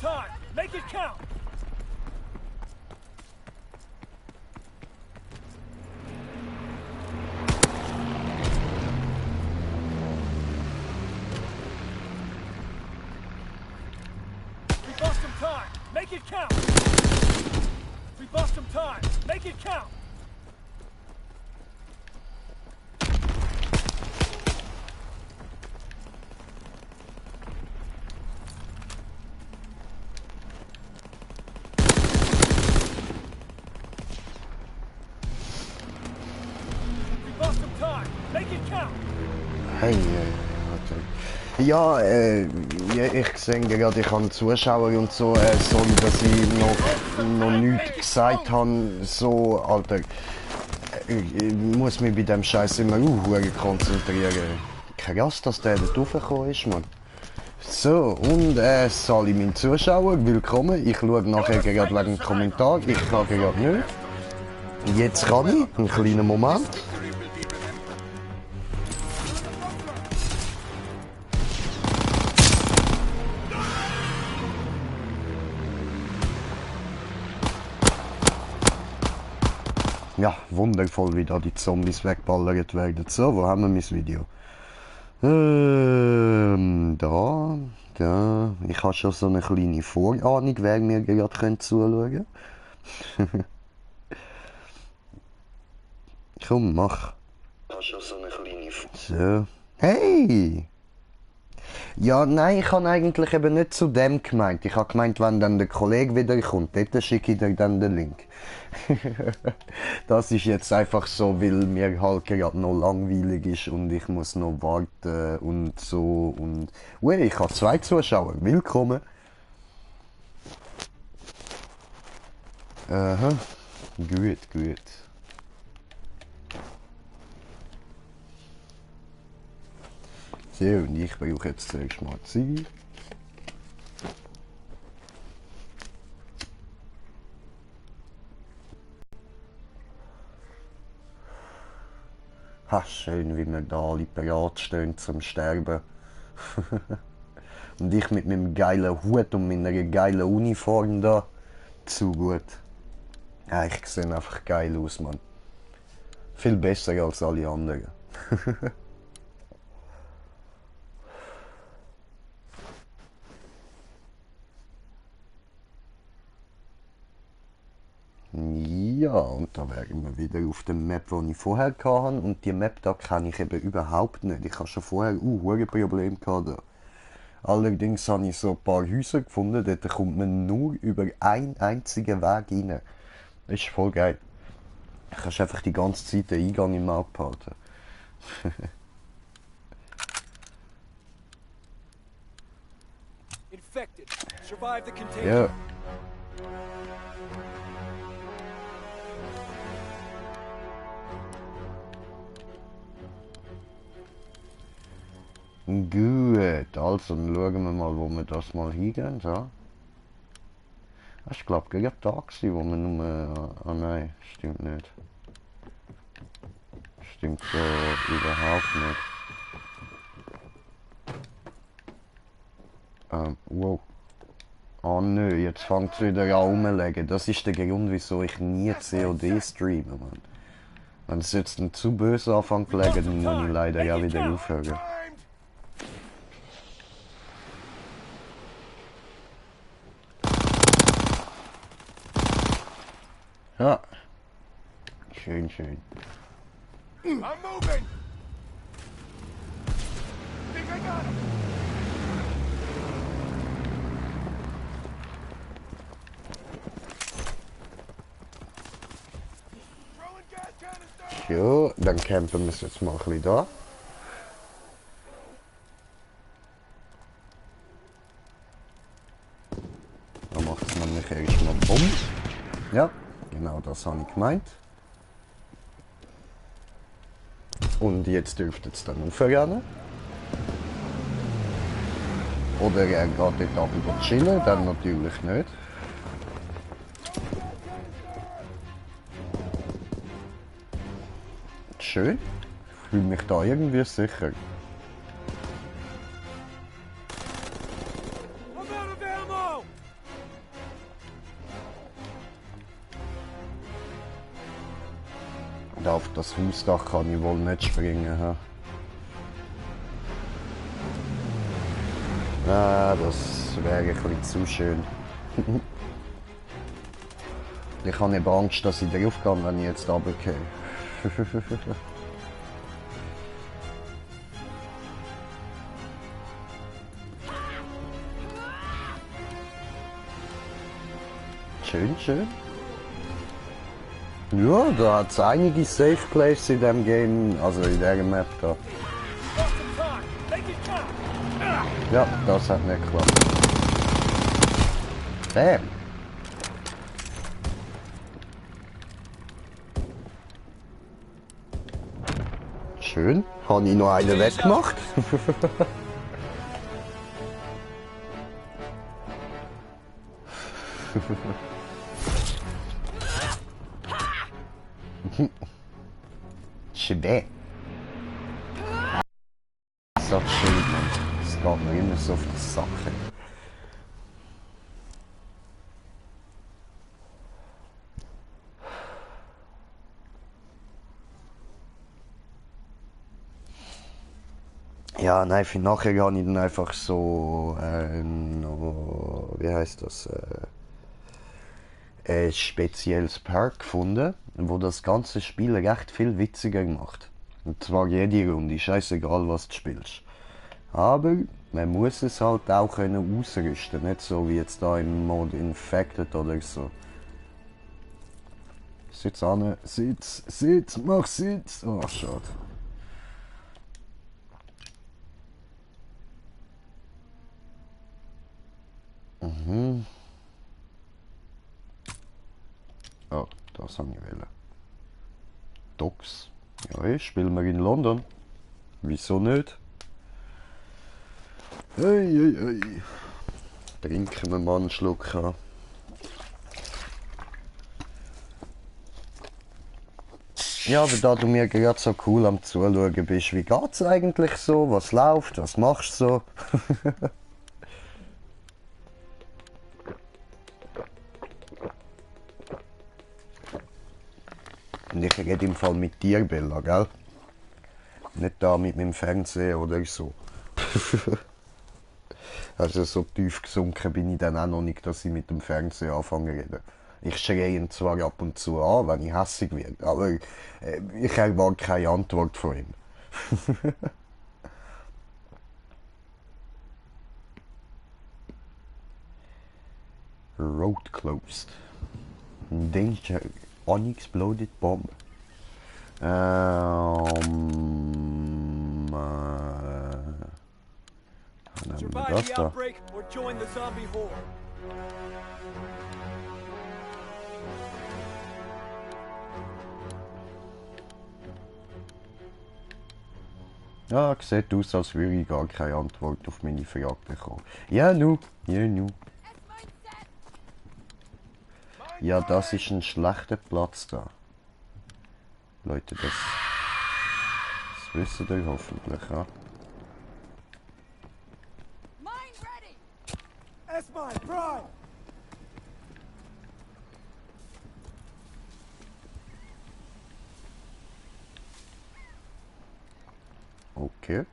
time. Make it count. We bought some time. Make it count. We bought some time. Make it count. Hey, ja, ich sehe gerade, ich habe Zuschauer und so, sorry, dass ich noch nichts gesagt habe, so, Alter, ich muss mich bei dem Scheiß immer konzentrieren. Krass, dass der da raufgekommen ist, Mann. So, und alle meine Zuschauer, willkommen. Ich schaue nachher gerade wegen dem Kommentar, ich kann gerade nicht. Jetzt kann ich, einen kleinen Moment. Ja, wundervoll, wie da die Zombies wegballert werden. So, wo haben wir mein Video? Da. Ich habe schon so eine kleine Vorahnung, wer mir gerade zuschauen könnte. Komm, mach. Ich habe schon so eine kleine So. Hey! Ja, nein, ich habe eigentlich eben nicht zu dem gemeint. Ich habe gemeint, wenn dann der Kollege wiederkommt, dort schicke ich dir dann den Link. Das ist jetzt einfach so, weil mir halt gerade noch langweilig ist und ich muss noch warten und so und... ich habe 2 Zuschauer. Willkommen. Aha. Gut. So, und ich brauche jetzt zuerst mal Zeit. Ha, schön, wie wir da alle parat stehen zum Sterben. Und ich mit meinem geilen Hut und meiner geilen Uniform da. Zu gut. Ja, ich sehe einfach geil aus, Mann. Viel besser als alle anderen. Ja, und da wären wir wieder auf der Map, die ich vorher hatte. Und die Map da kenne ich eben überhaupt nicht. Ich habe schon vorher ein Problem gehabt. Allerdings habe ich so ein paar Häuser gefunden, dort kommt man nur über einen einzigen Weg rein. Das ist voll geil. Du kannst einfach die ganze Zeit den Eingang im Auge behalten. Ja. Gut, also dann schauen wir mal, wo wir das mal hingehen. So. Das ist, glaube ich, gerade da gewesen, wo wir nur... Ah nein, stimmt nicht. Stimmt so überhaupt nicht. Wow. Ah nö, jetzt fängt es wieder an rumzulegen. Das ist der Grund, wieso ich nie COD streame, Mann. Wenn es jetzt dann zu böse anfängt zu legen, dann muss ich leider ja wieder aufhören. Ja. Schön. I'm moving. Think I got him. Ja, dann campen wir es jetzt mal ein bisschen da. Dann macht es nämlich erstmal Bumm. Ja, genau das habe ich gemeint. Und jetzt dürfte es dann aufrennen. Oder er geht dort runter chillen, dann natürlich nicht. Schön. Ich fühle mich da irgendwie sicher. Da auf das Hausdach kann ich wohl nicht springen. Ha? Ah, das wäre ein bisschen zu schön. Ich habe eben Angst, dass ich drauf kann, wenn ich jetzt runtergehe. Schön, schön. Ja, da hat es einige Safe Places in dem Game, also in der Map da. Lost some time. Make it count. Ja, das hat nicht geklappt. Damn. Schön. Habe ich noch einen weggemacht? Schwer. So schön, Mann. Das geht mir immer so auf die Sache. Ja, nein, für nachher habe ich dann einfach so, noch, wie heißt das, ein spezielles Perk gefunden, wo das ganze Spiel recht viel witziger macht. Und zwar jede Runde, scheißegal was du spielst. Aber man muss es halt auch können ausrüsten, nicht so wie jetzt da im Mode Infected oder so. Sitz an, sitz, mach Sitz. Oh, schade. Mhm. Oh, das habe ich wählen. Docs. Ja, spielen wir in London. Wieso nicht? Ei. Trinken wir mal einen Schluck an. Ja, aber da du mir gerade so cool am Zuschauen bist, wie geht's eigentlich so? Was läuft? Was machst du so? Und ich rede im Fall mit dir, Bella, gell? Nicht da mit meinem Fernseher oder so. Also so tief gesunken bin ich dann auch noch nicht, dass ich mit dem Fernseher anfange zu reden. Ich schreie ihn zwar ab und zu an, wenn ich hässig werde, aber ich erwarte keine Antwort von ihm. Road closed. Danger. Unexploded bomb. Dann nehmen wir das Survive the da. outbreak or join the zombie horde. Ja, sieht aus, als würde ich gar keine Antwort auf meine Frage bekommen. Ja, nu. Ja, das ist ein schlechter Platz da. Leute, das wisst ihr hoffentlich, ja. S-Mine, prime! Okay.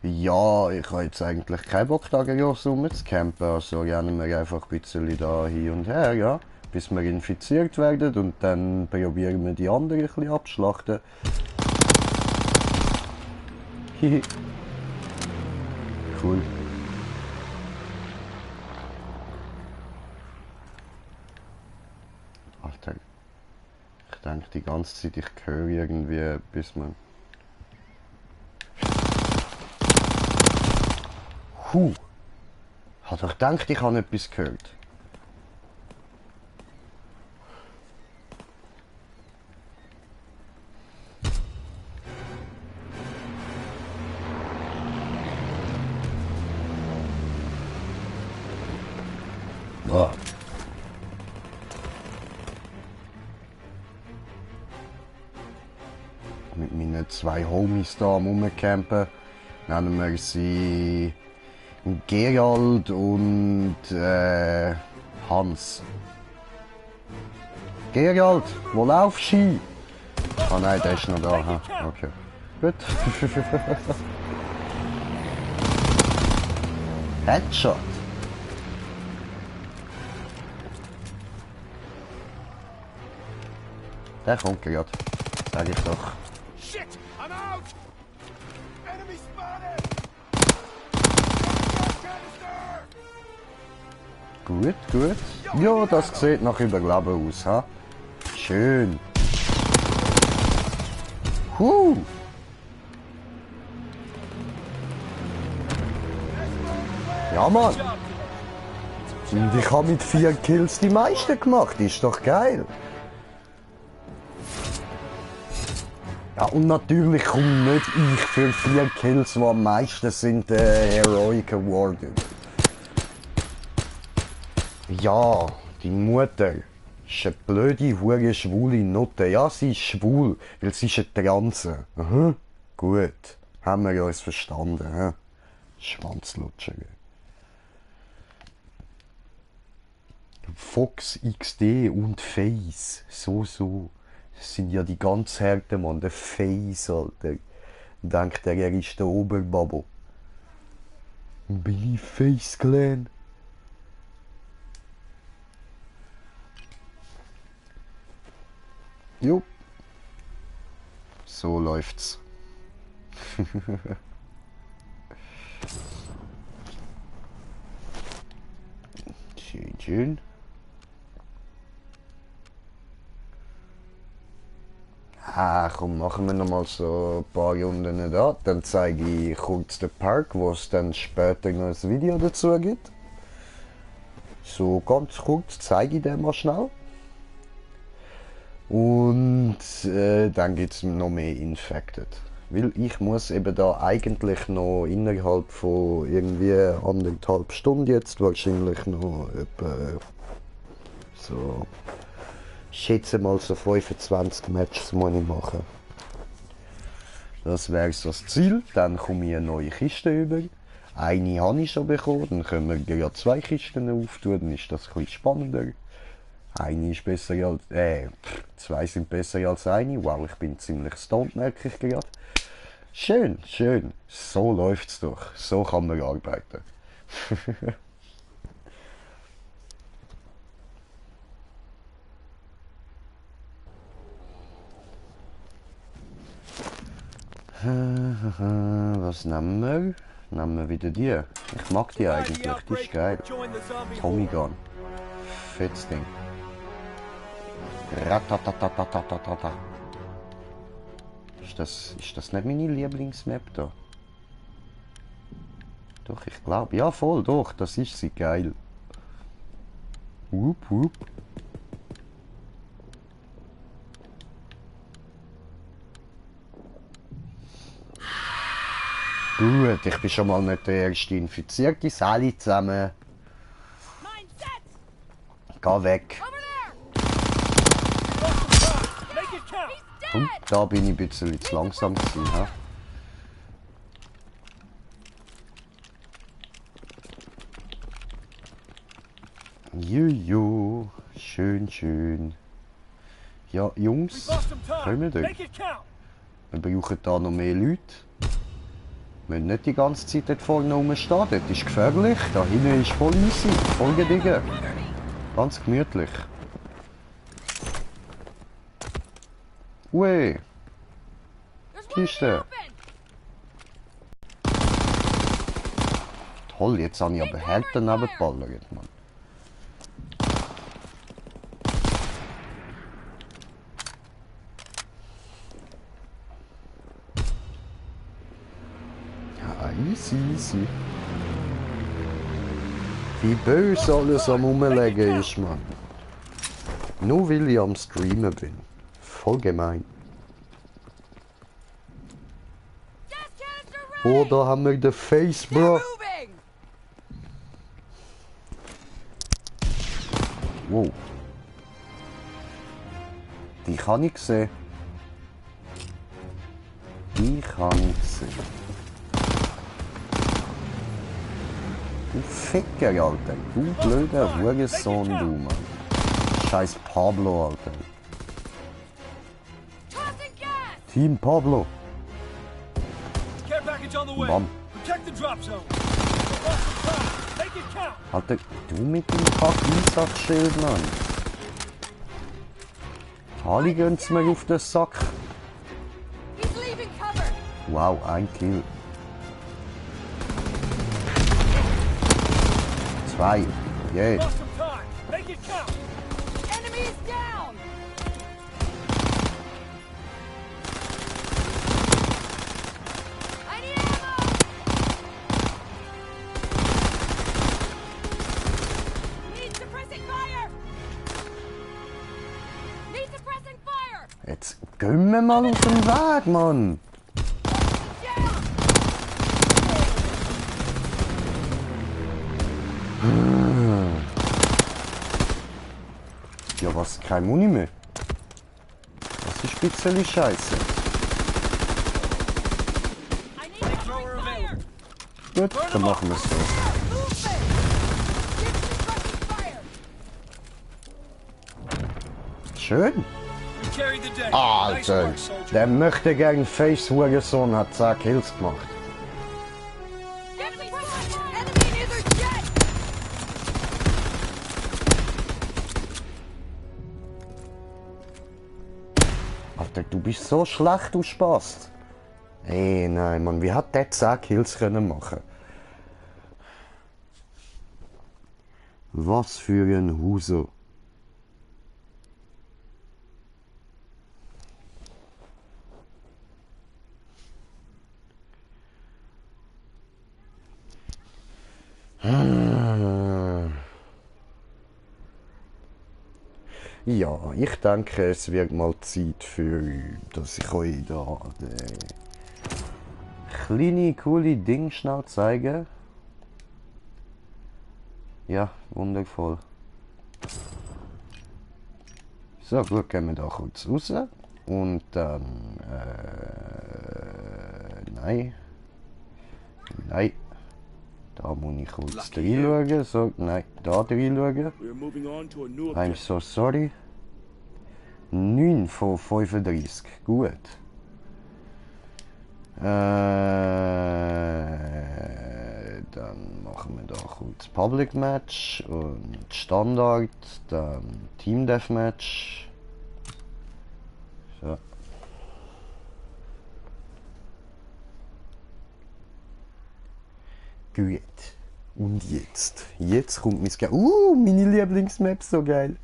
Ja, ich habe jetzt eigentlich keinen Bock, da groß rumzicampen. Also rennen wir einfach ein bisschen da hin und her, ja. Bis wir infiziert werden und dann probieren wir die anderen ein bisschen abschlachten. Hihi. Cool. Alter. Ich denke die ganze Zeit, ich höre irgendwie, bis man... Hat doch gedacht, ich habe etwas gehört. Ah. Mit meinen zwei Homies da am Rumcampen nennen wir sie Gerald und Hans. Gerald, wo laufst du? Oh nein, der ist noch da. Ha? Okay. Gut. Headshot. Der kommt gerade. Sag ich doch. Shit! I'm out! Enemy spotted! Canister! Gut, gut. Ja, das sieht nach Überleben aus, ha? Schön. Ja, Mann. Und ich habe mit 4 Kills die meisten gemacht. Ist doch geil. Ja, und natürlich komme nicht ich für 4 Kills, die am meisten sind, Heroic Awarded. Ja, die Mutter ist eine blöde, hure schwule Nutte. Ja, sie ist schwul, weil sie ist eine Transe. Aha, gut. Haben wir uns verstanden, hä? Schwanzlutscher. Fox XD und Face. So. Das sind ja die ganz harten, Mann. Der Face, Alter. Denkt er ist der Oberbabo. Bin ich Face Clan? Jo. So läuft's. Schön. Ah, komm, machen wir noch mal so ein paar Runden da. Dann zeige ich kurz den Park, wo es dann später noch ein Video dazu gibt. So ganz kurz zeige ich den mal schnell. Und dann gibt es noch mehr Infected. Weil ich muss eben da eigentlich noch innerhalb von irgendwie 1,5 Stunden jetzt wahrscheinlich noch etwa so, ich schätze mal so 25 Matches muss ich machen. Das wäre so das Ziel. Dann komme ich eine neue Kiste über. Eine habe ich schon bekommen, dann können wir ja 2 Kisten auftun, dann ist das ein bisschen spannender. Eine ist besser als, 2 sind besser als eine. Wow, ich bin ziemlich stoned, merke ich gerade. Schön. So läuft's doch. So kann man arbeiten. Was nehmen wir? Nehmen wir wieder die. Ich mag die eigentlich, die ist geil. Tommy Gun. Fettes Ding. Ratatatatata. Ist das nicht meine Lieblingsmap da? Doch, ich glaube. Ja, voll, doch. Das ist sie. Geil. Wup. Gut, ich bin schon mal nicht der erste Infizierte. Alle zusammen. Geh weg. Und da bin ich ein bisschen zu langsam gewesen, ha? Jojo, schön. Ja, Jungs, kommt ihr? Wir brauchen da noch mehr Leute. Wir müssen nicht die ganze Zeit dort vorne rumstehen, dort ist gefährlich. Da hinten ist voll easy, voll gediegen. Ganz gemütlich. Ui. Kiste. Toll, jetzt habe ich aber hart daneben geballert, Mann. Ja, easy. Wie böse alles am Rumlegen ist, Mann. Nur weil ich am Streamen bin. Voll gemein. Oh, da haben wir den Face, Bro. Wow. Die kann ich sehen. Du Ficker, Alter. Du blöder Hurensohn, du, Mann. Scheiß Pablo, Alter. Team Pablo. Care package on the way. Bam. Protect the drop zone. We lost some time. Make it count. Alter, du mit dem Kack-Einsatzschild, Mann. Alle gönn's mir auf den Sack. He's leaving cover. Wow, ein Kill. 2. Yeah. Lost some time. Make it count. Enemy is down. I need ammo. Need suppressing fire. Need suppressing fire. Jetzt gehen wir mal aus dem Weg, Mann. Down. Ja, was? Kein Muni mehr? Das ist ein bisschen scheiße. I need suppressing fire. Gut, dann machen wir es so. Movement. Give suppressing fire. Schön. We carried the day. Nice Alter, work, soldier. der möchte gegen Face-Hurensohn hat 10 Kills gemacht. Give suppressing fire. Enemy near their jet. Alter, du bist so schlecht, du Spaß. Ey, nein, Mann, wie hat der 10 Kills können machen? Was für ein Huso. Ja, ich denke, es wird mal Zeit für, dass ich euch da kleine, coole Ding schnell zeige. Ja, wundervoll. So, gut, gehen wir da kurz raus. Und dann, nein. Nein. Da muss ich kurz reinschauen. So, nein, da reinschauen. We're moving on to a new I'm so sorry. 9 von 35. Gut. Dann machen wir da kurz Public Match und Standard, dann Team Deathmatch. So. Gut. Und jetzt? Jetzt kommt mein meine Lieblingsmap, so geil.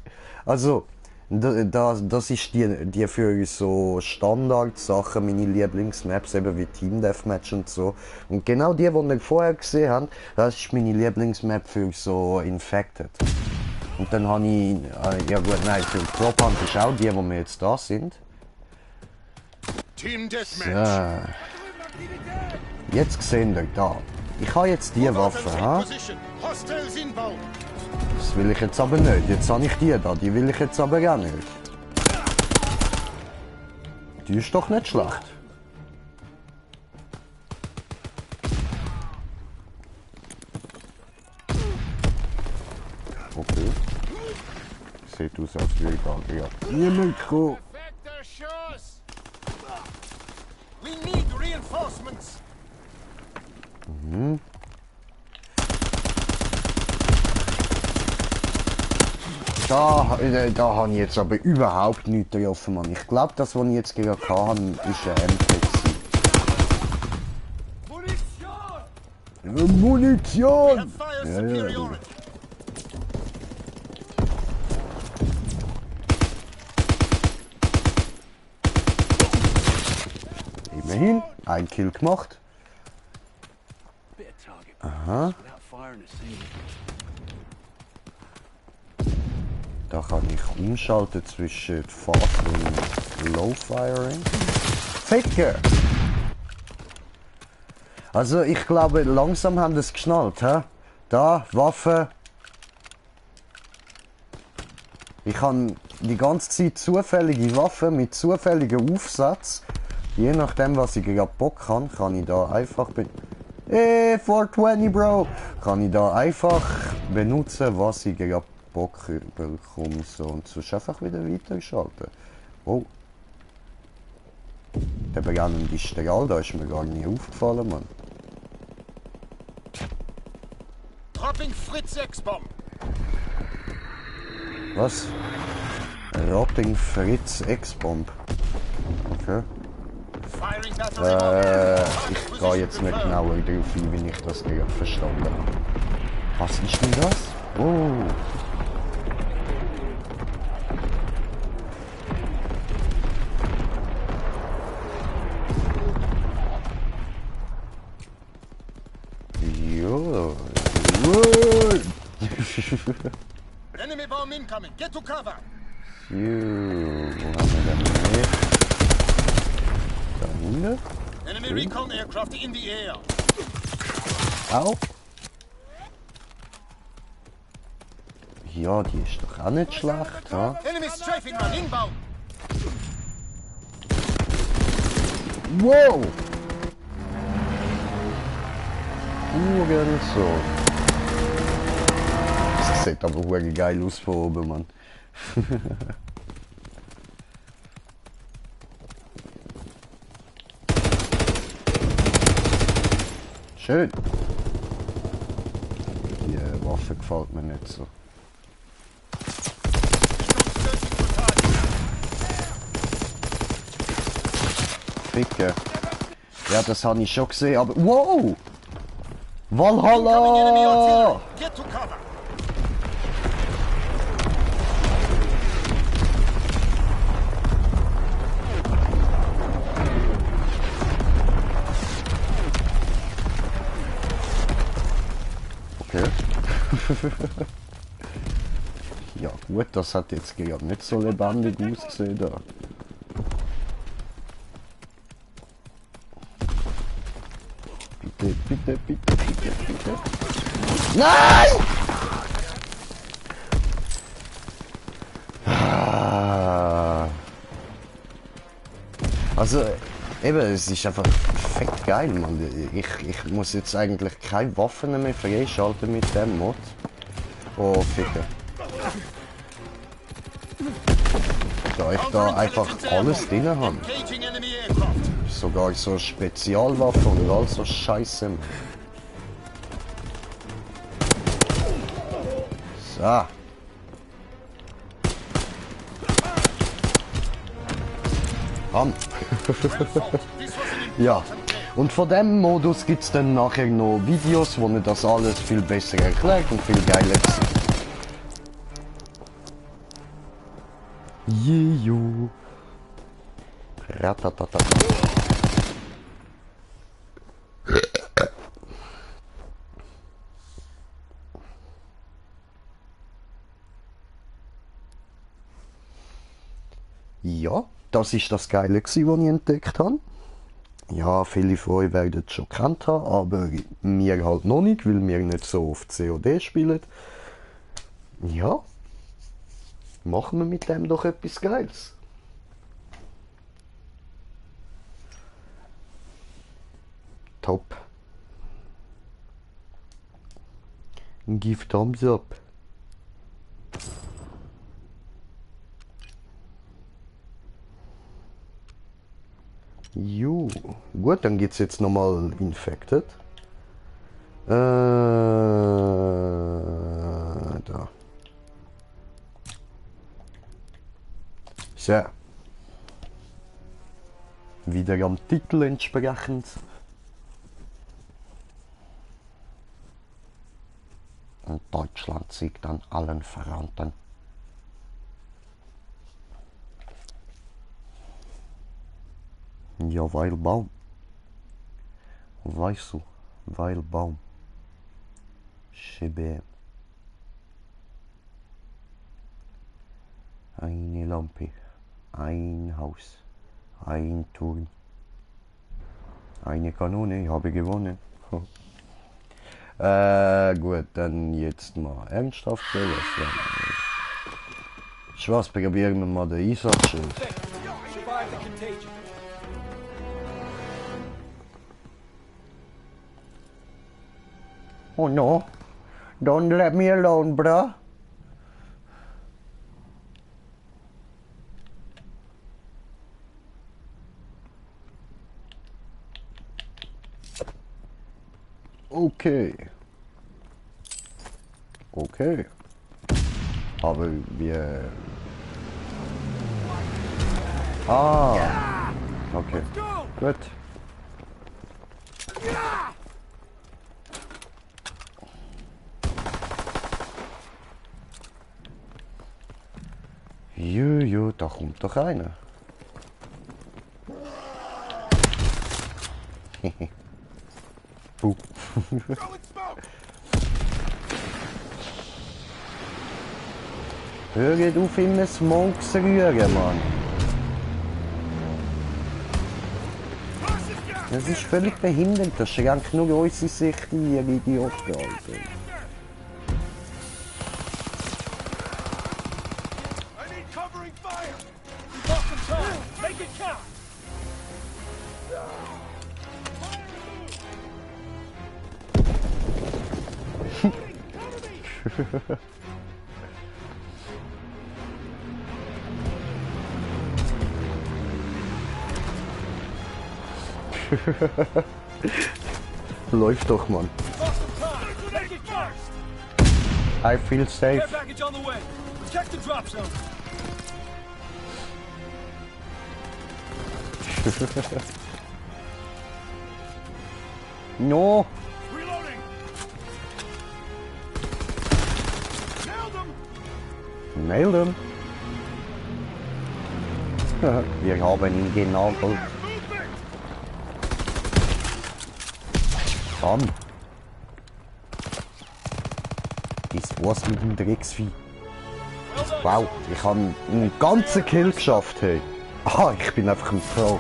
Also, das ist die für so Standardsachen, meine Lieblingsmaps, eben wie Team Deathmatch und so. Und genau die wir vorher gesehen haben, das ist meine Lieblingsmap für so Infected. Und dann habe ich, ja gut, nein, für Prop Hunt ist auch die, wo wir jetzt da sind. Team Deathmatch. So. Jetzt sehen wir da. Ich habe jetzt die Waffe, ha? Hostiles inbound. Das will ich jetzt aber nicht. Jetzt habe ich die da, die will ich jetzt aber auch nicht. Die ist doch nicht schlecht. Okay. Sieht aus, als würde ich da niemand kommen. Effector Schuss. We need reinforcements. Da habe ich jetzt aber überhaupt nichts getroffen, Mann. Ich glaube, das, was ich jetzt gerade hatte, ist ein MP. Munition! Munition! Have fire Ja, ja, superiority. immerhin, ein Kill gemacht. Bit target. Aha. Without firing a single. Da kann ich umschalten zwischen Fast und Low Firing. Ficker! Also ich glaube, langsam haben das geschnallt, hä? Da, Waffe. Ich habe die ganze Zeit zufällige Waffen mit zufälligen Aufsatz. Je nachdem, was ich gerade Bock habe, kann ich da einfach 420, Bro! Kann ich da einfach benutzen, was ich gerade Bock bekomme. So, und sonst einfach wieder weiterschalten. Oh. Der brennende Strahl, da ist mir gar nicht aufgefallen, Mann. Dropping Fritz 6 bomb. Was? Ropping Fritz X-Bomb. Okay. Firing battery. Ich gehe jetzt nicht genauer drauf ein, wie ich das gerade verstanden habe. Was ist denn das? Oh. Jo. Enemy bomb incoming. Get to cover. Jo. Wo haben wir denn mehr? Da hinten? Enemy recon aircraft in the air. Au. Ja, die ist doch auch nicht schlecht, ha? Enemy strafing run inbound. Wow! So. Das sieht aber wirklich geil aus von oben, Mann. Schön. Die Waffe gefällt mir nicht so. Ficke. Ja, das habe ich schon gesehen, aber... Wow! Incoming enemy Valhalla! artillery. Get to cover. Okay. Ja gut, das hat jetzt gerade nicht so lebendig ausgesehen da. Bitte, bitte, bitte, bitte, bitte. Nein! Ah. Also, eben, es ist einfach fett geil, Mann. Ich muss jetzt eigentlich keine Waffen mehr freischalten mit dem Mod. Oh, Ficker. Da ich da einfach alles drin habe. Engaging enemy aircraft. Sogar so Spezialwaffen und all so Scheiße. So. Bam. Ja. Und von dem Modus gibt es dann nachher noch Videos, wo mir das alles viel besser erklärt und viel geiler ist. Jeju. Ratatata. Ja, das ist das Geile, was ich entdeckt habe. Ja, viele von euch werden es schon gekannt haben, aber mir halt noch nicht, weil wir nicht so oft COD spielen. Ja, machen wir mit dem doch etwas Geiles. Top. Give thumbs up. Jo, gut, dann geht's jetzt nochmal Infected. Da. So. Wieder am Titel entsprechend. Und Deutschland siegt an allen Fronten. Ja, weil Baum. Weißt du, weil Baum. Schebe. Eine Lampe. Ein Haus. Ein Turm. Eine Kanone, ich habe gewonnen. Gut, dann jetzt mal ernsthaft. Was probieren wir mal den Einsatz. Survive the contagion. Oh no, don't let me alone, bruh. Okay. Okay. Aber wir... Ah. Okay. Go! Gut. Jojo, da kommt doch einer. Puh. Hört auf, immer Smoke zu rühren, Mann. Das ist völlig behindert, das schränkt nur unsere Sicht ein, ihr Idioten, Alter. I need covering fire! We lost some time! Make it count! Läuft doch, Mann. Lost some time! Make it count! I feel safe. Care package on the way! Protect the drop zone! No! Reloading! Nailed him! Nailed him. Wir haben ihn genagelt. Movement! Komm. Das war's mit dem Drecksvieh. Well done! Wow, ich habe einen ganzen Kill geschafft, hey. Ah, ich bin einfach ein Pro.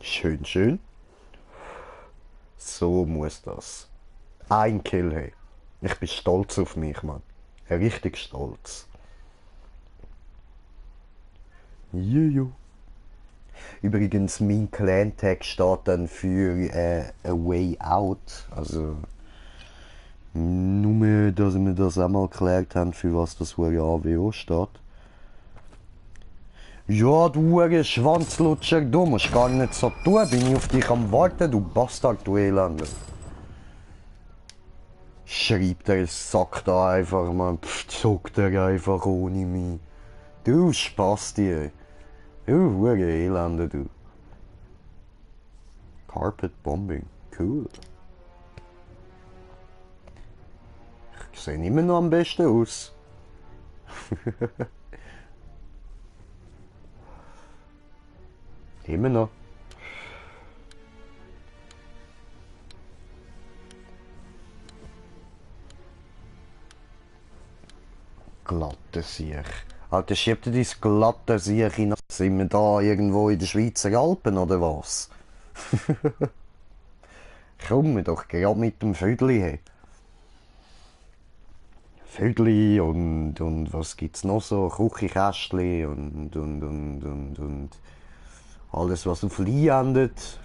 Schön, schön. So muss das. Ein Kill, hey. Ich bin stolz auf mich, Mann. Richtig stolz. Juju. Übrigens, mein Clan-Tag steht dann für A Way Out. Also, nur, dass wir das einmal geklärt haben, für was das AWO steht. Ja, du Schwanzlutscher, du musst gar nicht so tun. Bin ich auf dich am Warten, du Bastard, du Elender. Schreibt der Sack da einfach, man. Zuckt er einfach ohne mich. Du Spasti, ey. Du Hure Elender, du. Carpet Bombing, cool. Ich sehe immer noch am besten aus. Immer noch. Glatte Siech. Alter, schiebt dir dein glatte Siech hin. Sind wir da irgendwo in den Schweizer Alpen oder was? Komm mir doch gerade mit dem Vögli her. Vögli und was gibt's noch so? Küchenkästchen und alles was auf Li endet,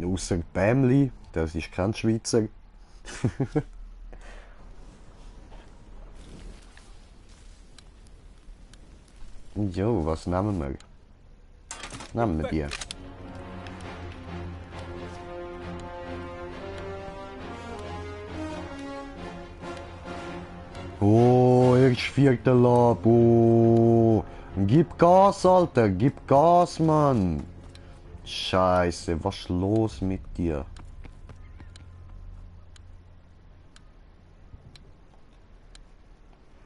ausser Bämli, das ist kein Schweizer. Jo, was nehmen wir? Nehmen wir die. Oh, erst 4. Lab. Oh. Gib Gas, Alter. Gib Gas, Mann. Scheiße, was ist los mit dir?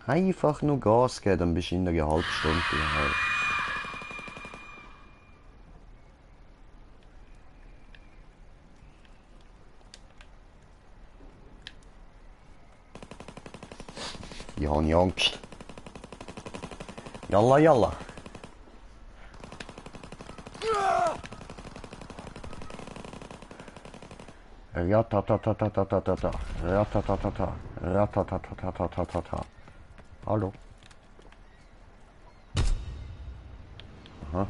Einfach nur Gas geben, dann bist du in einer halben Stunde daheim. Ich habe Angst. Yalla, yalla. Ratatatatata. Ratatatata. Ratatatatata. Hallo. Aha.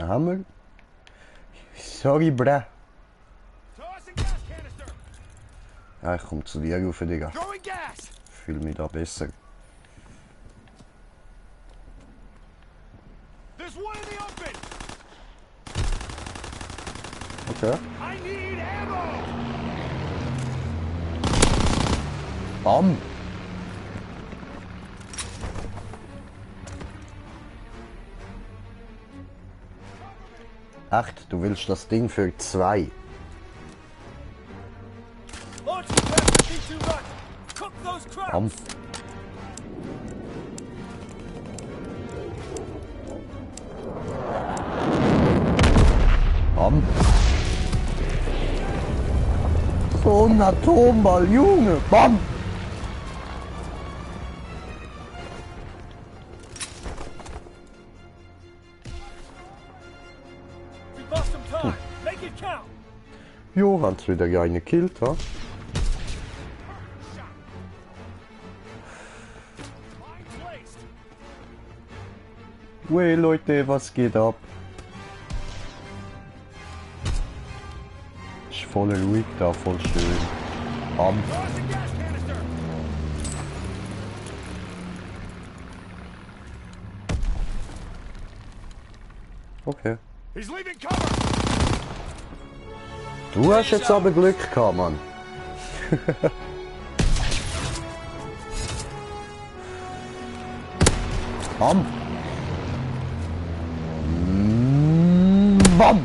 Hammer. Sorry, bruh. Tossing gas canister. Ja, ich komm zu dir rauf, Digga. Throwing gas. Fühl mich da besser. There's one in the open. Okay. I need ammo. Bam! Echt, du willst das Ding für 2? Launching pad for T2 run. Cook those Bam! crowds. Bam! So ein Atomball, Junge! Bam! We bust some time. Make it count. Jo, hat's wieder einen gekillt, ha? Mine placed. Wey, Leute, was geht ab? Ist voll ruhig da, voll schön. Bam! Tossing gas canister. Okay. He's leaving cover. Du hast jetzt aber Glück gehabt, Mann. Bam! Bam!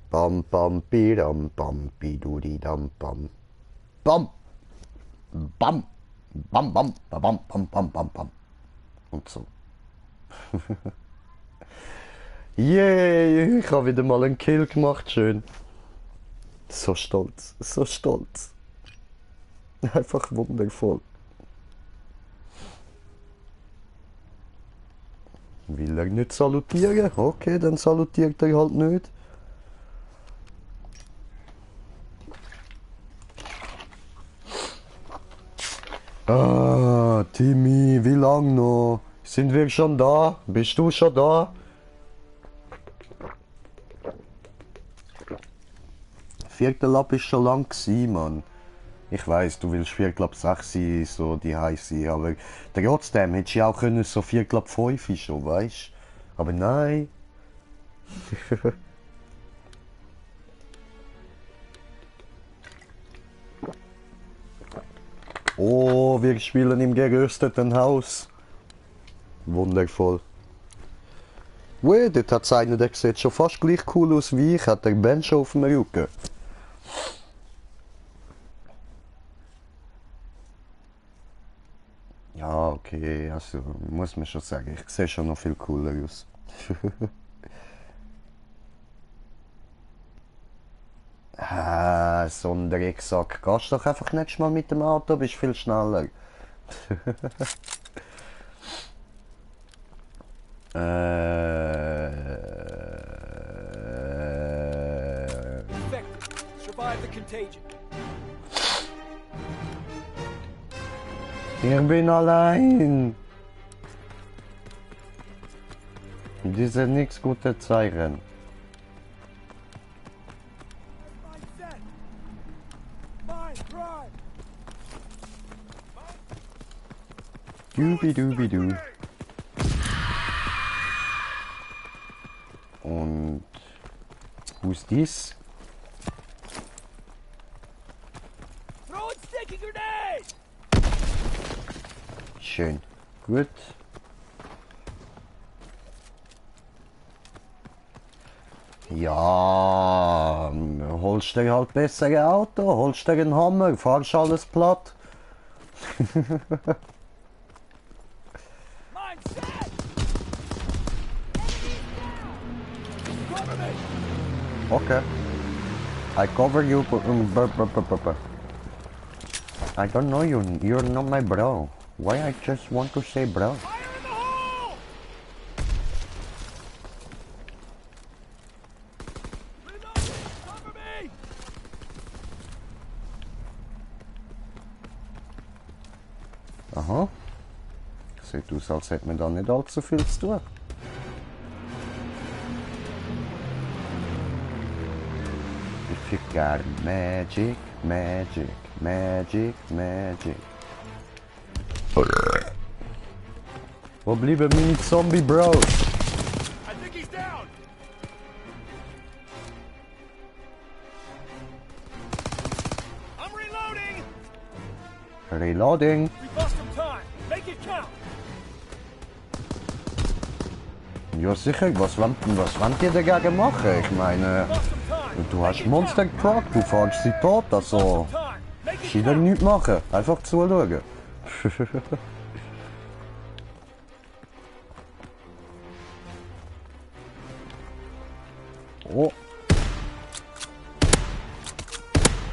Bam bam bidam bam bidudi dam bam. Bam! Bam! Bam bam bam bam bam bam bam. Und so. Yay! Ich habe wieder mal einen Kill gemacht, schön. So stolz, so stolz. Einfach wundervoll. Will er nicht salutieren? Okay, dann salutiert er halt nicht. Ah, Timmy, wie lang noch? Sind wir schon da? Bist du schon da? Viertel ab ist schon lang gsi, Mann. Ich weiß, du willst Viertel ab 6 sein, so die heiße, aber trotzdem hättest du ja auch können so Viertel ab 5 schon, weißt? Aber nein. Oh, wir spielen im gerösteten Haus. Wundervoll. Wait, dort hat einer, der sieht schon fast gleich cool aus wie ich, hat der Bench auf dem Rücken. Ja, okay, also muss man schon sagen, ich sehe schon noch viel cooler aus. Ah, so ein Drecksack. Gehst doch einfach nächstes Mal mit dem Auto, bist viel schneller. Infected. Survive the contagion. Ich bin allein. Das ist nichts gutes Zeichen. Mine set. Mine prime. Dubi-dubi-du. Und who's this? Throwing sticky grenade. Schön. Gut. Ja, holst du halt bessere Auto, holst du einen Hammer, fahrst alles platt. Mine set. Cover me. Okay. I cover you. I don't know you. You're not my bro. Why I just want to say bro? Fire in the hole. Aha. Sieht aus, als hätte man da nicht allzu viel zu tun. If you got magic, magic, magic, magic. Wo bleiben meine Zombie Bros? I think he's down. I'm reloading. Reloading. We bust him time. Make it count. Ja sicher, was wollt ihr dagegen machen? Ich meine, Bust him time. du hast Monster geprockt, du fährst sie tot, also... Time. Make it Ich will nichts machen, einfach zuschauen. Oh,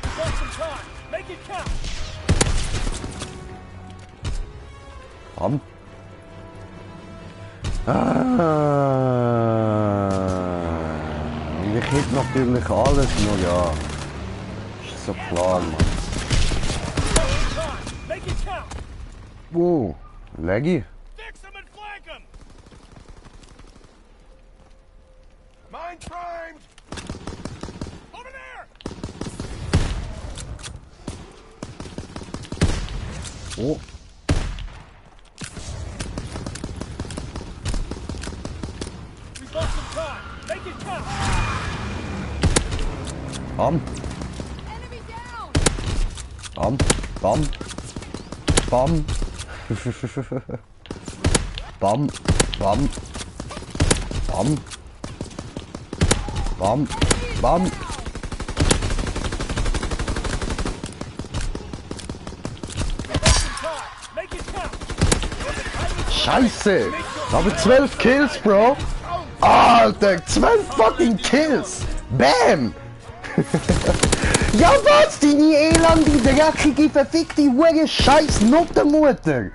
Bust him time. Make it count. Bam. Und ich hit natürlich alles, nur ja. Ist so klar, Mann. Bust him time. Make it count. Wow, Leggy. Fix him and flank him. Mine primed. Over there. Oh, We bust him time. Make it count. bam, Enemy down! bam, bam, bam. Bam, bam, bam, bam, bam. Time. Make it count. Scheiße! Aber 12 Kills, Bro! Alter, 12 fucking Kills! Bam! Ja was, deine elende, dreckige, verfickte, hure scheiß Nuttenmutter!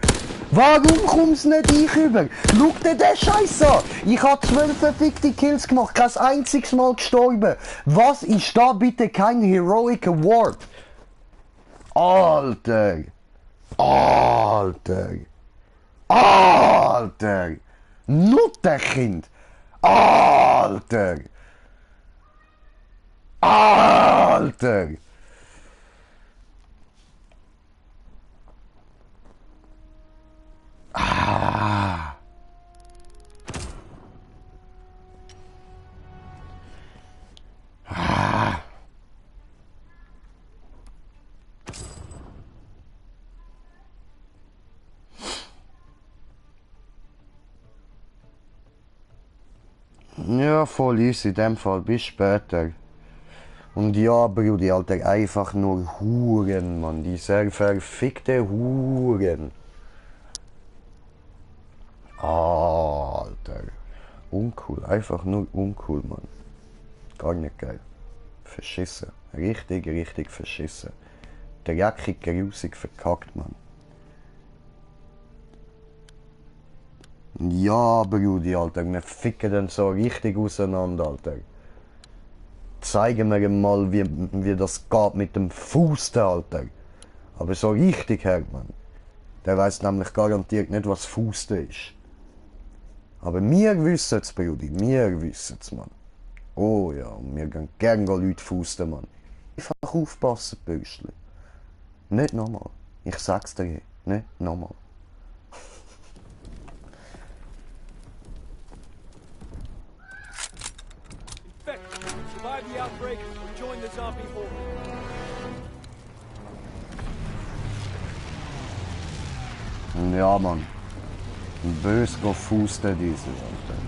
Warum kommst du nicht ich über? Schau dir den Scheiß an! Ich habe 12 verfickte Kills gemacht, kein einziges Mal gestorben! Was ist da bitte kein Heroic Award? Alter! Alter! Alter! Nutterkind! Alter! Alter! Ah! Ah! Ja, voll easy, in dem Fall. Bis später. Und ja, Brudi, Alter, einfach nur Huren, Mann. Diese verfickte Huren. Alter. Uncool, einfach nur uncool, Mann. Gar nicht geil. Verschissen. Richtig, richtig verschissen. Dreckig, grusig verkackt, Mann. Ja, Brudi, Alter, wir ficken den so richtig auseinander, Alter. Zeigen wir ihm mal, wie das geht mit dem Fuß, Alter. Aber so richtig, Hermann. Der weiß nämlich garantiert nicht, was Fuß ist. Aber wir wissen es, Brudi, wir wissen es, Mann. Oh ja, wir gehen gerne Leute fusten, Mann. Einfach aufpassen, Bürstli. Nicht nochmal. Ich sag's dir, nicht nochmal. Infect. Survive the outbreak or join the zombie horde. Ja, Mann. Bös go fusten diese, Alter.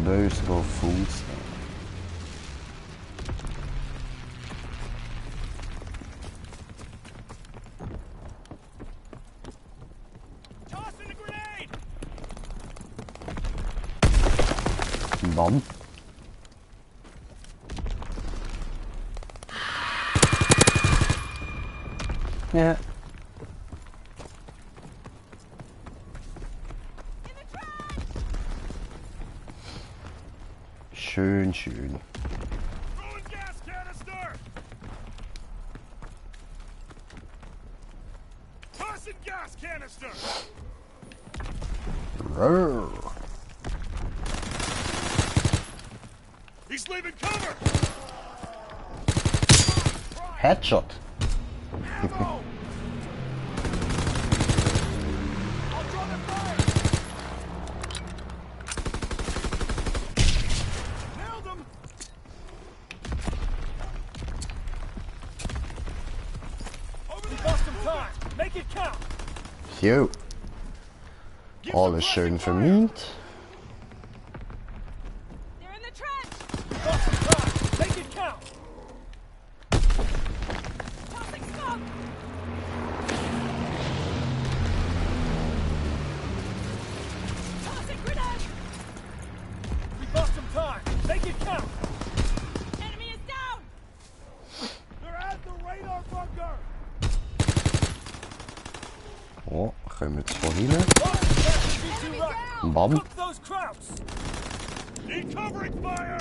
Bös go fusten. Tossing a grenade. Bam. Ja. Schön, schön. Throwing gas canister. Tossing gas canister! Rrr. He's leaving cover! Headshot. Ammo! I'll draw the fire! Nailed him! Over the bust some time! Make it count! Jo. Give some Alles schön flashing fire. vermint. They're in the trench! Bust some time! Make it count! Tossing smoke! Tossing grenade! We bust some time! Make it count! Enemy is down! They're at the radar bunker! Oh, kommen wir von hinten. Lost the G2 rocket! Bam. Cook those Krauts! Need covering fire!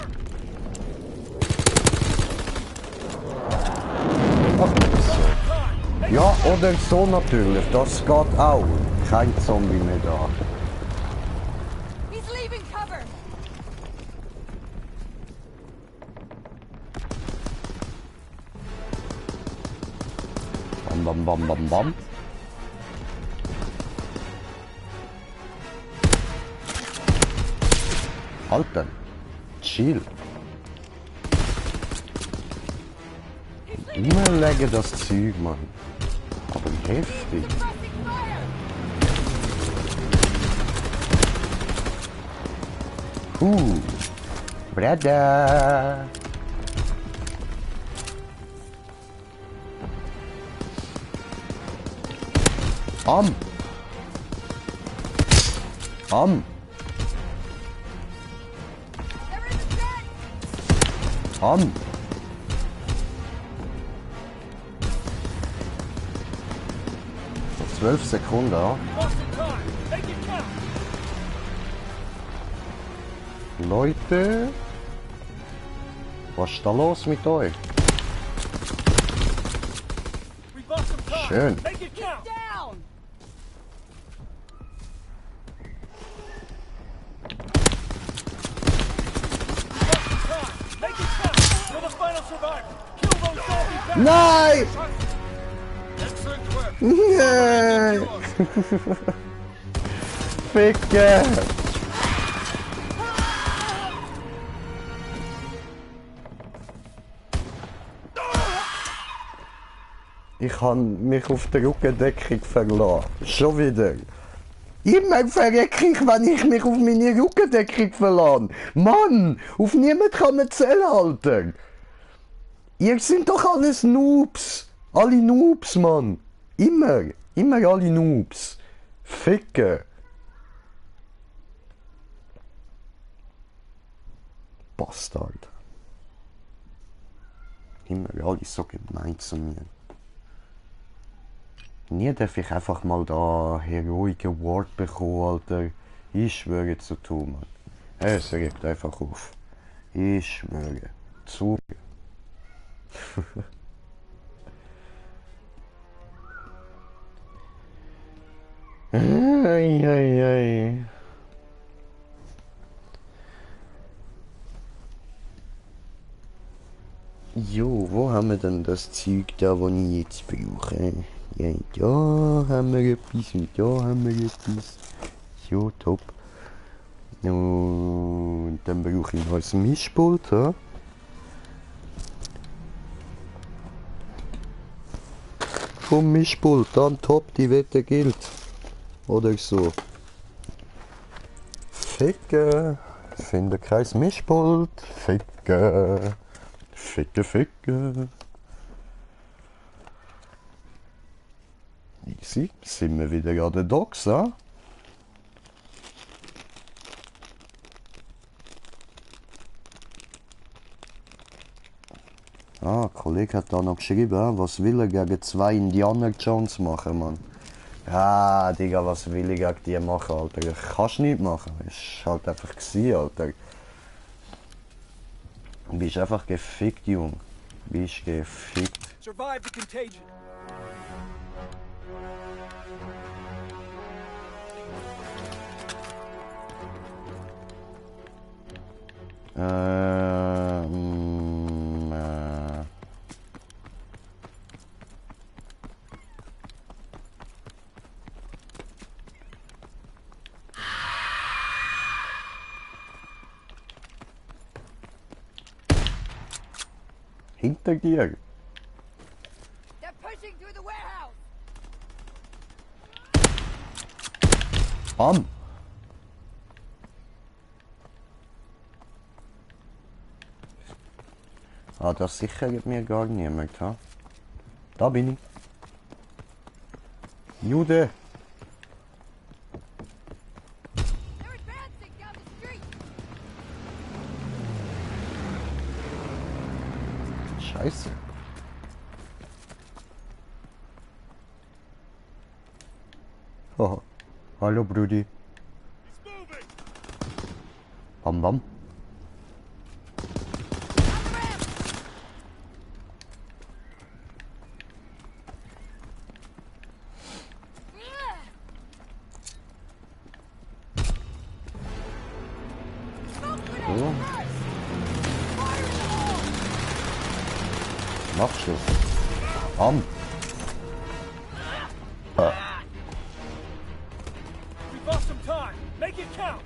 Ach, so. Time! Make Ja, oder so natürlich. Das geht auch. Kein Zombie mehr da. He's leaving cover! Bam, bam, bam, bam, bam. Alter. Chill. Immer legen das Zeug, Mann. Aber heftig. Suppressing fire! Brother. Am. They're in the trench! Am. 12 Sekunden, ja. Bust some time! Make it count! Leute. Was ist da los mit euch? We bust some time! Schön. Make it count! Down! Bust some time! Make it count! You're the final survivor! Kill those zombie bastards! Nein! Excellent work. Nein! Ficke! Ich habe mich auf die Rückendeckung verlassen. Schon wieder. Immer verrecke ich, wenn ich mich auf meine Rückendeckung verlasse. Mann, auf niemand kann man zählen, Alter. Ihr sind doch alles Noobs. Alle Noobs, Mann. Immer alle Noobs. Ficke. Bastard. Immer alle so gemein zu mir. Nie darf ich einfach mal da heroische Award bekommen, Alter. Ich schwöre zu tun, Mann. Es regt einfach auf. Ich schwöre. Zu. Ei, ei, ei. Jo, wo haben wir denn das Zeug da, was ich jetzt brauche? Ja, da haben wir etwas und da haben wir etwas. Jo, top. Und dann brauche ich noch ein Mischpult, ja? Vom Mischpult, dann top, die Wette gilt. Oder so. Ficke. Finde kein Mischpult. Ficke. Ficke, ficke. Easy. Sind wir wieder an der Docks, ja? Ah, ein Kollege hat da noch geschrieben, was will er gegen 2 Indianer Jones machen, Mann. Ja, Digga, was will ich gegen die machen, Alter? Kannst nicht machen. Ist halt einfach gewesen, Alter. Du bist einfach gefickt, Jung. Du bist gefickt. Survive the contagion. Hinter dir. They're pushing through the warehouse. Bam. Ah, das sichert mir gar niemand, ha? Da bin ich. Jude! They're advancing down the street. Scheiße. Oh. Hallo, Brudi. He's moving. Bam, bam. So. Machst du. Bam. We bought some time. Make it count.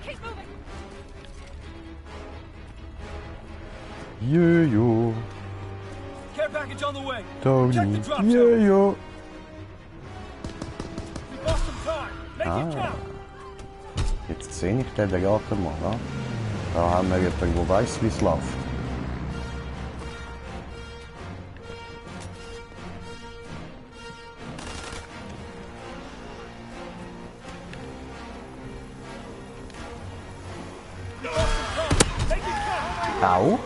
Keep moving. Jojo. Care package on the way. Check Tony. the drop zone. Jojo. We bought some time. Make it count. Jetzt sehe ich den gerade mal. Ja? Da haben wir jemanden, der weiß, wie es läuft. Make it count. Au.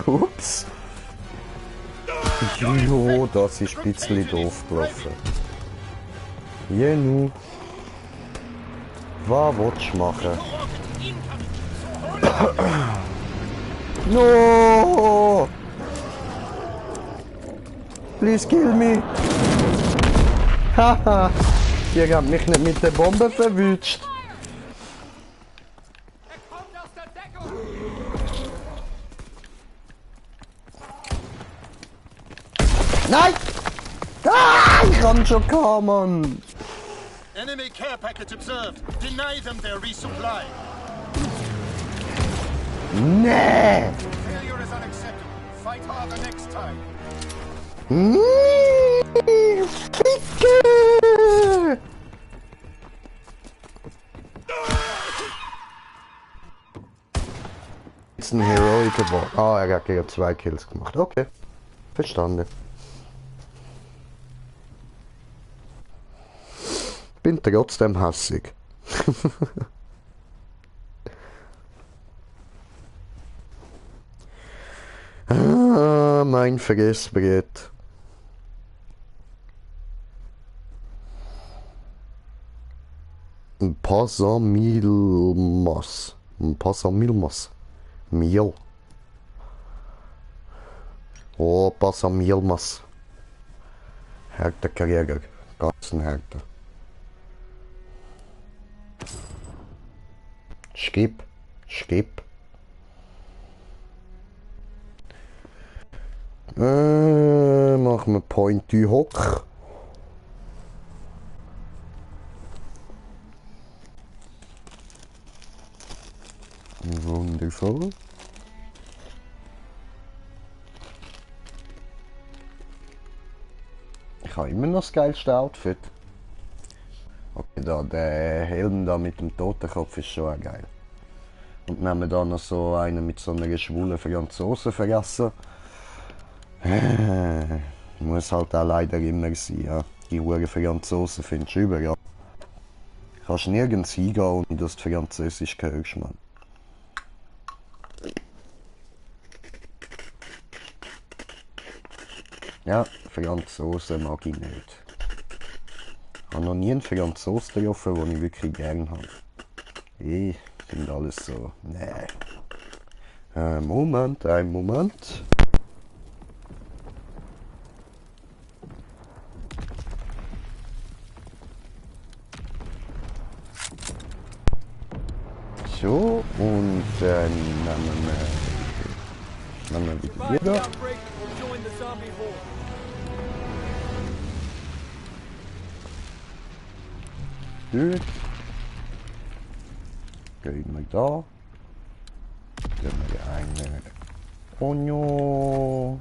Ups. Jo, das ist ein bisschen doof gelaufen. Jenu. Was willst du machen? No! Please kill me! Haha! Ihr habt mich nicht mit der Bombe verwünscht. Nein! Ah, ich kann schon kommen! Enemy care package observed. Deny them their resupply. Nee! Failure is unacceptable. Fight harder next time. Ficke! Jetzt ein Heroic Award. Ah, er hat ja 2 Kills gemacht. Okay. Verstanden. Bin trotzdem hässig. Ah, mein Vergessbrett. Ein Pasamilmas. Ein Pasamilmas. Mehl. Oh, Pasamilmas. Härter Krieger. Ganz ein härter. Skip. Skip. Machen wir Point du Hock. Wundervoll. Ich habe immer noch das geilste Outfit. Okay, da, der Helm da mit dem Totenkopf ist schon auch geil. Und dann haben wir da noch so einen mit so einer schwulen Franzosen vergessen. Muss halt auch leider immer sein, ja. Die huren Franzosen findest du überall. Kannst nirgends hingehen, ohne dass du Französisch hörst, Mann. Ja, Franzosen mag ich nicht. Ich habe noch nie einen Franzosen getroffen, den ich wirklich gern habe. Ich finde alles so. Nee. Moment, ein Moment. So, und dann nehmen wir wieder Survive the hier. outbreak or join the zombie horde. Gut. Gehen wir da. wir eine. Oh no.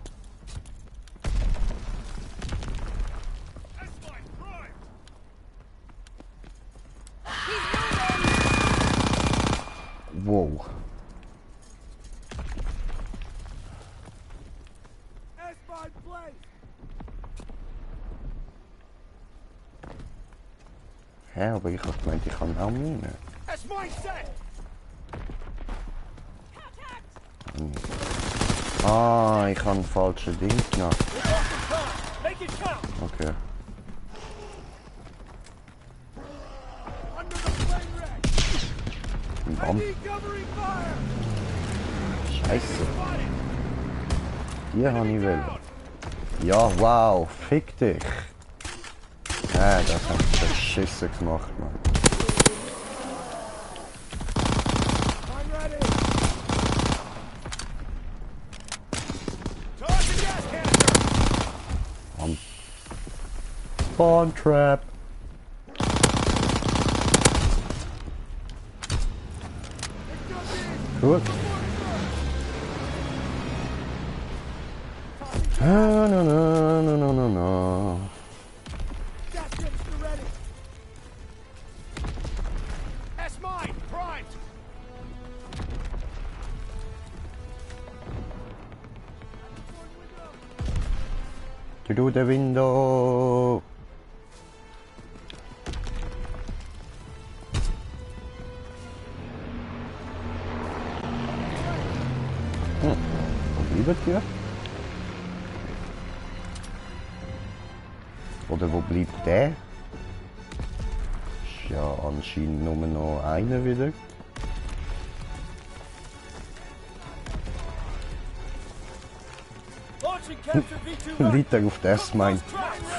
Wow. S-Mine place! Hä, aber ich hab gemeint, ich kann auch Minen. S-Mine set! Ah, ich habe ein falsches Ding genommen. We lost some time. Make it count! Okay. Under the flame rack! I Bam. need covering fire! Scheiße. Spotted! Hier habe ich will. Ja, wow, fick dich. Das hab ich beschissen gemacht, Mann. I'm ready! Toss the gas canister! Spawn Trap. Gut. No, no, no, no, no, no, no. Gas canister ready! S-Mine primed! Through the window. Wo bleibt ihr? Oder wo bleibt der? Ist ja anscheinend nur noch einer wieder. Launching capture V2 Weiter auf das mein.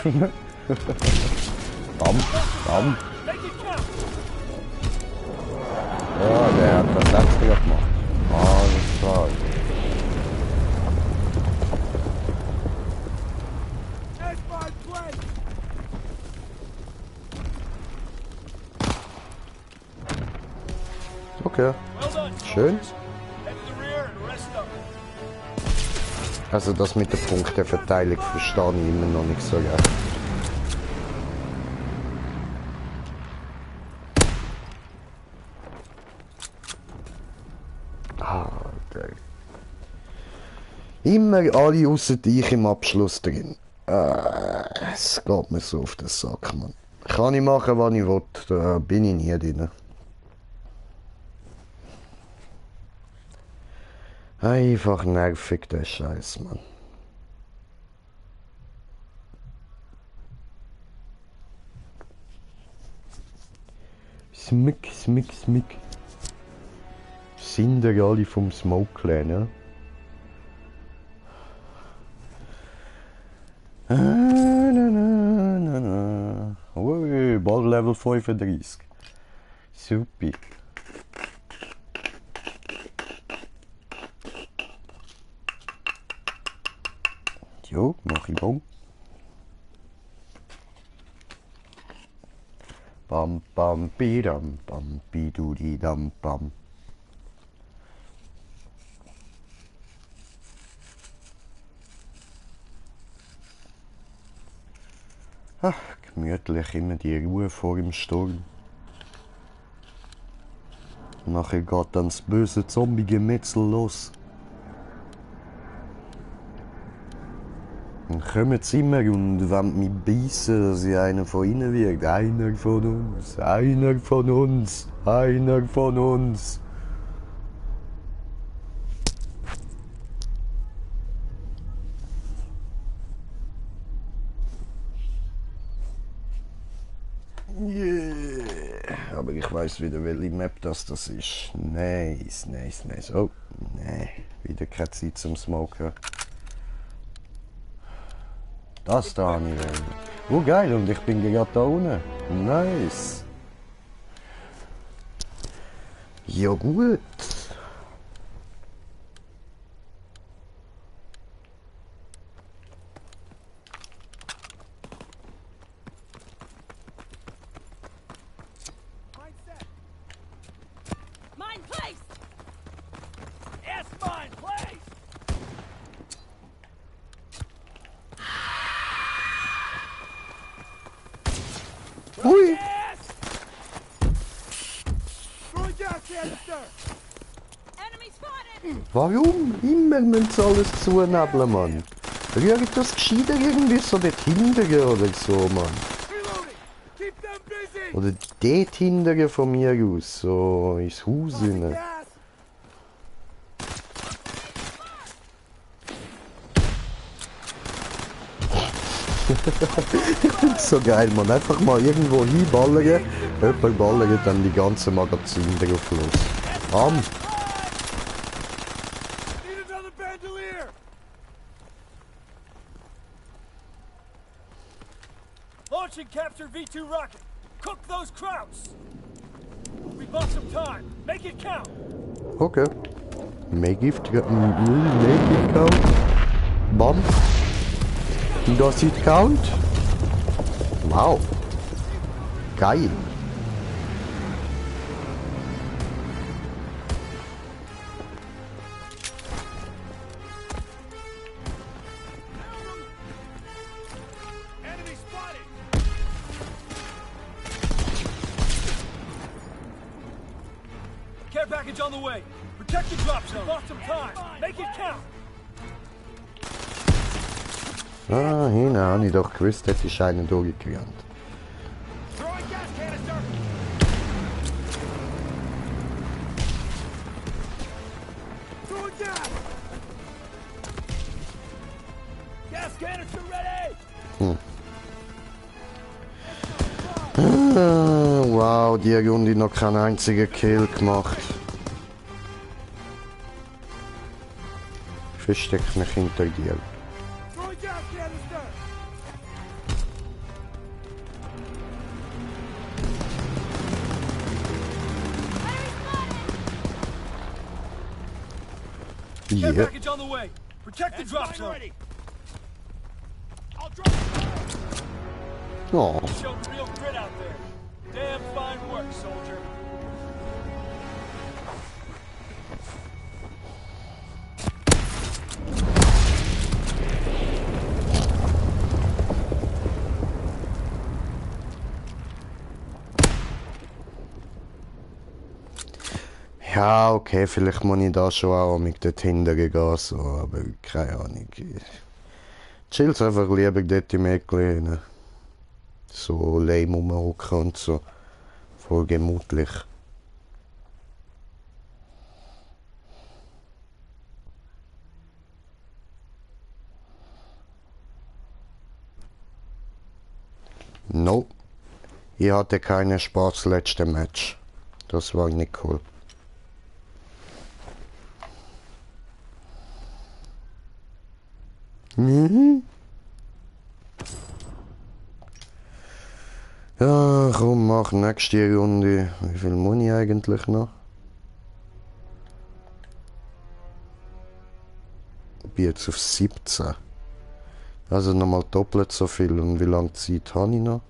tracks! Bam, bam. Make it count! Ja, der hat das extra gemacht. Alles klar. S-Mine place! Okay, Well done, schön. soldiers. Head to the rear and rest up. Also das mit der Punkteverteilung verstehe ich immer noch nicht so recht. Ah, okay. Immer alle außer dich im Abschluss drin. Es geht mir so auf den Sack, Mann. Kann ich machen, was ich will, da bin ich nie drin. Einfach nervig, der Scheiß, Mann. Smick, smick, smick. Sind ja alle vom Smoke Clan, ja? Na, na, na, na. Ui, bald Level 35. Super. Jo, mach ich mal. Bam, bam, bidam, bam, bidudi, dam, bam. Ach, gemütlich immer die Ruhe vor dem Sturm. Nachher geht dann das böse Zombie-Gemetzel los. Dann kommen sie immer und wollen mich beißen, dass ich einer von ihnen wird. Einer von uns, einer von uns, einer von uns. Yeah. Aber ich weiß wieder, welche Map das ist. Nice, nice, nice. Oh, nee, wieder keine Zeit zum Smoken. Das da habe ich will. Oh geil, und ich bin gerade da unten. Nice. Ja gut. Mine placed! Hui! Throwing gas canister! Enemy spotted! Warum immer müssen sie alles zunebeln, Mann? Rührt das gescheiter irgendwie so dort hinten oder so, Mann? Reloading! Keep them busy! Oder dort hinten von mir aus, so ins Haus Tossing rein. gas! Ich find's so geil, man. Einfach mal irgendwo hinballern, jemand ballert dann die ganze Magazin drauf los. Bam! Need another bandolier! Launching capture V2 rocket! Cook those krauts! We bought some time! Make it count! Okay. Make it count. Bam. Does it count? Wow. Geil. Enemy spotted! Care package on the way! Protect the drop zone! Bought some time! Make it count! Ah, hin habe ich doch gewusst, das ist einer durchgerannt. Throwing gas canister! Throwing gas! Gas canister ready! Ah, wow, die Runde noch keinen einzigen Kill gemacht. Versteck mich hinter dir. Throwing gas canister! Care Yeah. package on the way! Protect the drop zone! Ready. I'll drop Oh, Showed real grit out there. Damn fine work, soldier. ja, okay, vielleicht muss ich da schon auch mit dort hinten gehen, so, aber keine Ahnung. Chill's einfach lieber dort im Eckli rein. So lame rumhocken und so. Voll gemütlich. No. Ich hatte keinen Spaß letzte Match. Das war nicht cool. Mhm. Ja, komm, mach nächste Runde. Wie viel muss ich eigentlich noch? Ich bin jetzt auf 17. Also nochmal doppelt so viel. Und wie lange Zeit habe ich noch?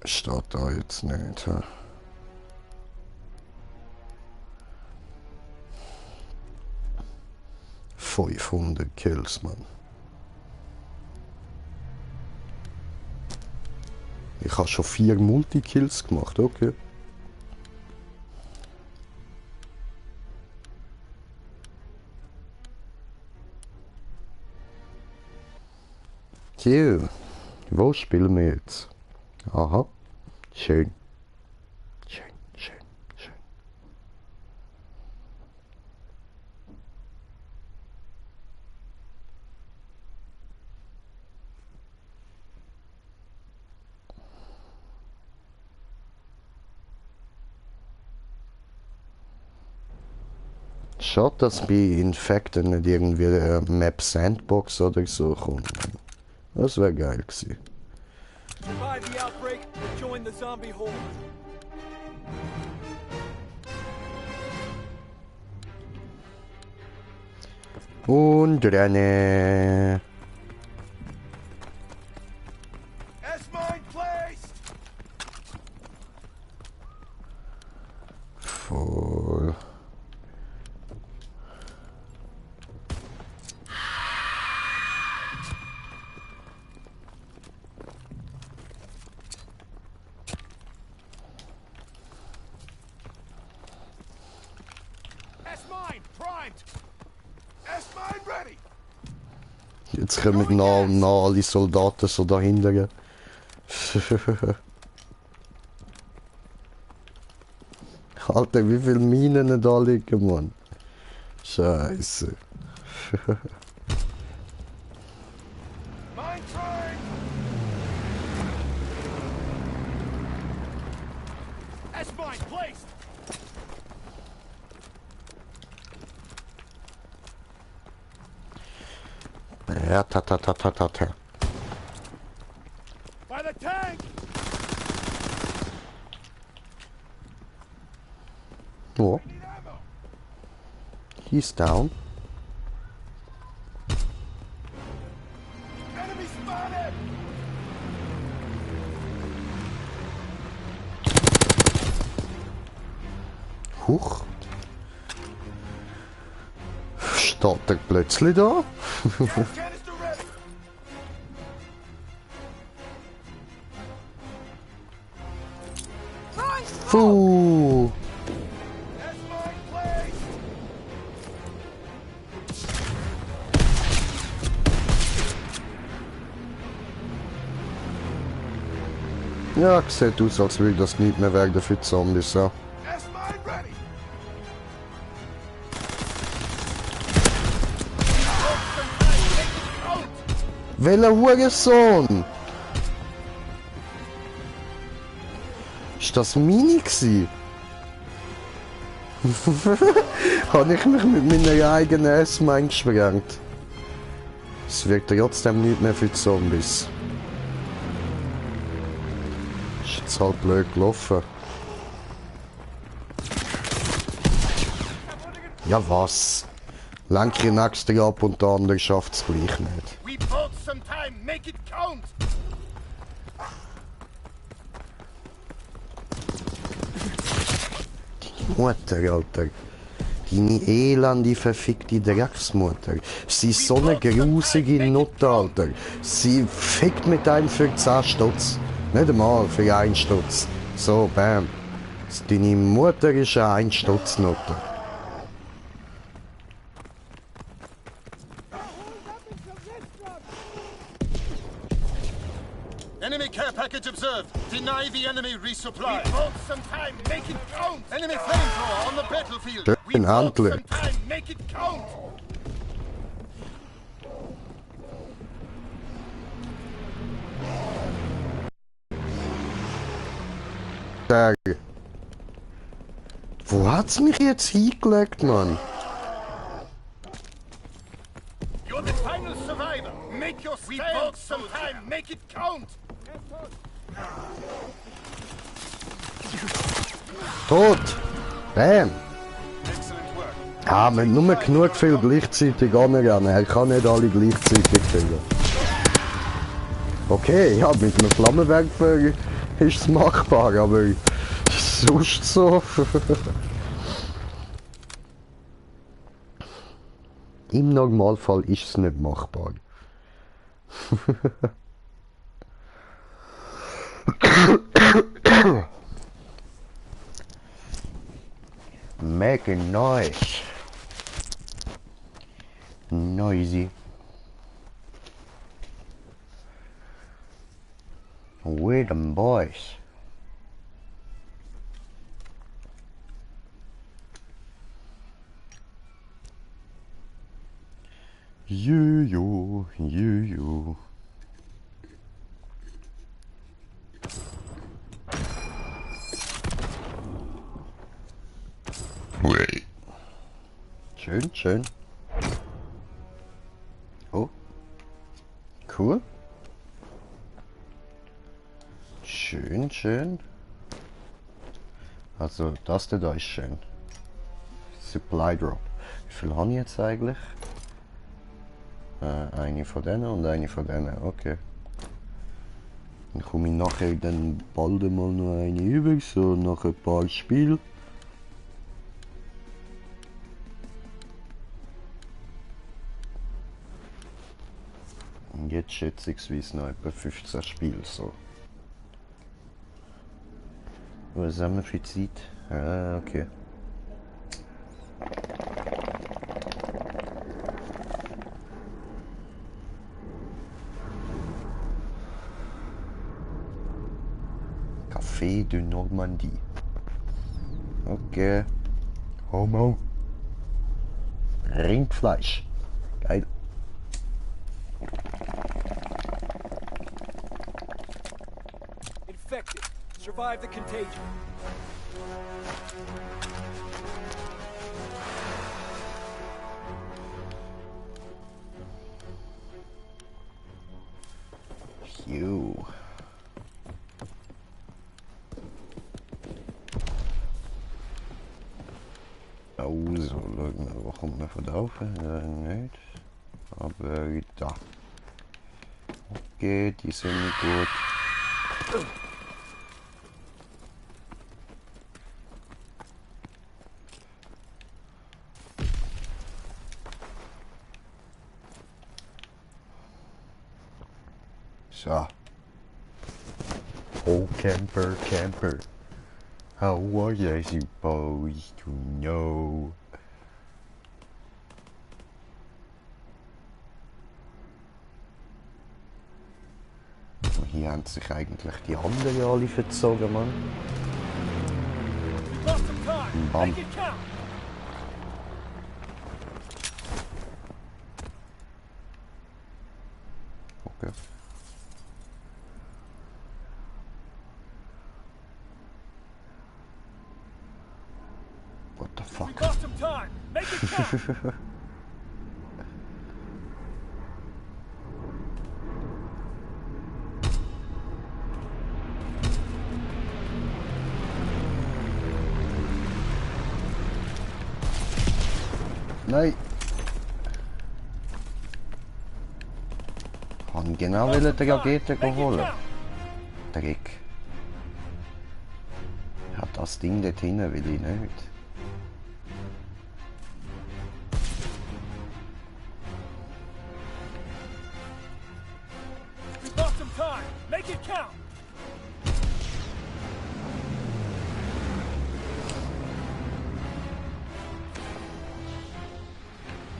Steht da jetzt nicht. He? 500 Kills, Mann. Ich habe schon 4 Multikills gemacht, okay. Tja, wo spielen wir jetzt? Aha, schön. Schön, schön, schön. Schade, dass bei Infected nicht irgendwie Map Sandbox oder so kommt. Das wäre geil gewesen. Survive the outbreak or join the zombie horde. Und rennen. S-mine placed! Voll. jetzt kommen nah und nah alle Soldaten so dahinter. Alter, wie viele Minen da liegen, Mann? Scheiße. Mine train! S-mine placed! Ja, ta. By the tank! Oh, Need ammo! he's down. Enemy spotted! Huch. Steht er plötzlich da? Gas canister ready! Puh. S-mine placed! Ja, sieht aus, als würde das nicht mehr werden für die Zombies. Ja. S-mine ready! Welcher Hurensohn? Ist das Mini gsi? Habe ich mich mit meiner eigenen S-Mine gesprengt? Es wirkt trotzdem nicht mehr für die Zombies. Ist jetzt halt blöd gelaufen. Ja was? Lenk den nächsten ab und der andere schafft es gleich nicht. We bought some time. Make it count. Mutter, Alter. Deine elende, verfickte Drecksmutter. Sie ist so eine grusige Nutte, Alter. Sie fickt mit einem für 10 Stutz. Nicht einmal für 1 Stutz. So, bam. Deine Mutter ist eine 1 Stutz-Nutte. Enemy care package observed. Deny the enemy resupply. We bought some time. Make it count. Enemy flamethrower on the battlefield. We Schön bought handlich. some time. Make it count. Sag. Wo hat's mich jetzt hingelegt, Mann? You're the final survivor. Make your stand. We bought some time. Make it count. Tot! Bam! Excellent work. Ja, wenn nur genug viel gleichzeitig anrennen. Er kann nicht alle gleichzeitig kriegen. Okay, ja, mit einem Flammenwerfer ist es machbar, aber sonst so. Im Normalfall ist es nicht machbar. Make a noise. Noisy. With them boys. You. Schön. Oh. Cool. Schön. Also, das da ist schön. Supply Drop. Wie viel habe ich jetzt eigentlich? Eine von denen und eine von denen. Okay. Dann komme ich nachher dann bald mal noch eine über, so nach ein paar Spielen. Und jetzt schätzungsweise noch etwa 15 Spiele so. Was haben wir für Zeit? Ah, okay. Café de Normandie. Okay. Homo. Rindfleisch. Geil. Infected. Survive the contagion. Phew. Also, schauen wir, wo kommt man von da rauf? Nicht. Aber da. Okay, die sind gut. So. Oh, camper, camper. How are you supposed to know? Hier haben sich eigentlich die anderen alle verzogen, Mann. We lost some time. Bam. Make it count. Okay. What the We fuck? lost some time. Make it count. Nein. Ich wollte genau den Raketen holen. Dreck. Ja, das Ding dort hinten will ich nicht. We lost some time. Make it count.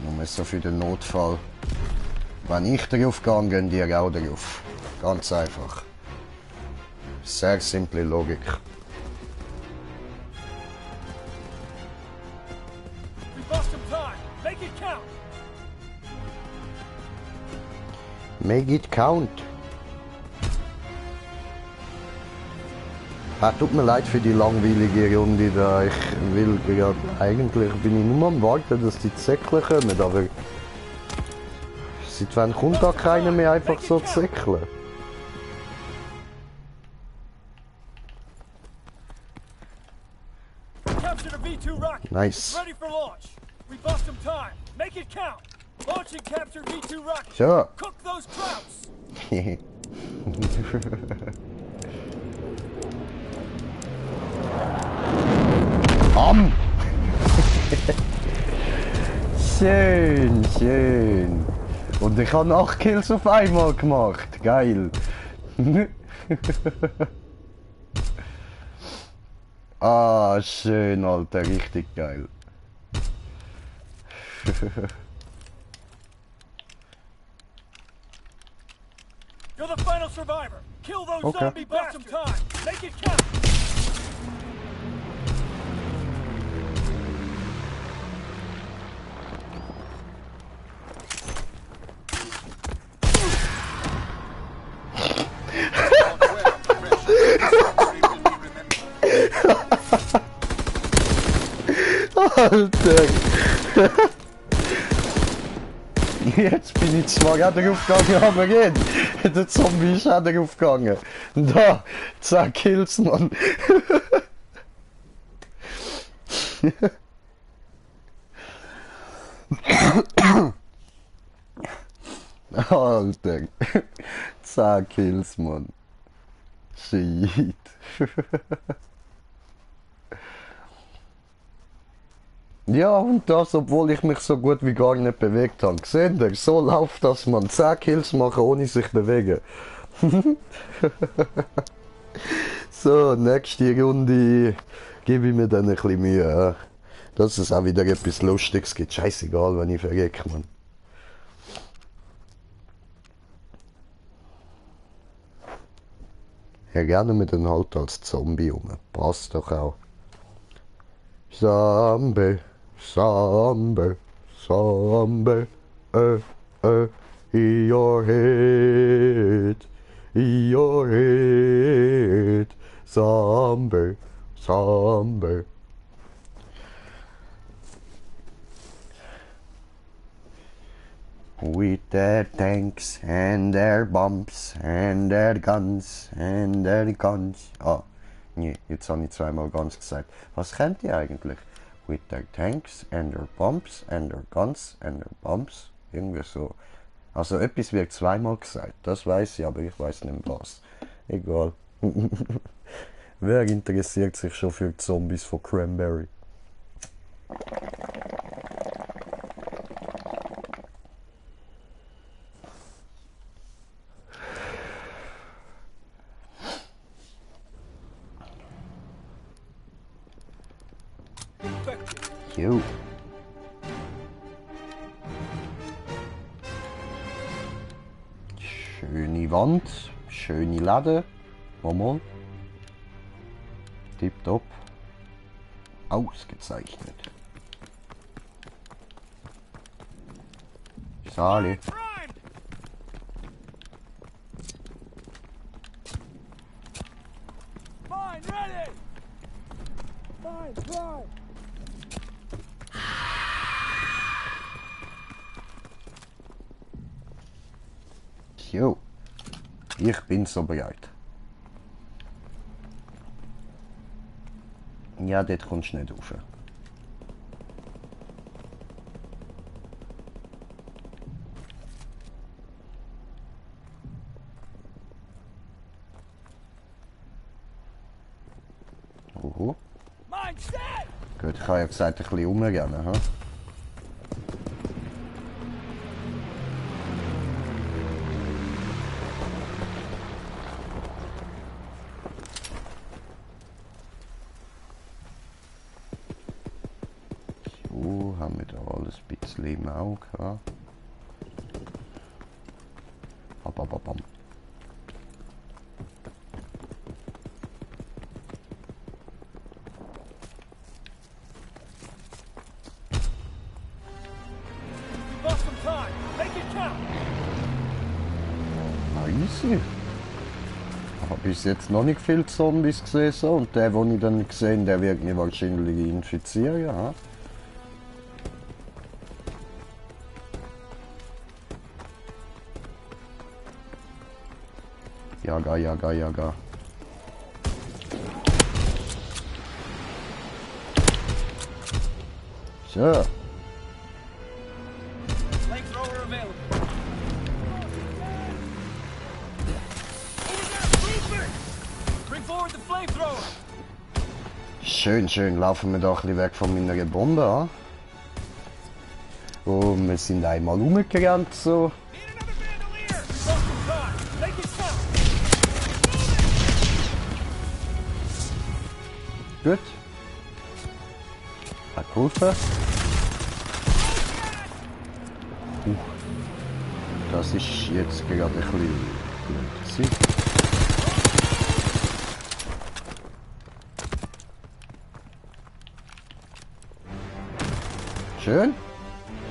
Nur so für den Notfall. Wenn ich darauf gehe, gehen die auch darauf. Ganz einfach. Sehr simple Logik. We lost some time. Make it count. Make it count. Tut mir leid für die langweilige Runde da. Ich will gerade, eigentlich bin ich nur am warten, dass die Zäckler kommen, aber seit wann kommt da keiner mehr einfach so Zäckler? Captured a V2 rocket. Nice. It's ready for launch. We lost some time. Make it count. Launching captured V2 rocket. So. Cook those krauts. Am! Schön, schön. Und ich habe 8 Kills auf einmal gemacht. Geil. Ah, schön, Alter. Richtig geil. You're the final survivor. Kill those Okay. zombie bastards. Some time. Make it count. Alter! Jetzt bin ich zwar gerade aufgegangen, aber geht. Der Zombie ist auch aufgegangen. Da, 10 Kills, Mann. Alter. 10 Kills, Mann. Shit. Ja, und das, obwohl ich mich so gut wie gar nicht bewegt habe. Seht ihr, so läuft das, man. 10 Kills machen, ohne sich bewegen. So, nächste Runde gebe ich mir dann ein bisschen Mühe. Dass es auch wieder etwas Lustiges gibt. Scheißegal, wenn ich verrecke, man. Ja, gerne mit den halt als Zombie um. Passt doch auch. Zombie, Zombie, Zombie, in your head, in your head, Zombie, Zombie. With their tanks and their bombs and their guns and their guns. Ah, nee, jetzt habe ich zweimal ganz gesagt. Was kennt ihr eigentlich? With their tanks and their bombs and their guns and their bombs. Irgendwie so. Also etwas wird zweimal gesagt. Das weiß ich, aber ich weiß nicht was. Egal. Wer interessiert sich schon für die Zombies von Cranberry? Jo. Schöne Wand, schöne Läden. Mal. Tipptopp. Ausgezeichnet. Sali. Fine, ready! Fine, prime! Jo. Ich bin so bereit. Ja, dort kommst du nicht rauf. Oho. Mine set! Gut, ich habe ja gesagt, ein bisschen rumrennen. Ha? So, haben wir da alles ein bisschen im Auge. Ha? Bam. We lost some time. Make it count! Easy. Ich habe bis jetzt noch nicht viele Zombies gesehen so, und der, den ich dann gesehen, der wird mich wahrscheinlich infizieren. Ja? Jaga. So. Flamethrower available. Bring forward the flamethrower! Schön, laufen wir da ein bisschen weg von meiner Bombe an. Und wir sind einmal rumgerannt so. Need another bandolier! We lost some time. Make it count! Gut. Hat geholfen. Das ist jetzt gerade ein bisschen blöd gewesen. Schön.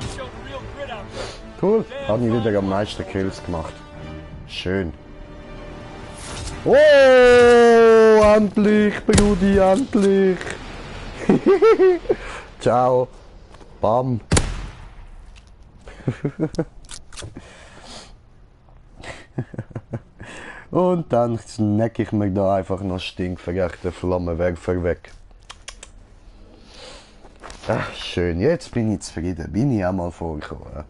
You showed real grit out there. Cool. Habe ich wieder am meisten Kills gemacht. Schön. Oh, endlich, Brudi, endlich. Ciao. Bam. Und dann snack ich mir da einfach noch stinkverrechte Flammenwerfer weg. Ach, schön, jetzt bin ich zufrieden. Bin ich auch mal vorgekommen.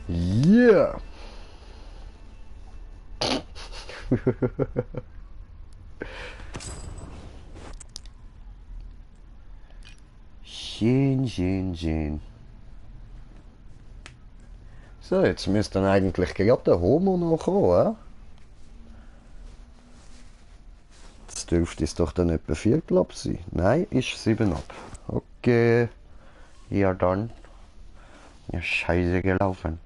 Yeah! Schön. So, jetzt müsste dann eigentlich gerade der Homo noch kommen, Jetzt dürfte es doch dann etwa 4 ab sein. Nein, ist 7 ab. Okay. Ja dann. Ja, scheiße gelaufen.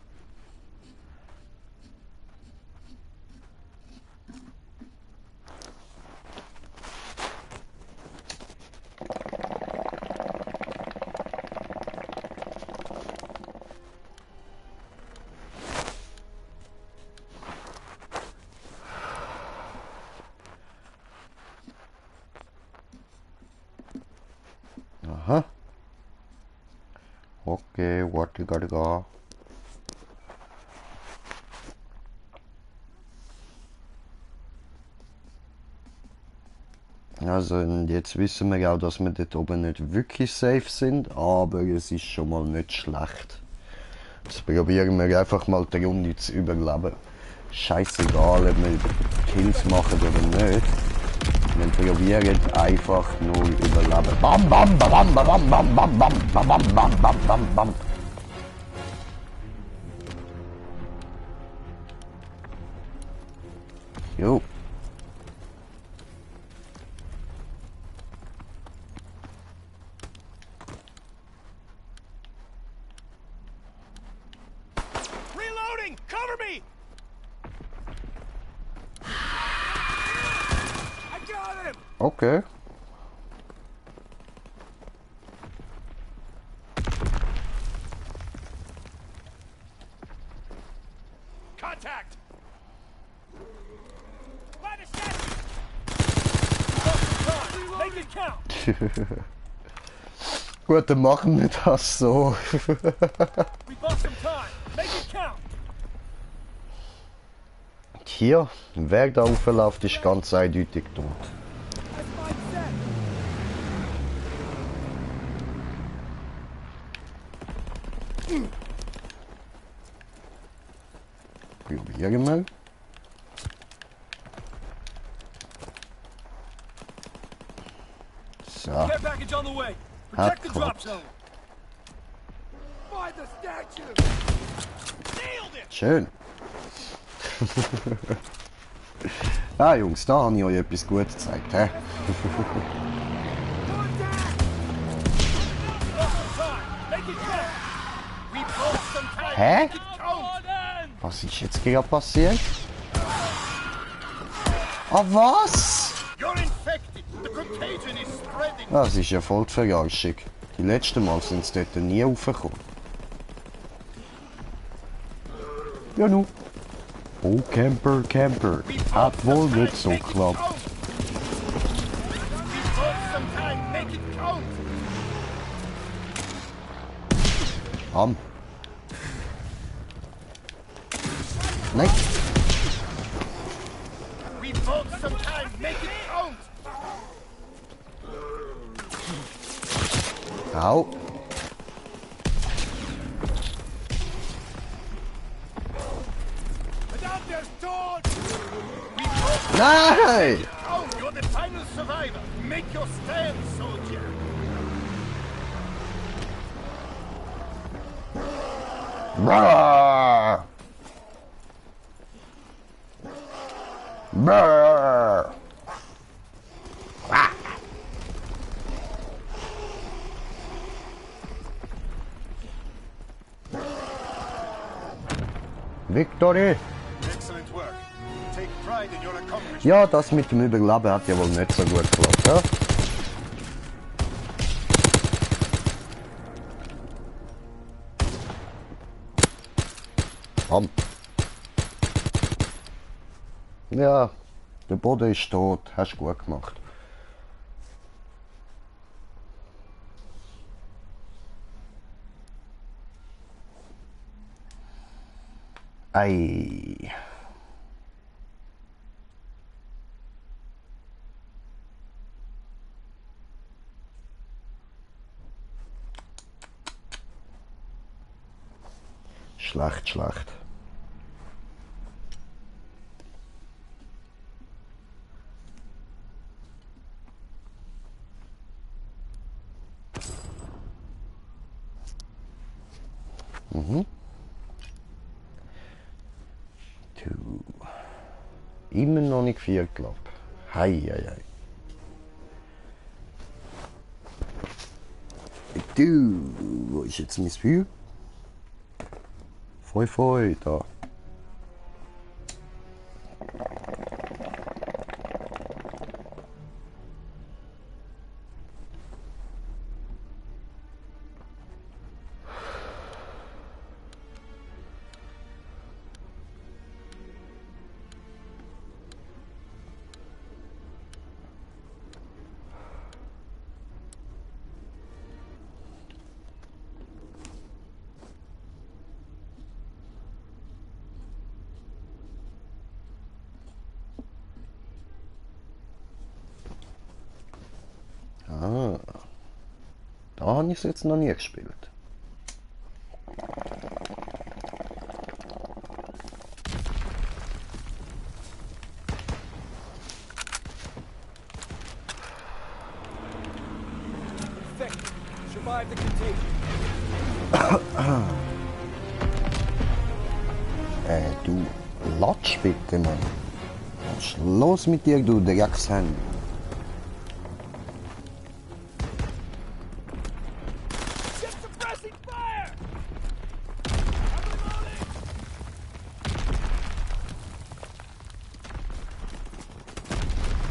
Aha. Okay, warte, gotta go. Also, und jetzt wissen wir auch, dass wir dort oben nicht wirklich safe sind, aber es ist schon mal nicht schlecht. Jetzt probieren wir einfach mal die Runde zu überleben. Scheißegal, ob wir Kills machen oder nicht. Wir probieren einfach nur überleben. Bam, bam, bam, bam, bam, bam, bam, bam, bam, bam, bam, bam, bam, bam. Jo. Reloading! Cover me! I got him! Okay. Contact! By the statue! Make it count! Gut, dann machen wir das so. We bought some time. Make it count! Hier, wer da aufläuft, ist ganz eindeutig tot. That's my set! Probieren wir. So, Care package on the way. Protect the drop Abklopft. zone. Find the statue! Nailed it! schön. Ah Jungs, da habe ich euch etwas Gutes gezeigt. He? Hä? Was ist jetzt gerade passiert? Ah was? You're infected. The contagion is spreading. Das ist ja voll die Verarschung. Die letzten Mal sind sie dort nie raufgekommen. Ja nu. Oh Camper, Camper. Hat wohl nicht so geklappt. We bought some time. Make it count. Am. Nein. We bought some time. Make it count. Au. Adapter's torn! Nein! Oh, you're the final survivor. Make your stand, soldier. Brrr. Brrr. Ah. Victory! Excellent work. Take pride in your accomplishment. Ja, das mit dem Überleben hat ja wohl nicht so gut geklappt, ja? Bam. Ja, der Boden ist tot. Hast du gut gemacht. Ei. Schlecht, schlecht. Immer noch nicht 4 Club. Hei, hei, hei. Du, wo ist jetzt mein Feuer? Feu, feu, da. Ah, da habe ich es jetzt noch nie gespielt. Effective. Survive the contagion. Du, latsch bitte, Mann. Was ist los mit dir, du Dreckshand? Ship suppressing fire!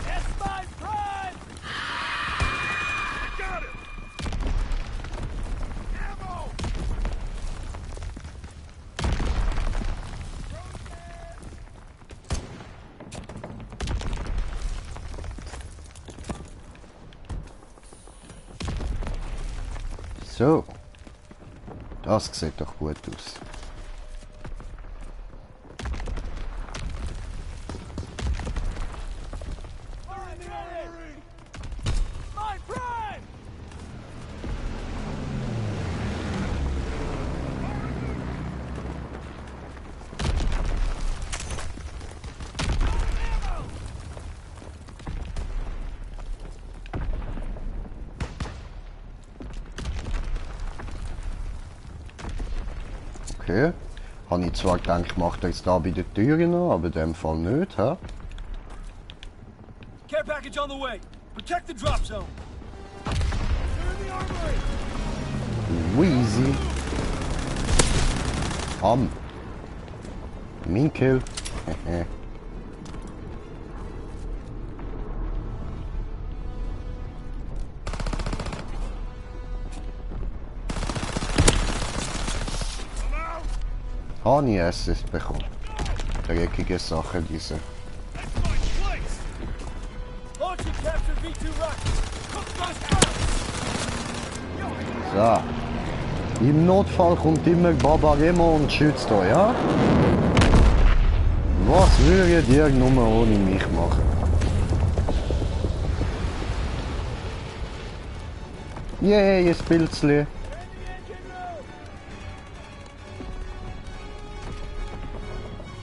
S5 Prime! Got it! Ammo! So. Das sieht doch gut aus. My Prime! Okay. Habe ich zwar gedacht, ich mache das da bei der Tür noch, aber in dem Fall nicht, hä? Care package on the way. Protect the drop zone. Clear the armory. Easy. Mein Kill. Habe ich Assist bekommen. Dreckige Sache diese. That's my place. Launch and capture V2 rockets. Cook those crowds. So. Im Notfall kommt immer Baba Remo und schützt euch, ja? Was würdet ihr nur ohne mich machen? Yay, ein Pilzli.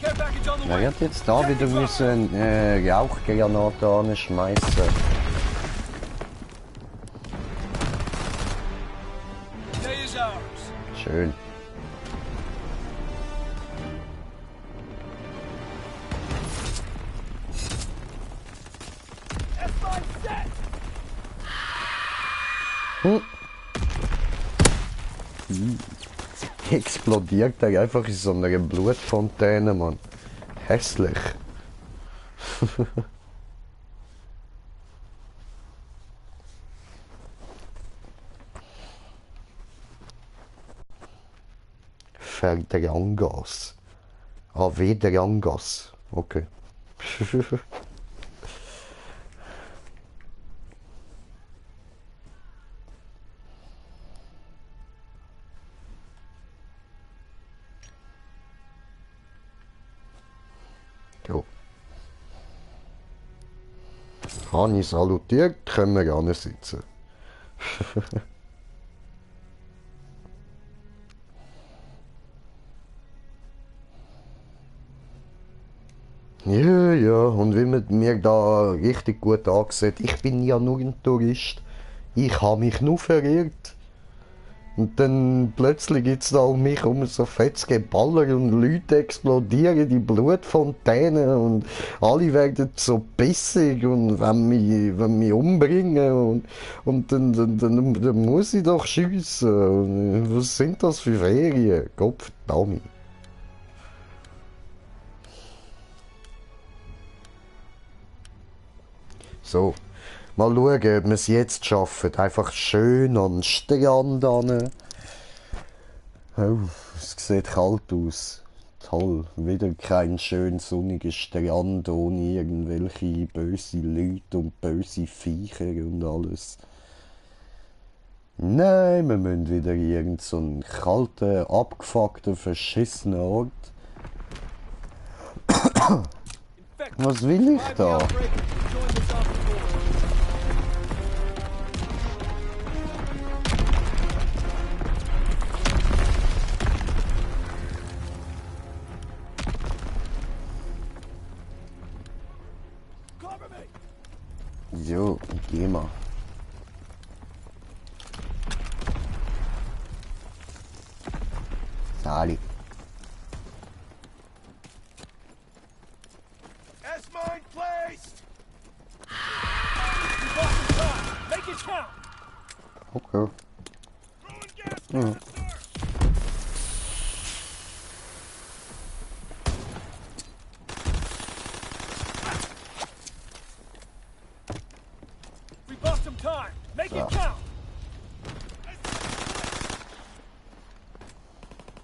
Care package on the Er way. wird jetzt da wieder müssen Rauchgranate anschmeißen. Day is ours. Schön. S5 set. Explodiert er einfach in so einer Blutfontäne, Mann. Hässlich. Verdrangas. Ah, Vedrangas. Okay. Jo. Habe ich salutiert, können wir gerne sitzen. Ja, ja, und wie man mir da richtig gut angesehen, ich bin ja nur ein Tourist. Ich habe mich nur verirrt. Und dann plötzlich gibt's da um mich herum so fettes Geballer und Leute explodieren, die Blutfontänen und alle werden so bissig und wollen mich umbringen und dann muss ich doch schiessen. Was sind das für Ferien? Gottverdammt. So, mal schauen, ob wir es jetzt schaffen. Einfach schön an den Strand ran. Oh, es sieht kalt aus. Toll, wieder kein schön sonniger Strand ohne irgendwelche böse Leute und böse Viecher und alles. Nein, wir müssen wieder in irgendeinen kalten, abgefuckten, verschissenen Ort. Was will ich da? Jo, geh mal. Sali. S-mine placed! We lost some time. Make it count! Okay. Throwing gas Mhm. canister! We lost some time. Make it count!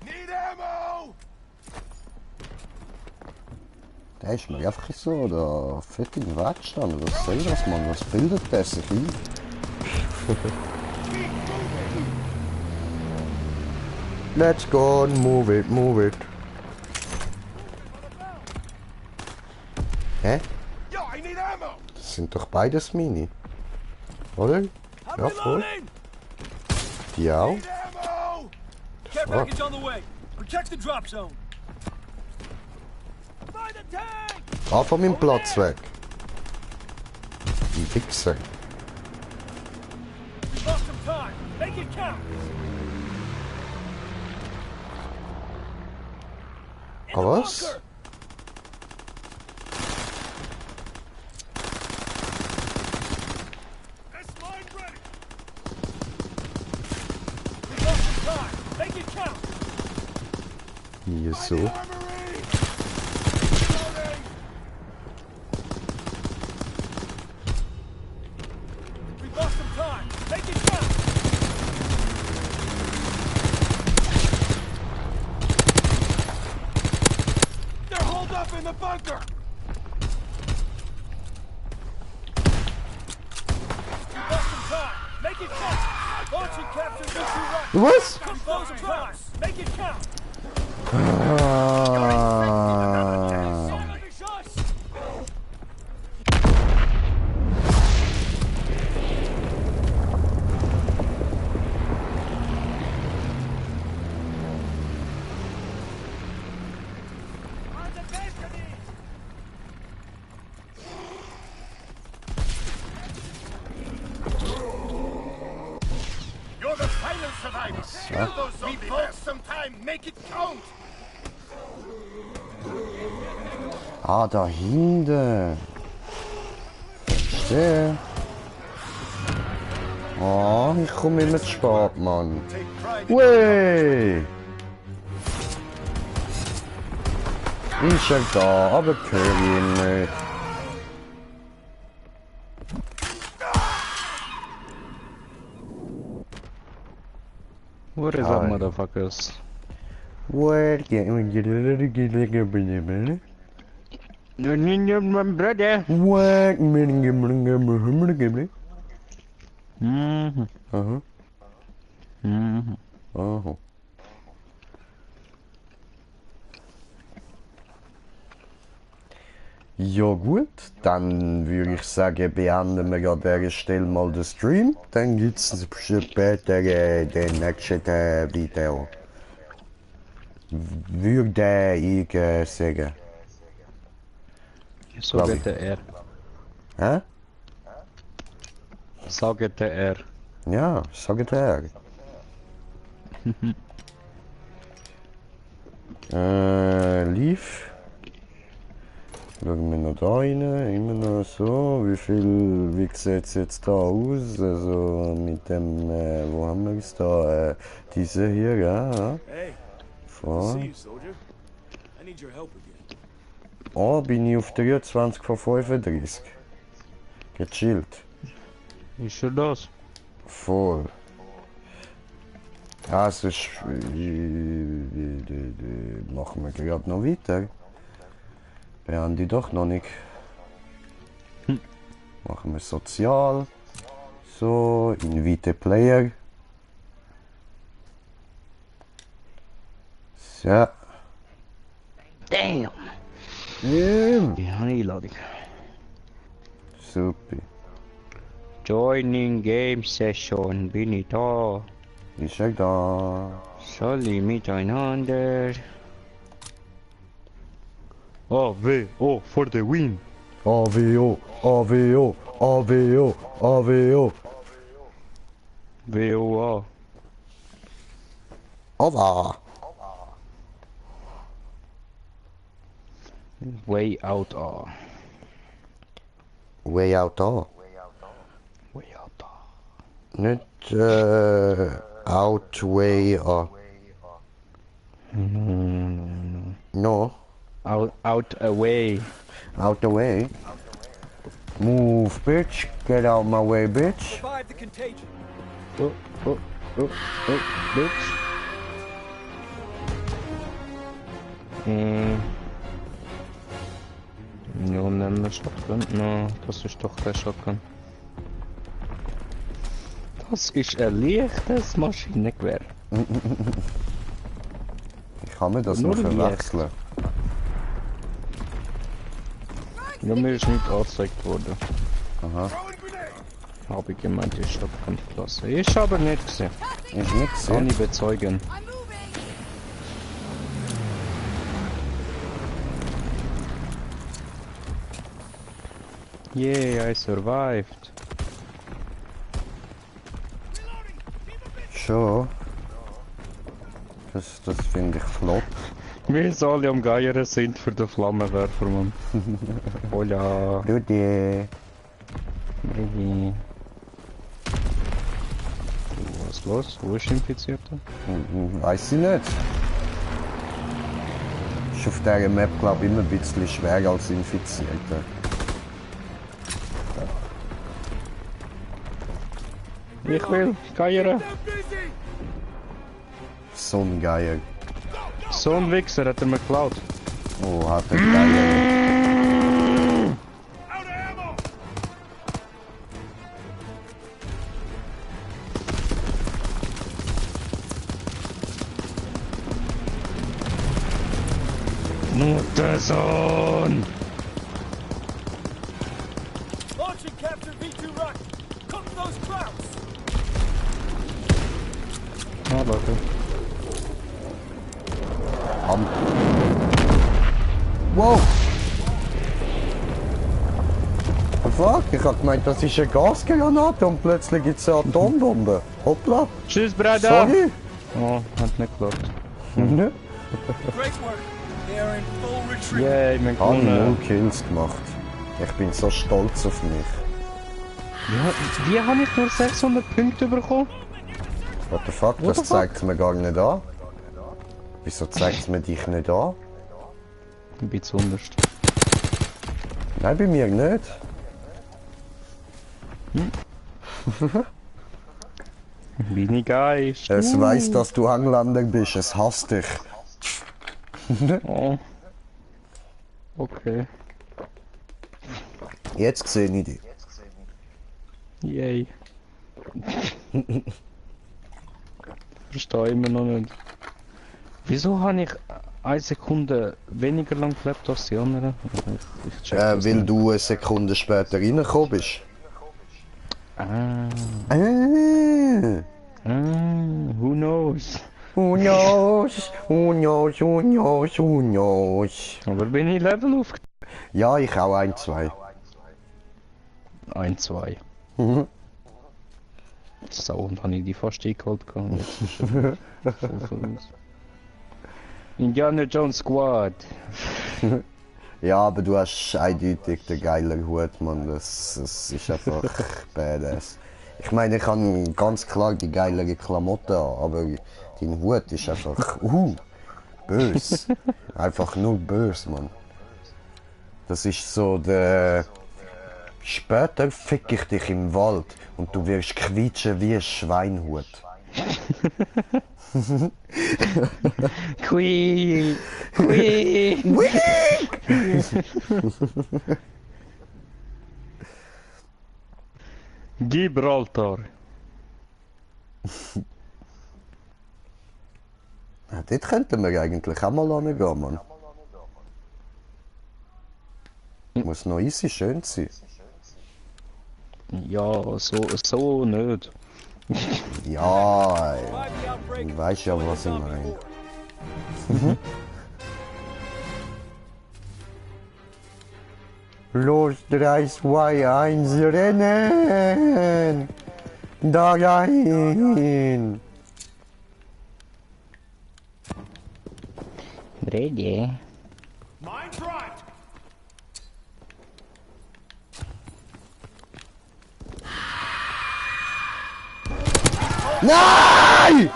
Need ammo! Der ist mir einfach so da fett in den Weg gestanden. Was soll das, Mann? Was bildet der sich ein? Let's go and move it, move it. Hä? Yo, I need ammo! Das sind doch beides Mini. Oder? I'm Ja, voll. reloading! Die auch? Need ammo! Care Oh. package on the way. Protect the drop zone. Find the tank! Ah, von meinem Platz weg. Die Wichser. We lost some time. Make it count. In Ah, the was? bunker. S-mine ready. We lost some time. Make it count. Hier so. Armory. Reloading. We lost some time. Make it count. They're holed up in the bunker. We lost some time. Make it count. Launch and capture V2 rocket. Was? We lost some time. Make it count. Ah. Enemy shots. On the balcony. You're the final survivors. Kill those zombie We bought some time. Make it count. Ah, da hinten. Verstehe. Oh, ich komme immer zu spät, Mann. Take pride in Wey! Ist er da, aber höre ihn nicht. What is Hi. up, motherfuckers? Where My brother. Aha. Aha. Ja gut, dann würde ich sagen, beenden wir an dieser Stelle mal den Stream. Dann gibt es später den nächsten Video. Würde ich sagen. So Glaub geht er. Hä? So geht er. Ja, sag er. Lief. Schauen wir noch da rein, immer noch so. Wie sieht es jetzt da aus? Also mit dem, wo haben wir es da? Diese hier, ja. Hey, Vor. see you, soldier. I need your help again. Oh, bin ich auf 23 von 35. Gechillt. Ist schon das? Voll. Ja, sonst machen wir gerade noch weiter. Beenden die doch noch nicht. Machen wir sozial. So, invite Player. So. Damn! Ja. Die Einladung. Super. Joining Game Session, bin ich da. Ist er da? Solli miteinander. AWO for the win. AWO, AWO, AWO, AWO. WOA. Aber. Way out A. Way out da. Way out A. Nicht out way a. No. Out away. Out the way. Move, bitch. Get out my way, bitch. Survive the contagion. Oh, bitch. Ja, nehmen wir Shotgun. No, das ist doch kein Shotgun. Das ist ein leichtes Maschinengewehr. Ich kann mir das Nur noch leicht. verwechseln. Ja, mir ist nicht angezeigt worden. Aha. Habe ich gemeint, die Shotgun-Klasse. Ich habe nicht gesehen. Ist nix, ja? Kann ich bezeugen. I'm moving. Yeah, I survived. Schon. Das finde ich flott. Wir alle am Geiern sind für den Flammenwerfer, Mann. Hola. Du die. Baby. Was ist los? Wo ist Infizierter? Weiß ich nicht. Ist auf dieser Map, glaube ich, immer ein bisschen schwerer als Infizierte. Ich will Geiern. Busy! So ein Geier. So ein Wichser hat er mir geklaut. Oh, hat der Geier. Out of ammo! Muttersohn! Launch and capture V2 rocket. Cook those Krauts. Ah, Leute. Wow! Fuck, ich hab gemeint, das ist eine Gasgranate und plötzlich gibt es eine Atombombe. Hoppla! Tschüss, Bruder! Sorry! Oh, hat nicht geklappt. Ne? Great work. They are in full retreat. Yay, wir Ich habe 0 gewonnen. Kills gemacht. Ich bin so stolz auf mich. Ja, wie habe ich nur 600 Punkte bekommen? What the fuck, What das the fuck? zeigt es mir gar nicht an. Wieso zeigt es mir dich nicht an? Ein bisschen anders. Nein, bei mir nicht. Bin ich Geist. Es weiß, dass du Engländer bist, es hasst dich. Oh. Okay. Jetzt sehe ich dich. Yay. Verstehe immer noch nicht. Wieso habe ich 1 Sekunde weniger lang gelebt als die anderen? Ich check das Weil nicht. du eine Sekunde später reingekommen bist. Ah, Ah. who knows? Who knows? Who knows? Who knows? Who knows? Aber bin ich Level auf? Ja, ich auch 1, 2. 1, 2. So, und habe ich die fast eingeholt. Jetzt ist er voll voraus. Indiana Jones Squad. Ja, aber du hast eindeutig den geilen Hut, Mann. Das ist einfach badass. Ich meine, ich habe ganz klar die geilere Klamotten an, aber dein Hut ist einfach bös. Einfach nur bös, Mann. Das ist so der... Später fick ich dich im Wald und du wirst quietschen wie ein Schweinhut. Qui! Qui! Gibraltar. Ja, dort könnten wir eigentlich auch mal hingehen, Mann. Muss noch easy schön sein. Ja, so nicht. Ja, Revive the outbreak. du weißt ja, was ich meine. Los, 3, 2, 1, rennen! Da rein! Ready? Mine's right. Nein!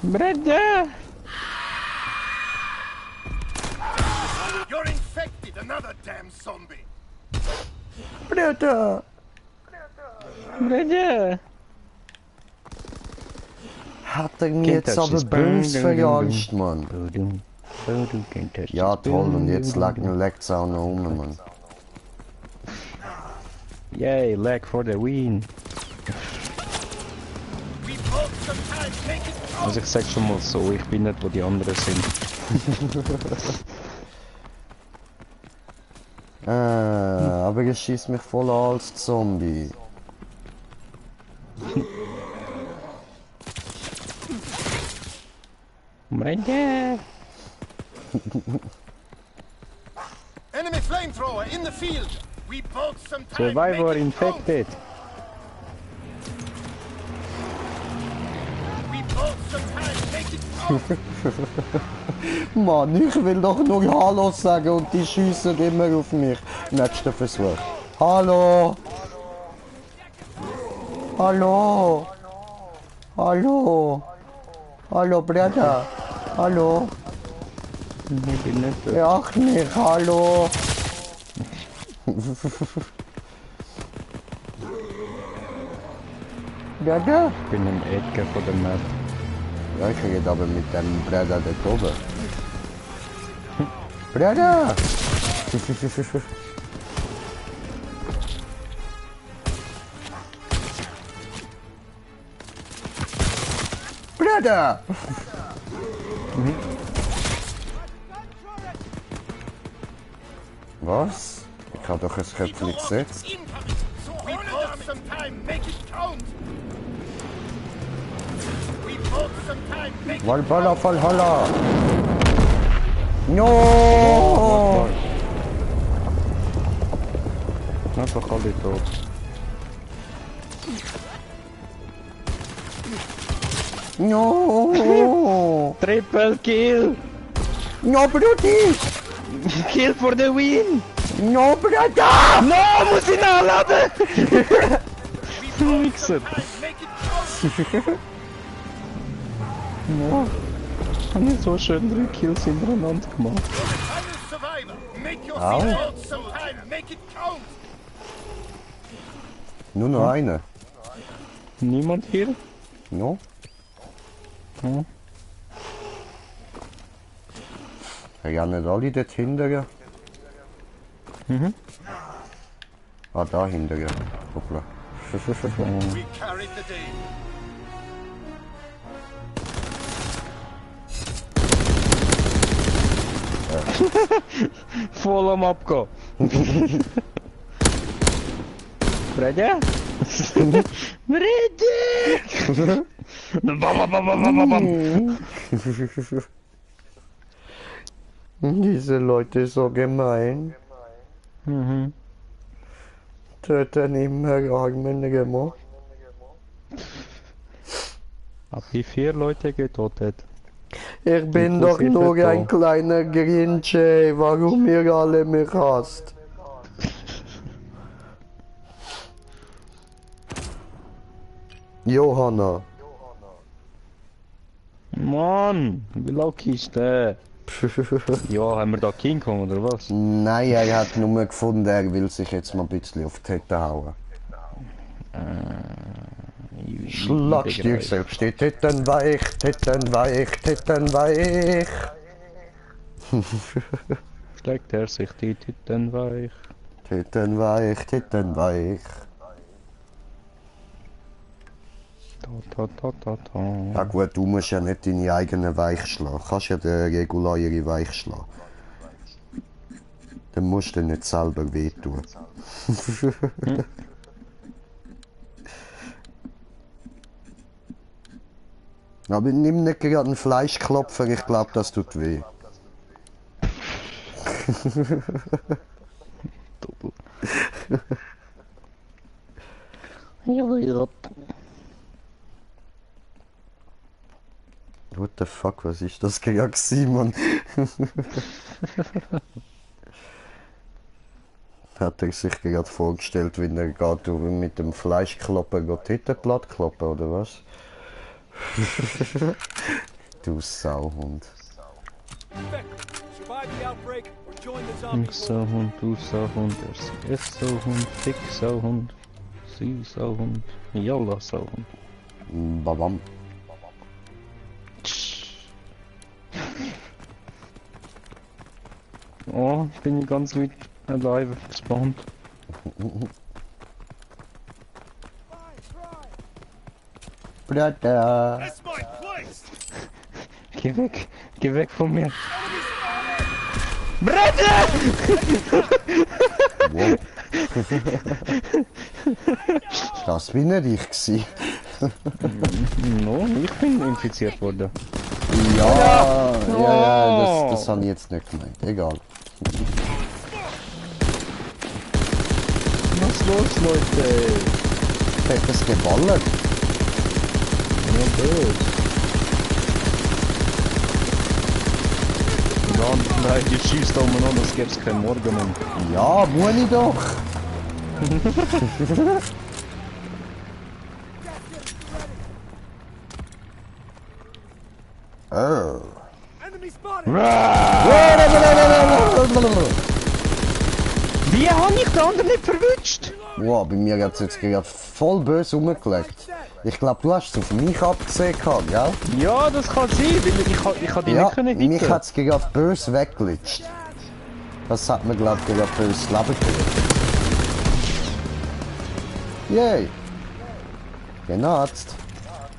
Brother! You're infected, another damn zombie. Bruder! Brother! Hat er mir Can't jetzt touch aber this. bös verarscht, Mann. Bodum. Bodum can't touch Ja, this. toll, und jetzt leckt's auch noch um, Mann. Yay, lag for the win. We bought some time, make it count. Also ich sag schon mal so, ich bin nicht, wo die anderen sind. Aber er schießt mich voll an als Zombie. Brother! Enemy flamethrower in the field. We bought some time, Survivor make it count. infected! We bought some time, make it count. Mann, ich will doch nur Hallo sagen und die schiessen immer auf mich. Nächster Versuch. Hallo! Hallo! Hallo! Hallo, Bruder! Hallo! Ich bin nicht dort. Beacht mich, hallo! Bruder? Ich bin im Ecke von der Map. Ja, ich rede aber mit dem Bruder dort oben. Bruder! Bruder! Was? Ich habe doch ein Köpfchen gesetzt. Incoming. We bought some time, make it count. We bought some time, make it Valhalla, Valhalla! No! Einfach alle tot. No! Triple kill! No, Brudi! Kill for the win! No, Bruder! No, muss ich nachladen! Mixer! time, make it count. Hab ich so schön 3 Kills hintereinander gemacht. Final survivor, make your Ow. feet out some time, make it count. Nur noch eine. Niemand hier? No? Hm. Ja, nicht alle dort hinterher. Mhm. Ah, da hinterher. Hoppla. We carried the day. Voll am Abgehen. Brede? Brede! Diese Leute so gemein. Mhm. Töten immer Armen gemacht. Hab ich 4 Leute getötet. Ich bin doch Interessiert nur mich ein doch. kleiner Grinch, ey. Warum ihr alle mich hasst? Johanna. Mann, wie lucky ist der? Ja, haben wir da King Kong oder was? Nein, er hat nur gefunden, er will sich jetzt mal ein bisschen auf die Tette hauen. Schlagst dir selbst die Titten weich, Titten weich, Titten weich. Schlägt er sich die Titten weich? Titten weich, Titten weich. Ta. Ja gut, du musst ja nicht deine eigenen weich schlagen. Kannst ja den Regular ihre weich schlagen. Dann musst du dir nicht selber wehtun. Aber nimm nicht gerade einen Fleischklopfer, ich glaube, das tut weh. Doppel. Ja. What the fuck, was ist das gerade gewesen, Mann? Hat er sich gerade vorgestellt, wie er geht mit dem Fleischklopper geht Tittenblatt kloppen, oder was? Du Sauhund. Survive the outbreak or join the zombie Ich Sauhund, du Sauhund, ich Sauhund, Fick Sauhund, sie Sauhund, Jalla Sauhund. Babam. Oh, ich bin ganz mit alive gespawnt. Brother. That's my place! Geh weg von mir. Bruder! Wow. Das bin nicht ich gewesen. No, ich bin infiziert worden. Ja, das habe ich jetzt nicht gemeint. Egal. Was ist los, Leute? Hat es geballert? Ja, böse. Ja, nein, die schießt da umeinander, als gäbe es keinen Morgen, Mann. Ja, muss ich doch. Oh. Enemy spotted! Wie habe ich den anderen nicht verwünscht? Wow, bei mir hat es jetzt gerade voll böse rumgelegt. Ich glaube, du hast es auf mich abgesehen, gell? Ja, das kann sein, weil ich kann die Ja, nicht können mich hitten. hat es gerade böse weggelitscht. Das hat mir, glaube ich, gerade böse das Leben gerettet. Yay! Genatzt.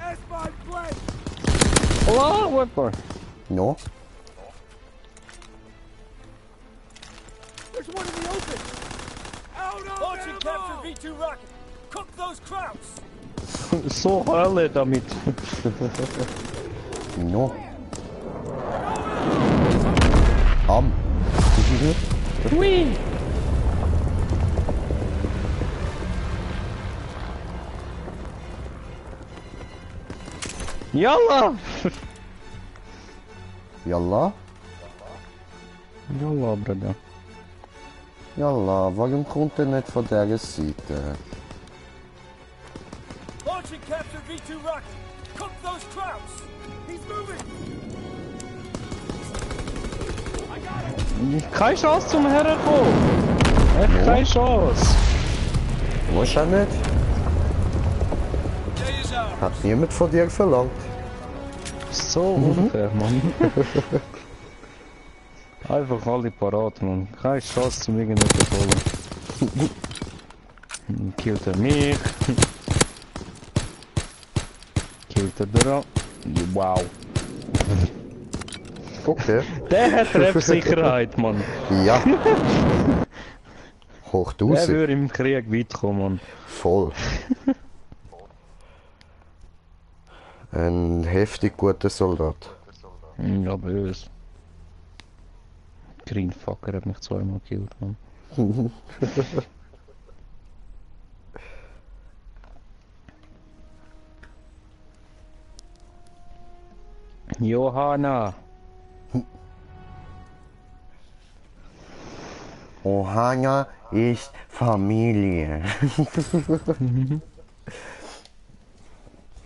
S5 flank! Allahu Akbar. No. There's one in the open! Out of Launch and capture V2 rocket! Cook those Krauts! So Hölle damit. No. Am. Hui. Yalla! Yalla. Yalla, Bruder. Yalla, warum kommt er nicht von dieser Seite? Launch and capture V2 rocket! Cook those Krauts! He's moving! I got him! Keine Chance zum Herkommen! Echt keine Chance! Muss er nicht? Day is out! Hat niemand von dir verlangt. So unfair, Mann. Einfach alle parat, Mann. Keine Chance zum irgendetwas holen. Killt er mich. Killt er dran. Wow. Okay. Der hat Treffsicherheit, Mann. Ja. Hoch Der 1000. würde im Krieg weit kommen, Mann. Voll. Ein heftig guter Soldat. Ja, böse. Greenfucker hat mich zweimal gekillt, Mann. Johanna. Ohana ist Familie.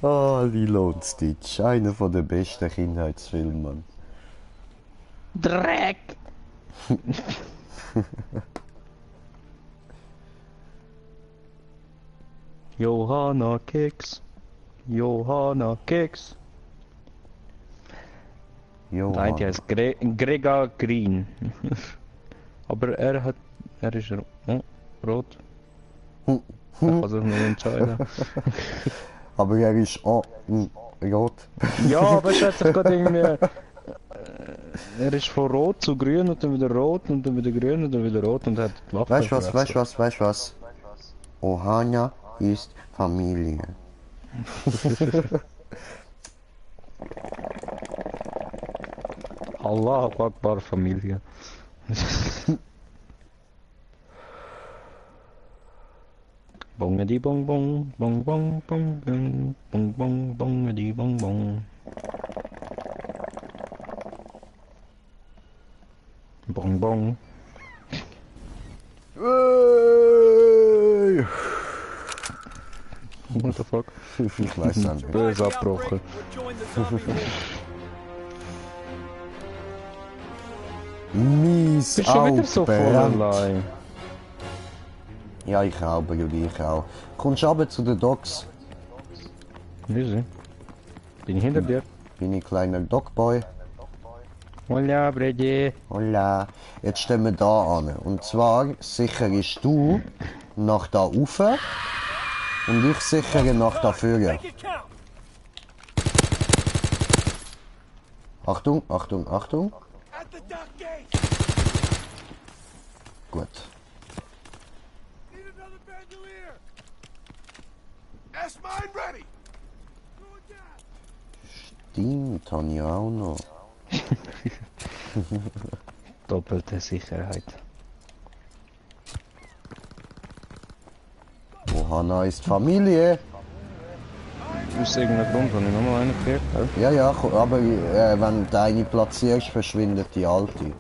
Ah, Lilo und Stitch. Einer von den besten Kindheitsfilmen, Mann. Dreck! Johanna Keks. Johanna Keks. Nein, die heißt Gregor Green. Aber er ist rot. Er kann sich nicht entscheiden. Aber er ist rot. Ja, aber es hat sich gerade irgendwie... er ist von rot zu grün und dann wieder rot und dann wieder grün und dann wieder rot und hat die Waffe Weißt du was? Ohana ist Familie. Allahu Akbar Familie. Bongedi bong bong, bong bong bong bong, bong bong bongedi bong bong. Bong bong. Hey! What the fuck? Ich weiß nicht. Böse abgebrochen. Mies Bist schon wieder so voll Aufbrand. allein? Ja, ich auch, Brudi, ich auch. Kommst du runter zu den Dogs? Wieso? Bin ich hinter dir? Bin ich kleiner Dogboy. Hola, Brady. Hola. Jetzt stehen wir da an. Und zwar sicherst du nach da rauf und ich sichere nach da vorne. Make it count. Achtung, Achtung, Achtung. At the dock gate. Gut. Need another bandolier. S-mine ready! Going down. Stimmt, habe ich auch noch. Doppelte Sicherheit. Ohana ist Familie. Aus irgendeinem Grund habe ich nochmal einen gekriegt. Ja, ja, aber wenn du eine platzierst, verschwindet die alte.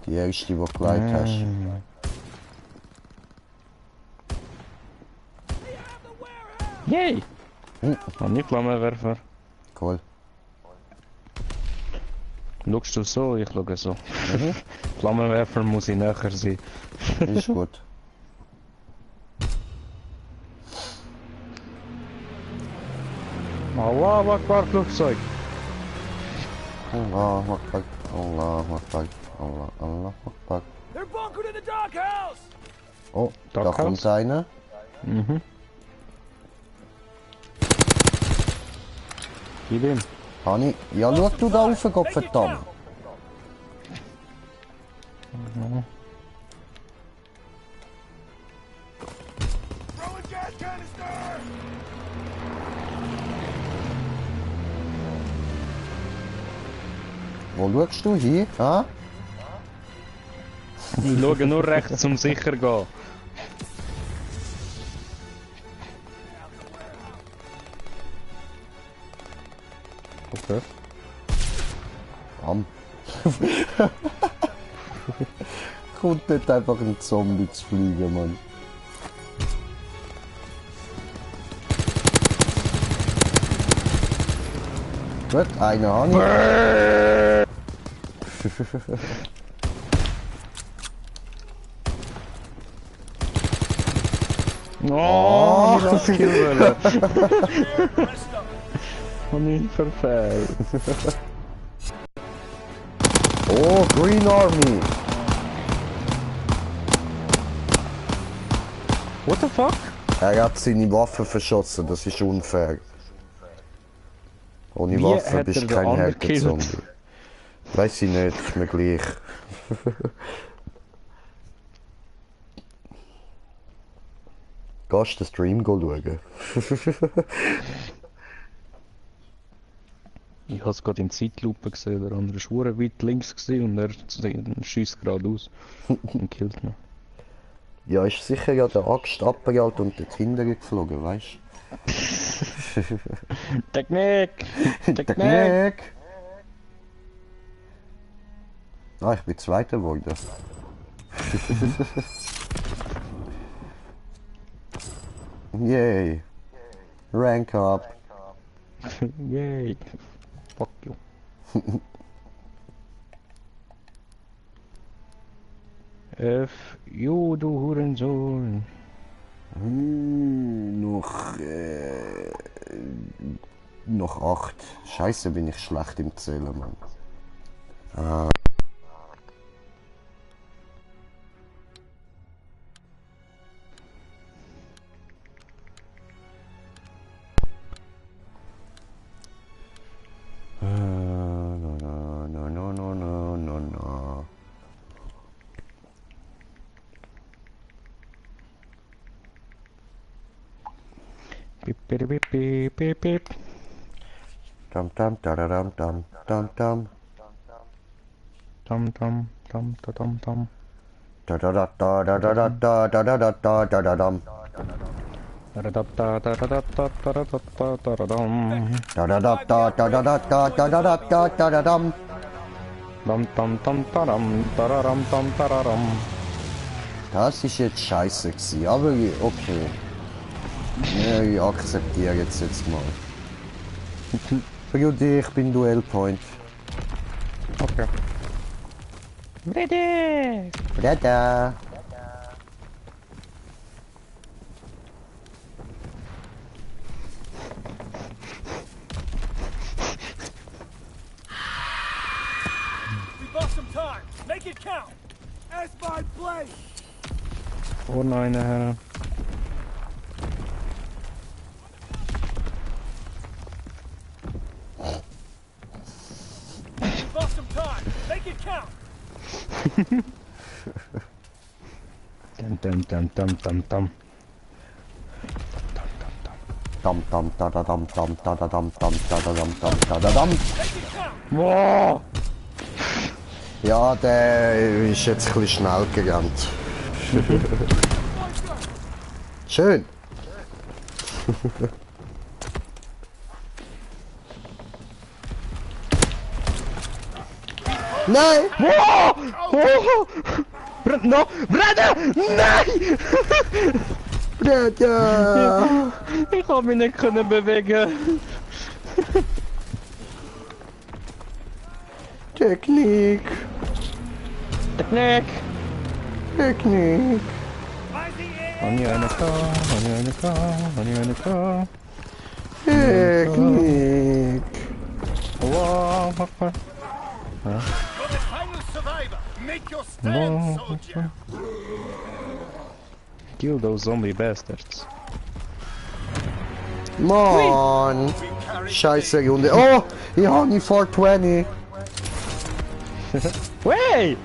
Die erste, die du geleitet hast. Yay! Habe ich Flammenwerfer. Cool. Schaust du so? Ich schaue so. Flammenwerfer muss ich näher sein. Ist gut. Allahu Akbar Flugzeug. Allah Akbar, Allah Akbar, Allah Akbar. They're bunkered in the doghouse. Oh, da Doghouse? kommt einer. Mhm. Gib ihm. Hani, ja, schau du da rauf, Gott Make it verdammt. count. Throwing gas canister! Wo schaust du hin? Ha? Ich schaue nur rechts, um sicher zu gehen. Okay. Bam. Kommt nicht einfach ein Zombie zu fliegen, Mann. Gut, einer habe Oh, ich lass Kill wollen. Rest up. Und ich verfehlt. Oh, Green Army. What the fuck? Er hat seine Waffe verschossen, das ist unfair. Ohne Wie Waffe hat bist er du den kein anderen Härtezombie. gekillt? Weiß ich nicht, ist mir gleich. Gehst du den Stream schauen? Ich habe es gerade in Zeitlupe gesehen, der andere war weit links gewesen und er schießt geradeaus und killt mich. Ja, ist sicher ja der Axt abgehalten und dort hinten geflogen, weißt du? Technik! Technik! Technik! Ah, ich bin Zweiter geworden. Yay! Rank up! Yay! Fuck you. You, du Hurensohn. Noch 8. Scheiße, bin ich schlecht im Zählen, Mann. No. Beep, beep, beep, beep, beep, beep. Dum dum da da dum dum dum dum. Dum, dum, dum, da, dum, dum. Da da da da da da da da da da da da da dum. Da, da, da, da, da, da, da, da, da, da, da, da, dum. Da da da da da da da da da da da da da da dum. Dum, dum, dum, da, dum, da, da, dum, dum, da, da, dum. Das ist jetzt scheiße gewesen, aber okay. Ja, ich akzeptiere jetzt mal. Für dich, ich bin Duellpoint. Okay. Ready! Da. We bought some time. Make it count. As my blade. Oh nein, Herr. We bought some time. Make it count. Dum, dum, dum, dum, dum, dum. Dum dum da da dum dum da da dum dum da da dum dum da da dum. Make it count. Wow! Ja, der ist jetzt ein bisschen schnell gegangen. Schön. Nein! Wow! Oh! No! Bruder! Nein! Bruder! Ich hab mich nicht können bewegen. Technik! Technik! Technik! By the air. Haben wir eine K? Haben wir eine K? Haben wir eine K? Technik! Wow! Mach mal. You're the final survivor. Make your stand, soldier. Kill those zombie bastards. Mann! We carry Scheiße Runde. Oh! Ich hab die 420. Wey!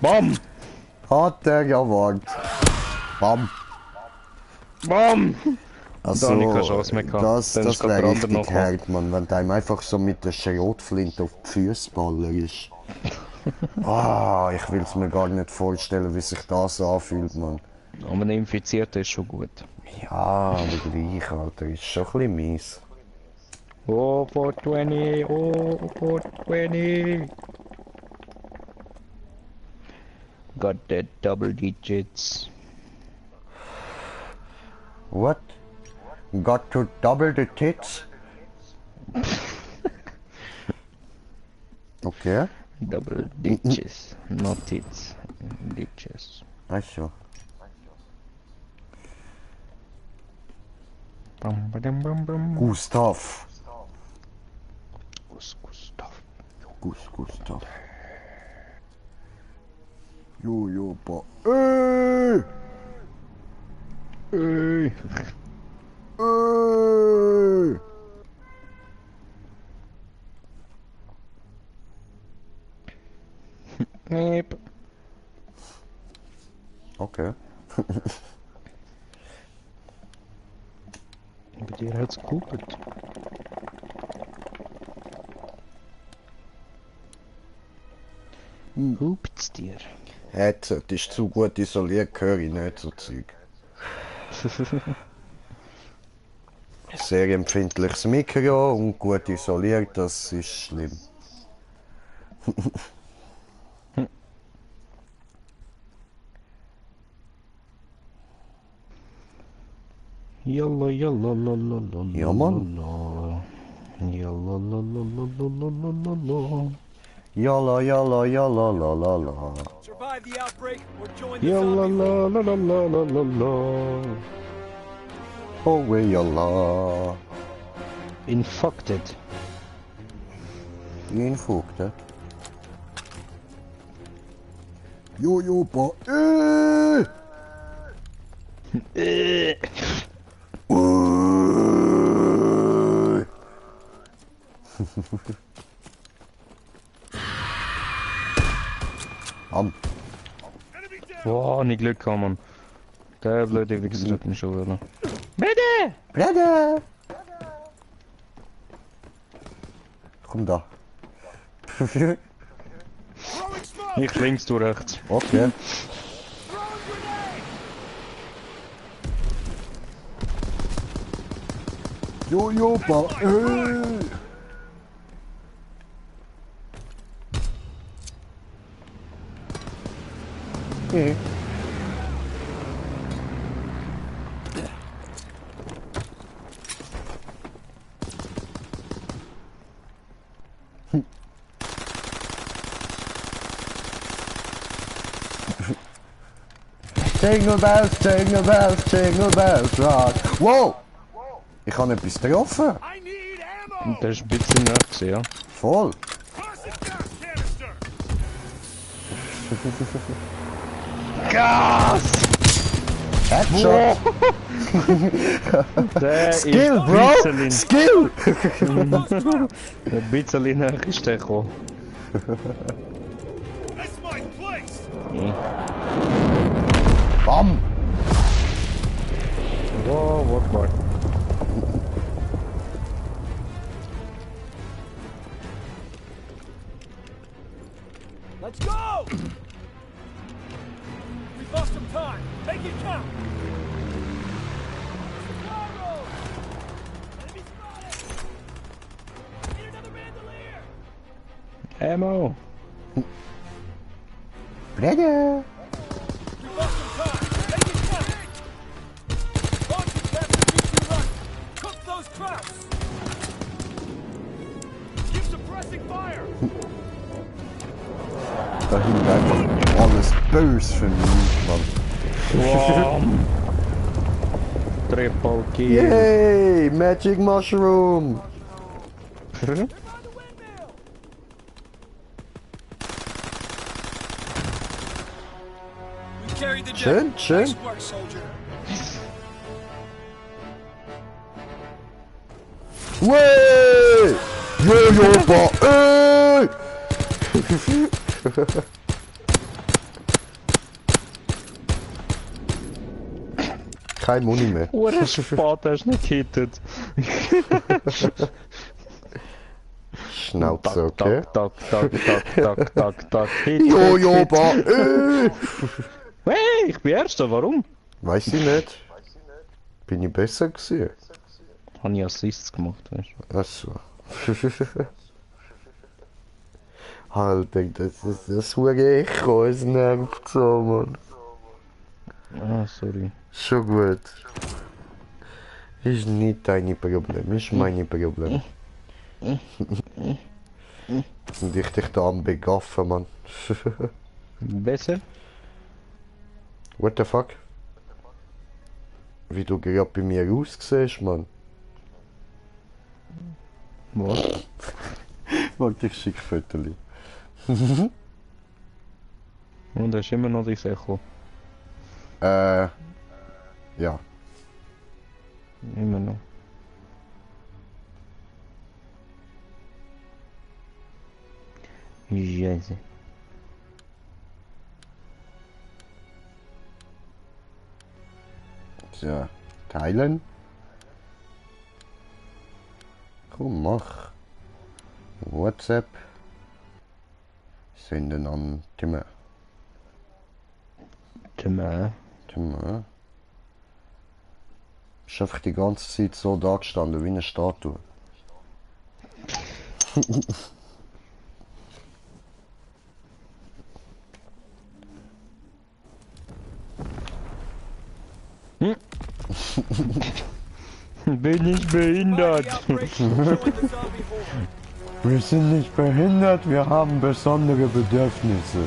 Bam! Hat er gewarnt. Bam! Bam! Also, Da hab ich keine Chance mehr gehabt. das Dann ist grad wäre der andere richtig noch hart, man, wenn einem einfach so mit der Schrotflinte auf die Füße ballern ist. Ah, ich will es mir gar nicht vorstellen, wie sich das anfühlt, man. Aber ein Infizierter ist schon gut. Ja, aber gleich, Alter, ist schon ein bisschen mies. Oh, 420! Oh, 420! Got that double digits. What? Got to double the tits? Okay, Double ditches, not tits. Ditches. also. Bam, badam, bam, bam. Gustav. Gustav. Gustav. Jo, pa. Ey! Ey. Ey! Neep. Okay. Bei dir hat's gekugelt. Hupt's dir? Headset ist zu gut isoliert, höre ich nicht so Zeug. Sehr empfindliches Mikro und gut isoliert, das ist schlimm. Yalla yalla la la la la Ja, Mann. la. Yalla la la la la la la la. Jalla, jalla, jalla, la la la. Survive the outbreak or join the Yalla zombie la league. la la la la la la. Oh, we jalla. Infected. Infected. Jojo, ba. Am. Boah, nicht Glück gehabt, Mann. Der blöde Wichser hat mich schon wollen. Bitte! Brother! Komm da. Throwing smoke! Ich links, du rechts. Okay. Throwing grenade! Jojo, ba. Jingle bells, jingle bells, jingle bells, rock. Wow! Ich habe etwas getroffen. I need ammo! Der ist ein bisschen näher gewesen, ja. Voll. Toxic gas canister! Gas! Headshot. Der Skill, ist bro! ein bisschen, Skill! ein bisschen näher ist der gekommen. That's my place! Bam! Wow, warte mal. Let's go! We bust some time. Make it count! Supply road! Enemy spotted! Need another bandolier! Ammo! Brother! We bust some time. Make it count! Launch and capture V2 Rocket! Cook those Krauts! Keep suppressing fire! Da hinten einfach alles böse für mich, Mann. Wow! Triple kill! Yay! Magic Mushroom! They're on the windmill! We carried the Schön, day. schön. Nice work, soldier. Way! Jojo, ba. Kein Muni mehr. Ure spät hast du nicht gehittet. Schnauze, okay? Tak, tak, tak, tak, tak, tak. Hit, Jojo, hit, ba. hit. Hey, ich bin Erster, warum? Weiß ich nicht. Bin ich besser gewesen? Habe ich Assists gemacht, weißt Achso. Alter, das ist das hure Echo, es nervt so, Mann. du? Ah, sorry. Schon gut. Ist nicht dein Problem, ist mein Problem. Und ich dich da am begaffen, Mann. Besser? What the fuck? Wie du gerade bei mir aussiehst, Mann. Was? Warte, ich schick Fotos. Und hast immer noch dein Echo. Ja. Immer noch. Scheiße. So, teilen. Komm, mach. WhatsApp. Senden an Ist einfach die ganze Zeit so da gestanden, wie eine Statue. Bin ich behindert? Wir sind nicht behindert, wir haben besondere Bedürfnisse.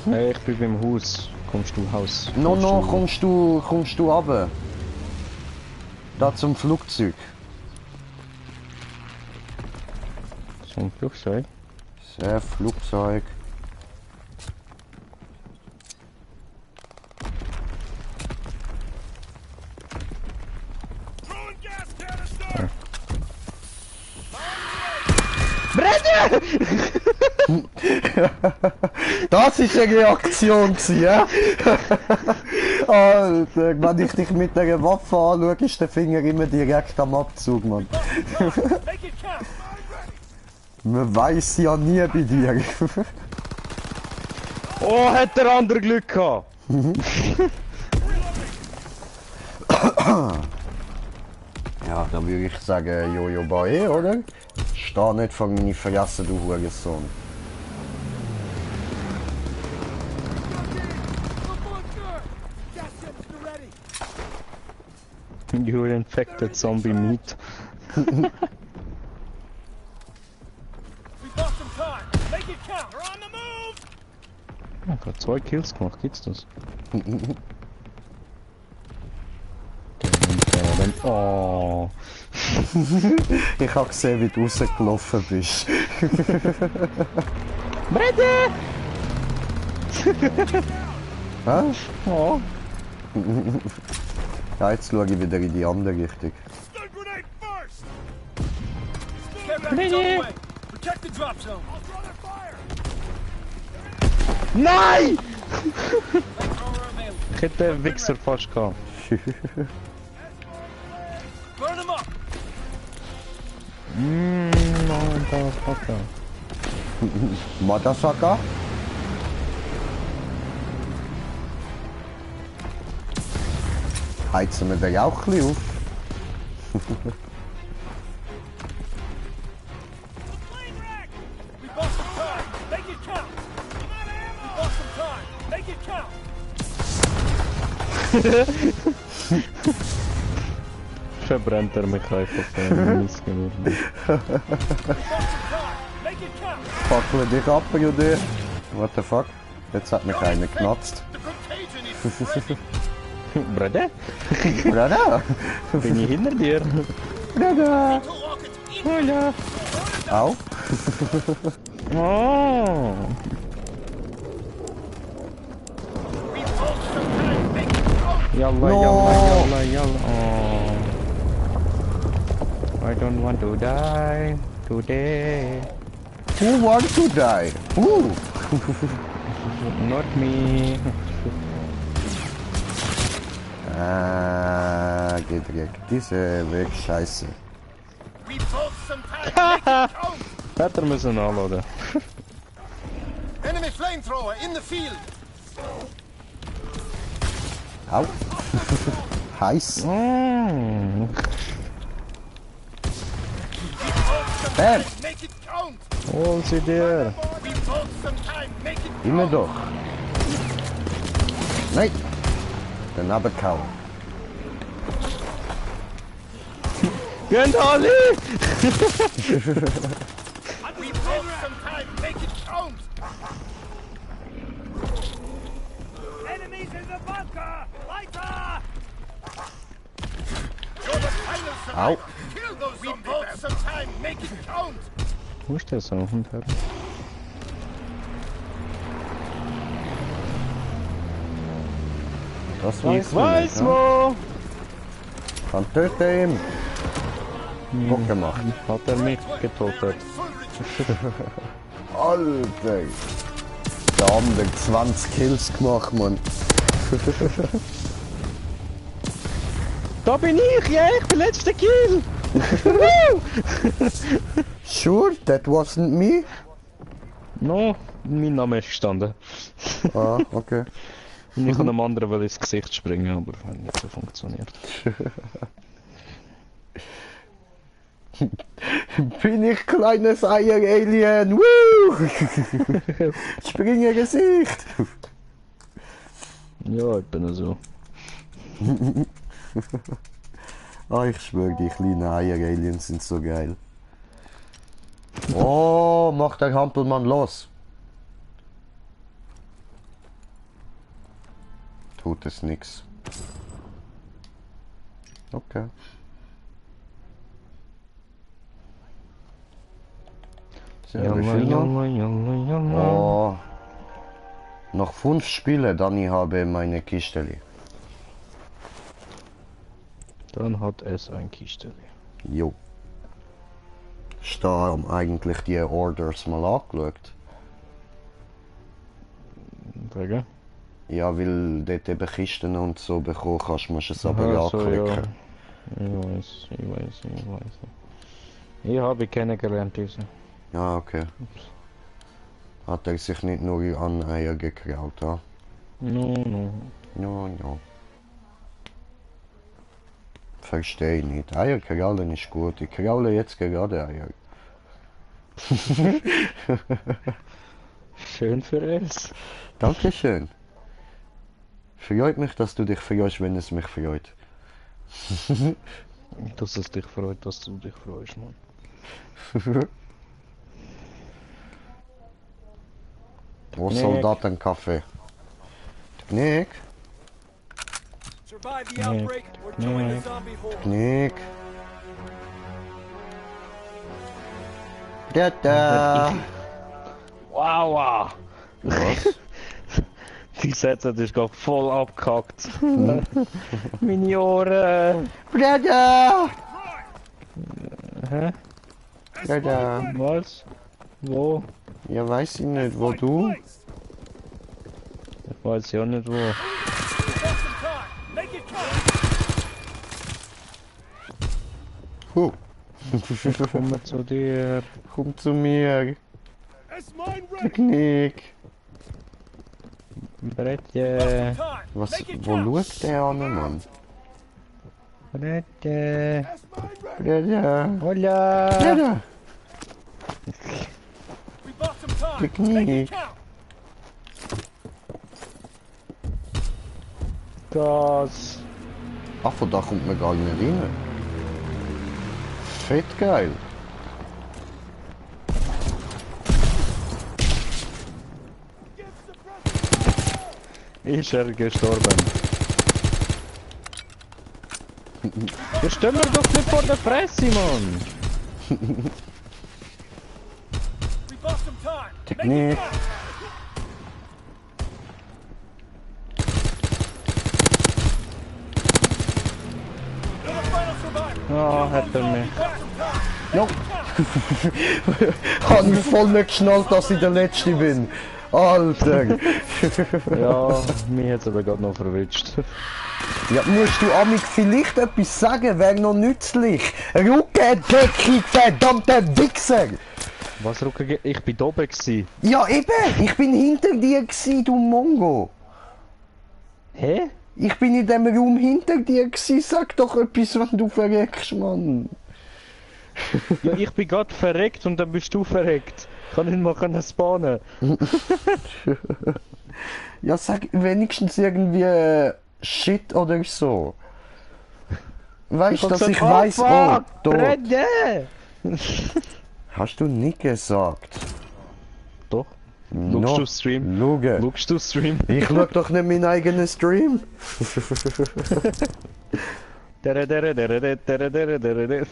Hey, ich bin beim Haus. Kommst du Haus? No, kommst du runter. Da zum Flugzeug. Zum Flugzeug? Sehr Flugzeug. Throwing gas canister! Das ist eine Reaktion gewesen, ja? Alter, wenn ich dich mit einer Waffe anschaue, ist der Finger immer direkt am Abzug, Mann. Make it count! Man weiß ja nie bei dir. Oh, hat der andere Glück gehabt! Ja, dann würde ich sagen, Jojo Bae, oder? Steh nicht vor meine Fresse, du Hurensohn. Gas canister ready! You're infected zombie meat. We bought some time! Make it count! We're on the move! Ich hab 2 Kills gemacht, gibt's das? Oh. Ich habe gesehen, wie du rausgelaufen bist. Brede! Hä? Oh. Ja, jetzt schaue ich wieder in die andere Richtung. Stun grenade first! Care package on the way! Protect the drop zone! I'll draw their fire! Nein! Flamethrower available. Ich hätte den Wichser fast gehabt. Burn him up! Motherfucker. Motherfucker? Heizen wir den auch ein bisschen auf? Plane rack! We bought some time! Make it count! We bought some time! Make it count! Verbrennt er mich einfach missgeworden. We bought some time! Make it count! Fackel dich ab, Jude. What the fuck? Jetzt hat mich einer genatzt. The contagion is spreading. Brede? Brada! Bin ich hinter dir? Brada! To rocket in. Hola. Au! Oh. We bought some time. Make it count. Yalla, No. yalla, yalla. Oh. I don't want to die today. Who wants to die? Who? Not me. Ah, gedreckt. Diese Weg scheiße. We bought some time. Make it count. Better müssen anladen. Enemy flamethrower in the field. Au! Heiß! Mm. Bam! Make it count. Oh, sie dir. We bought some time. Make it count. Immer doch! Nein! Den abgehauen. Gönnt alle! We bought some time. Make it count. Enemies in the bunker! Lighter! You're the final Au! survivor. Kill those zombies. We bought some time. Make it count. Wo ist der so? Hund her? Das weiß Ich man weiß nicht, ne? wo! Dann töte ihn! Gut gemacht. Hat er mich getötet? Alter! Der andere 20 Kills gemacht, Mann. Da bin ich, ja, ich bin letzter Kill! Sure, that wasn't me? No, mein Name ist gestanden. Ah, okay. Und ich kann dem anderen will ins Gesicht springen, aber hat nicht so funktioniert. Bin ich kleines Eier-Alien? Woo! Springe Gesicht! Ja, ich bin so. Ah, ich schwöre, die kleinen Eier-Aliens sind so geil. Oh, macht der Hampelmann los! Tut es nix. Okay. So, wie viel noch? Oh. Noch 5 Spiele, dann ich habe meine Kisteli. Dann hat es ein Kisteli. Jo. Hast du da eigentlich die Orders mal angeschaut? Wegen? Ja, weil dort eben Kisten und so bekommen kannst, musst du es aber Aha, so, ja. anklicken. Ich weiß. Ich habe kennengelernt, diese. Ja, okay. Hat er sich nicht nur an Eier gekraut, ja? No. Ja. Verstehe ich nicht. Eier kraulen ist gut. Ich kraule jetzt gerade Eier. Schön für es. Dankeschön. Freut mich, dass du dich freust, wenn es mich freut. Dass es dich freut, dass du dich freust, Mann. Wo soll das denn Kaffee? Knick, Survive the outbreak or join the zombie horde. Knick. Da. Wow! Was? Die Sätze ist gerade voll abgehackt. Meine Ohren! Da. Hä? Da. Was? Wo? Ja, weiß ich nicht, wo du? Ich weiß ja nicht wo. We got some time. Make it count. Huh. Komm zu dir. Komm zu mir. It's mine ready. Knick. Brette. Time. Was, Make it wo count. schaut der an, Mann? Brette. It's mine ready. Da. Hola! Da. We bought some time. Make Knick. it count. Das. Ach, von da kommt man gar nicht rein. Fett geil. Ist er gestorben? Jetzt stehen wir doch nicht vor der Fresse, Mann! We bought some time. Make Technique. it count. You're the final survivor. Ah, hat er mich. Jo. Hab ich voll nicht geschnallt, dass ich der Letzte bin. Alter. Ja, mich hat es aber gerade noch verwitscht. Ja, musst du Amig vielleicht etwas sagen? Wäre noch nützlich. Rückendeckung, verdammter Wichser. Was, Rucke? Ich bin da oben gewesen. Ja, eben. Ich bin hinter dir gsi, du Mongo. Hä? Ich bin in dem Raum hinter dir gsi. Sag doch etwas, wenn du verreckst, Mann. Ja, ich bin gerade verreckt und dann bist du verreckt. Ich kann nicht mal spawnen. Ja, sag wenigstens irgendwie Shit oder so. Weißt du, dass ich weiß, oh, tot. Brenne! Hast du nicht gesagt? Doch. No. Schaust du Stream? Schauen. Schaust du Stream? Ich schau doch nicht meinen eigenen Stream. Dere, dere, dere, dere, dere, dere, dere.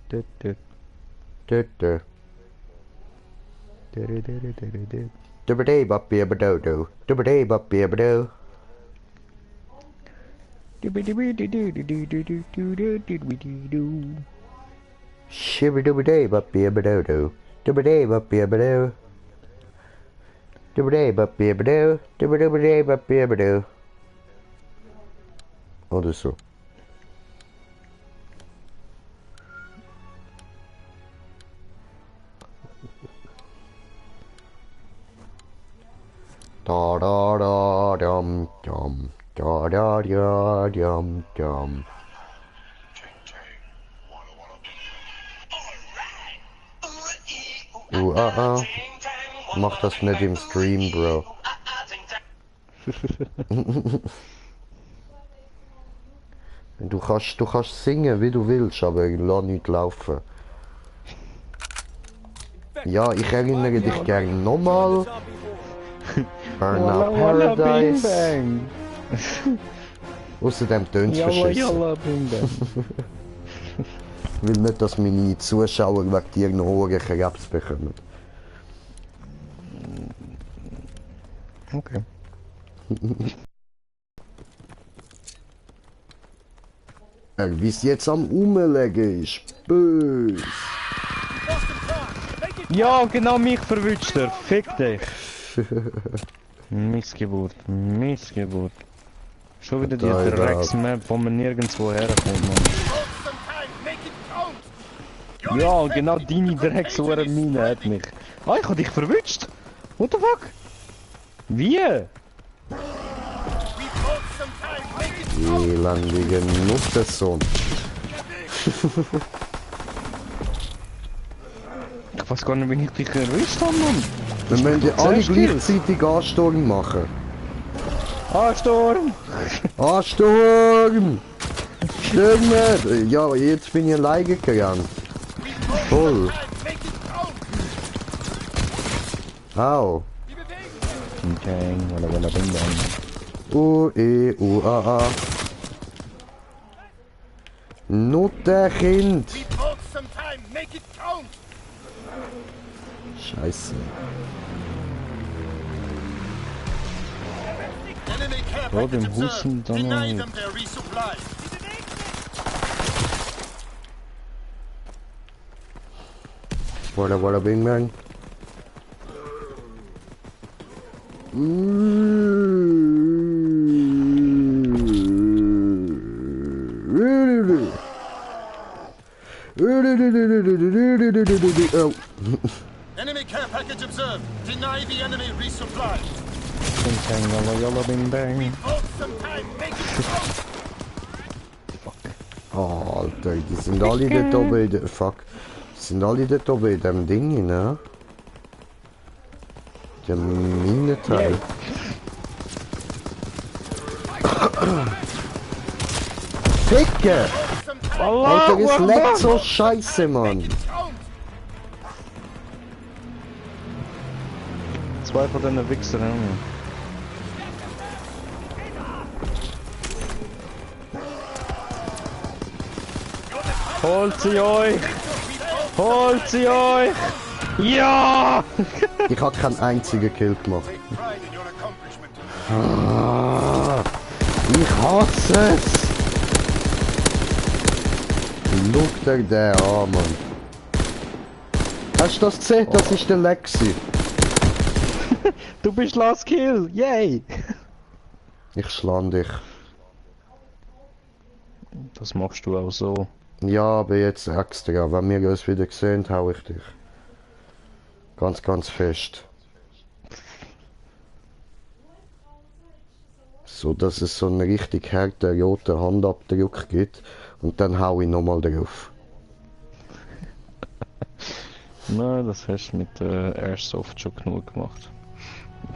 Dut, dut. Dere, dere, dere, dere. Dubba-dee-bop-bee-ba-do-do. Dubba-dee-bop-bee-ba-do. Dibidi-bidi-du-du-du-du-du-du-du-du-du-du. Shibba-dubba-dee-bop-bee-ba-do-do. Dubba-dee-bop-bee-ba-do. Dubba-dee-bop-bee-ba-do. Dubba-dubba-dee-bop-bee-ba-do. Oder so. Da da da dum dum. Da da da dum dum. Mach das nicht im Stream, Bro. Du kannst singen, wie du willst, aber lass nicht laufen. Ja, ich erinnere dich gerne nochmal. Burnout Walla, bing, Paradise. bang. Außerdem tönt es Jalla, verschissen. jalla, bing, bang. Ich will nicht, dass meine Zuschauer wegen dir noch hohe Krebs bekommen. Okay. Wie es jetzt am Umlegen ist. Bös. Ja, genau mich verwünscht er. Fick dich. Missgeburt, Missgeburt. Schon wieder die Da, da. Drecksmap, wo man nirgendwo herkommt, Mann. Ja, genau deine Drecksmine hat mich. Ah, ich hab dich verwünscht. What the fuck? Wie? Elendige Nuttersohn. Ich weiß gar nicht, wie ich dich erwischt habe, Mann. Wir müssen ja alle Sehr still. gleichzeitig Ansturm machen. Ah, Sturm! Ansturm! Sturm nicht! Ja, jetzt bin ich alleine gegangen. Voll. Au. Okay, walla walla bing bang. U-E-U-A-A. Nutterkind! Scheiße. Enemy care Ja, package dem Husten observed. dann Deny noch. them their resupply. Walla walla bing bang. Oh. Enemy care package observed. Deny the enemy resupply. Okay, walla walla bing bang. Hold some time. Make it count. Oh, Alter, die sind alle dort oben in der... Fuck. Die sind alle dort oben in dem Ding, ne? Der Minenteil. Ficke! Alter, es leckt so scheiße, Mann. Zwei von den Wichsern, ja. Holt sie euch! Holt sie euch! Ja! Ich hab keinen einzigen Kill gemacht. Pride in your accomplishment. Ah, ich hasse es! Schau dir den an, Mann. Hast du das gesehen? Das ist der Lexi. Du bist Last Kill! Yay! Ich schlag dich. Das machst du auch so. Ja, aber jetzt extra. Wenn wir uns wieder sehen, hau ich dich. Ganz, ganz fest. So, dass es so einen richtig harten roten Handabdruck gibt. Und dann hau ich nochmal drauf. Nein, das hast du mit Airsoft schon genug gemacht.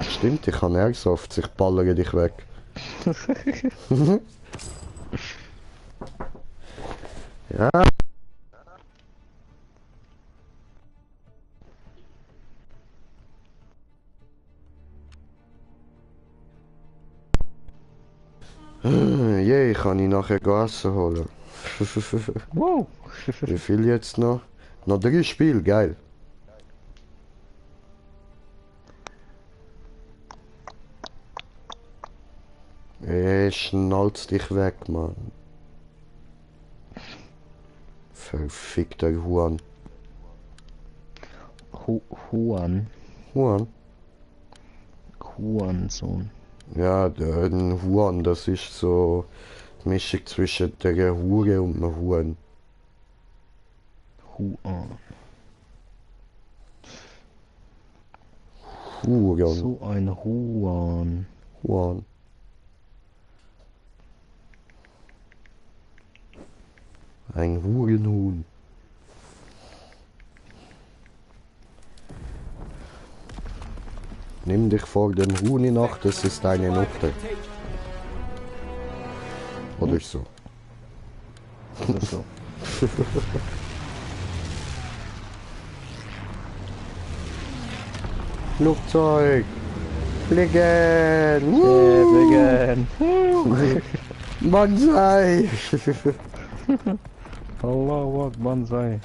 Stimmt, ich kann Airsoft, ich ballere dich weg. Ja. Je, kann ich nachher Essen holen. Wow! Wie viel jetzt noch? Noch 3 Spiele, geil. Schnallst dich weg, Mann. Verfickter Huan. Juan. Huan? Huansohn. Ja, ein Huan, das ist so die Mischung zwischen der Hure und einem Huan. Huan. Huren. So ein Huan. Juan. Ein Hurenhuhn. Nimm dich vor dem Huhn in Acht, es ist eine Nutte. Oder so. Oder so. Flugzeug! Fliegen! Fliegen! Banzai! Allah Banzai.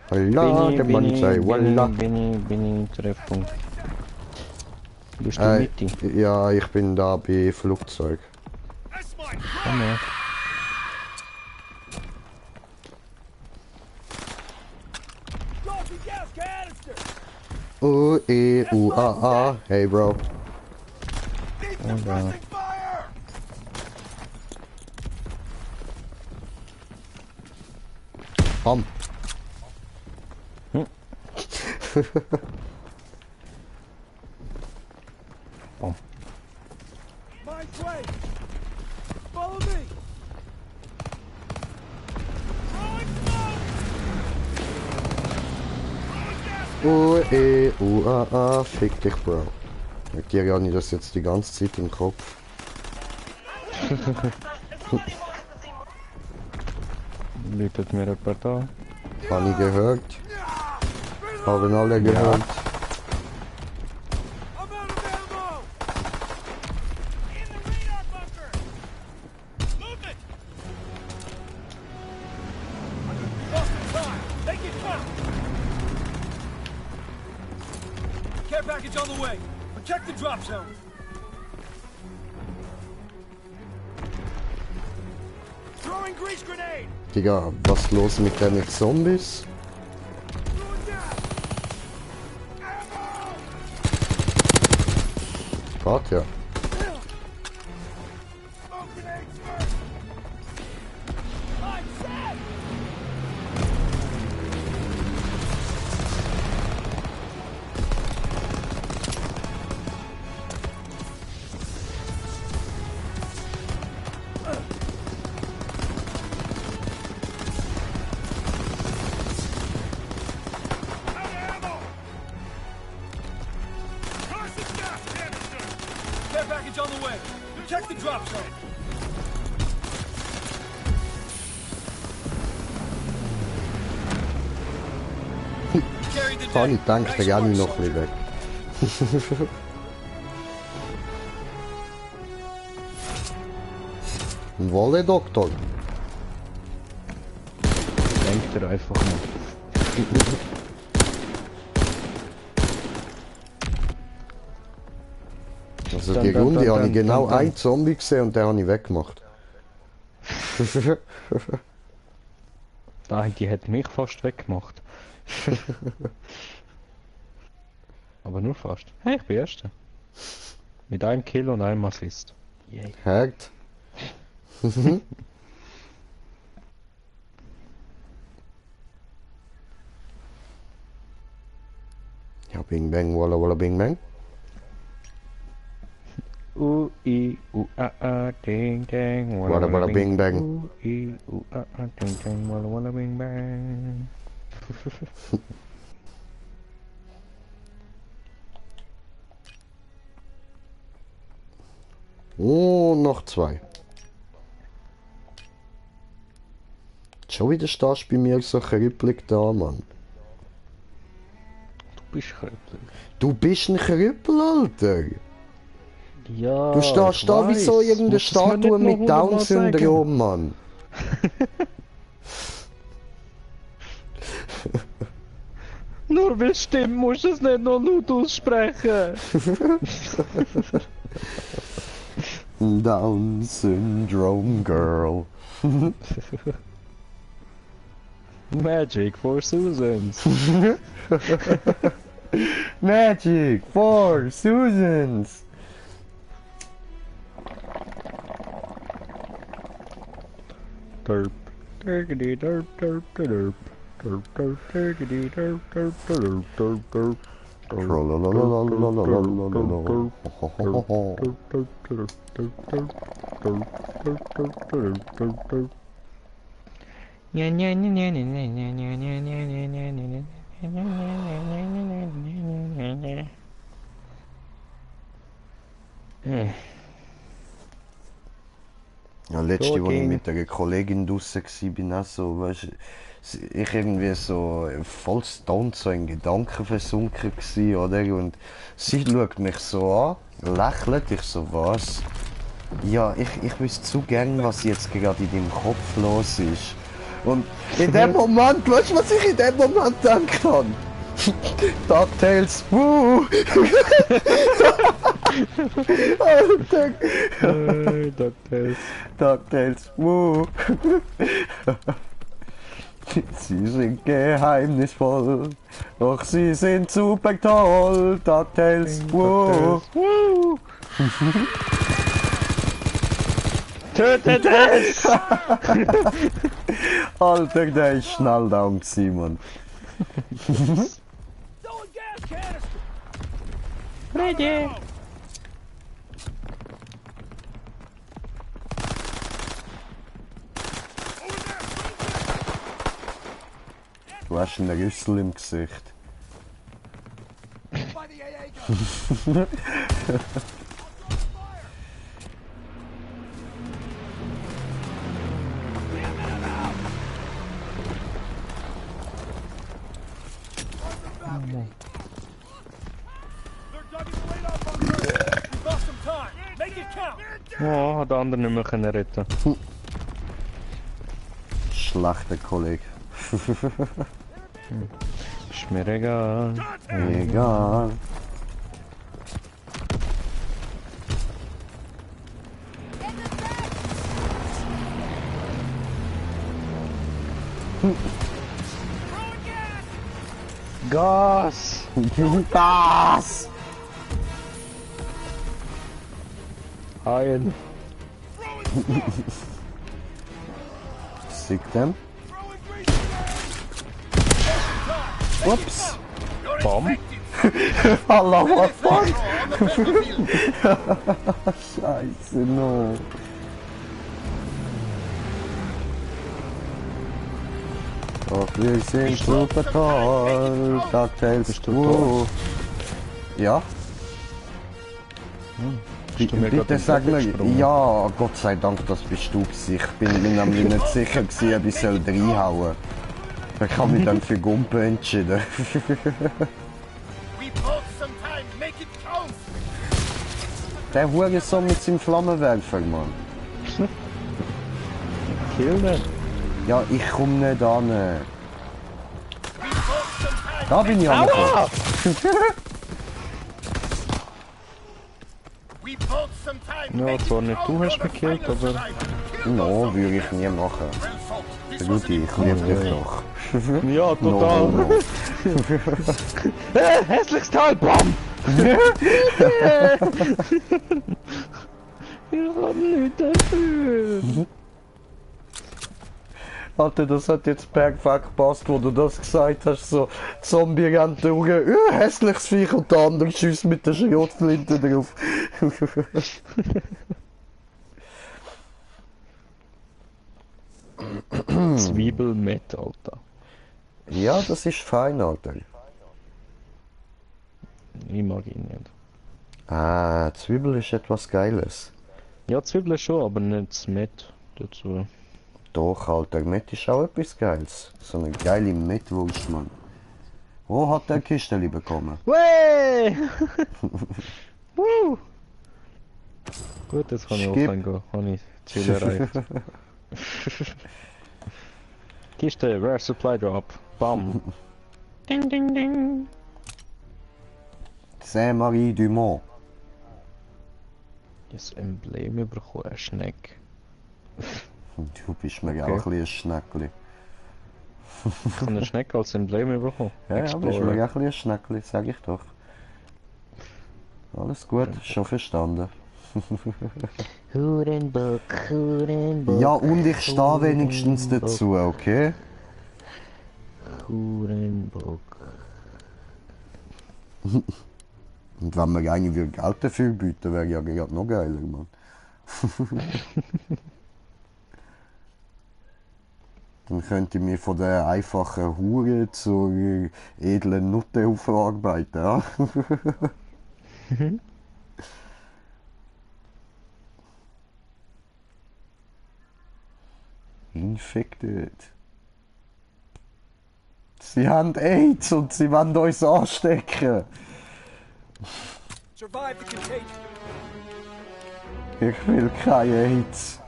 Allah, der Banzai, wallah. Bini, Treffpunkt. Bist du mit ihm? Ja, ich bin da bei Flugzeug. Komm her. U-E-U-A-A. Hey, Bro. Ja. Bam. Bom. My way! Follow me! U-E-U-A-A. Fick dich, Bro. Mit dir habe ich das jetzt die ganze Zeit im Kopf. Läutet mir jemand da? Habe ich gehört. Haben alle gehört. I'm out of ammo! In the radar bunker! Move it! Lost some time! Make it count! Care package on the way! Protect the drop zone! Throwing grease grenade! Digga, was ist los mit den Zombies? Throwing gas! Warte ja. Smoke grenades first! I'm set! Care package on the way. Protect the drop zone. Carry the Habe day. ich gedacht, der Nice geht work, noch ein soldier. bisschen weg. Wolle, Doktor. Denkt er einfach mal. Also die Runde habe ich genau einen Zombie gesehen und den habe ich weggemacht. Nein, die hat mich fast weggemacht. Aber nur fast. Hey, ich bin Erster. Mit einem Kill und einem Assist. Yay. Hakt. Ja, Bing Bang, Walla Walla Bing Bang. U-I-U-A-A, ding dang, Walla Walla Bing Bang. U-I-U-A-A, ding dang, walla walla bing bang. Oh, noch zwei. Schon wieder stehst du bei mir so krüppelig da, Mann. Du bist kröpelig. Du bist ein Krüppel, Alter. Ja, Du stehst da wie so irgendeine Statue mit Down-Syndrom, Mann. Nur weil es stimmt, musst du es nicht noch laut aussprechen. Down-Syndrome Girl. Magic for Susans. Magic for Susans. Derp. Dergity derp derp derp. Derp derp dergity derp derp derp derp derp. Ja, letzte, So wo ich ging. mit einer Kollegin draussen war, bin auch so, weißt, ich irgendwie so voll stoned, so in Gedanken versunken gsi, oder? Und sie schaut mich so an, lächelt, ich so, was? Ja, ich wüsste zu gern, was jetzt gerade in deinem Kopf los ist. Und in dem Moment, weißt du, was ich in dem Moment gedacht habe? DuckTales, wuh! Alter, DuckTales, wuh! Sie sind geheimnisvoll, doch sie sind super toll. DuckTales, wuh! Tötet es! Alter, der ist schnell down gewesen, Mann. Throwing gas canister! Ready! Du hast einen Rüssel im Gesicht. By the AA gun! They're ducking the radar bunker! We bought some time! Make it count! Oh, hat der andere nicht mehr können retten. Schlechter Kollege. Ist mir egal. Egal. Gas! Das! Heil! Sick them. Ups. Bam! Allah, what fuck? On the battlefield. Scheiße, no. Doch wir sind super toll. DuckTales, tot? Ja? Bist du mir grad Bitte in den sag Kopf mir, gesprungen? ja, Gott sei Dank, das bist du gewesen. Ich bin mir nämlich nicht sicher gewesen, ob ich soll reinhauen. Ich habe mich dann für Gumpen entschieden. We bought some time. Make it count. Der Hurensohn mit seinem Flammenwerfer, Mann. Kill den! Ja, ich komme nicht an. We bought some time. Da bin ich angekommen. We bought some time. Ja, zwar nicht du hast mich gekillt, aber... No, würde ich nie machen. Rudi, ich liebe dich doch. Ja, total! No. Hässliches Teil! Bam! Ich hab nicht dafür! Alter, das hat jetzt perfekt gepasst, wo du das gesagt hast. So, Zombie rennt durch, hässliches Viech und der andere schießt mit der Schrotflinte drauf. Zwiebelmett, Alter. Ja, das ist fein, Alter. Ich mag ihn nicht. Ah, Zwiebel ist etwas Geiles. Ja, Zwiebeln schon, aber nicht das Mett dazu. Doch, Alter, Met ist auch etwas Geiles. So eine geile Mettwurst, Mann. Wo hat der Kisteli bekommen? Wey! Woo! Gut, jetzt kann ich Skip. offline gehen. Habe ich Ziel erreicht. Kiste, Rare Supply Drop. Bam. Ding, ding, ding. Saint-Marie du Mont. Das Emblem bekommen, ein Schneck. Du bist mir Okay. auch ein bisschen ein Schneckli. Ich habe einen Schneck als Emblem bekommen. Ja, bist mir auch ein bisschen ein Schneckli, sag ich doch. Alles gut, schon verstanden. Hurenbock, Hurenbock. Ja, und ich stehe wenigstens dazu, okay? Hurenbock. Und wenn wir eigentlich Geld dafür bieten, wäre ja gerade noch geiler, Mann. Dann könnte ich mich von der einfachen Hure zur edlen Nutte aufarbeiten, ja? Infected. Sie haben AIDS und sie wollen uns anstecken. Survive the contagion. Ich will keine AIDS.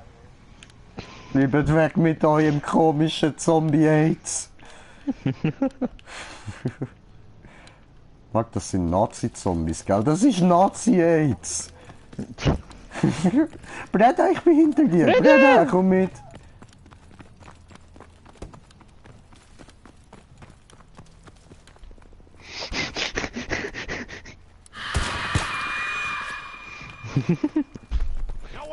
Bleibt weg mit eurem komischen Zombie-AIDS. Mag, das sind Nazi-Zombies, gell? Das ist Nazi-AIDS. Breda, ich bin hinter dir. Breda, komm mit.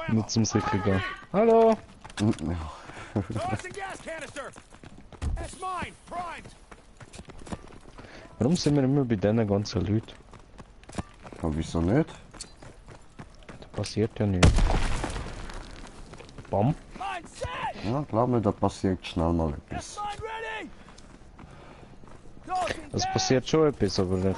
Nur zum sicher gehen. Hallo! Toss the gas canister. That's mine. Primed. Warum sind wir immer bei diesen ganzen Leuten? Aber wieso nicht? Da passiert ja nichts. Bam. Mine set. Ja, glaub mir, da passiert schnell mal etwas. Mine ready. Tossing Es gas. passiert schon etwas, aber Run gas.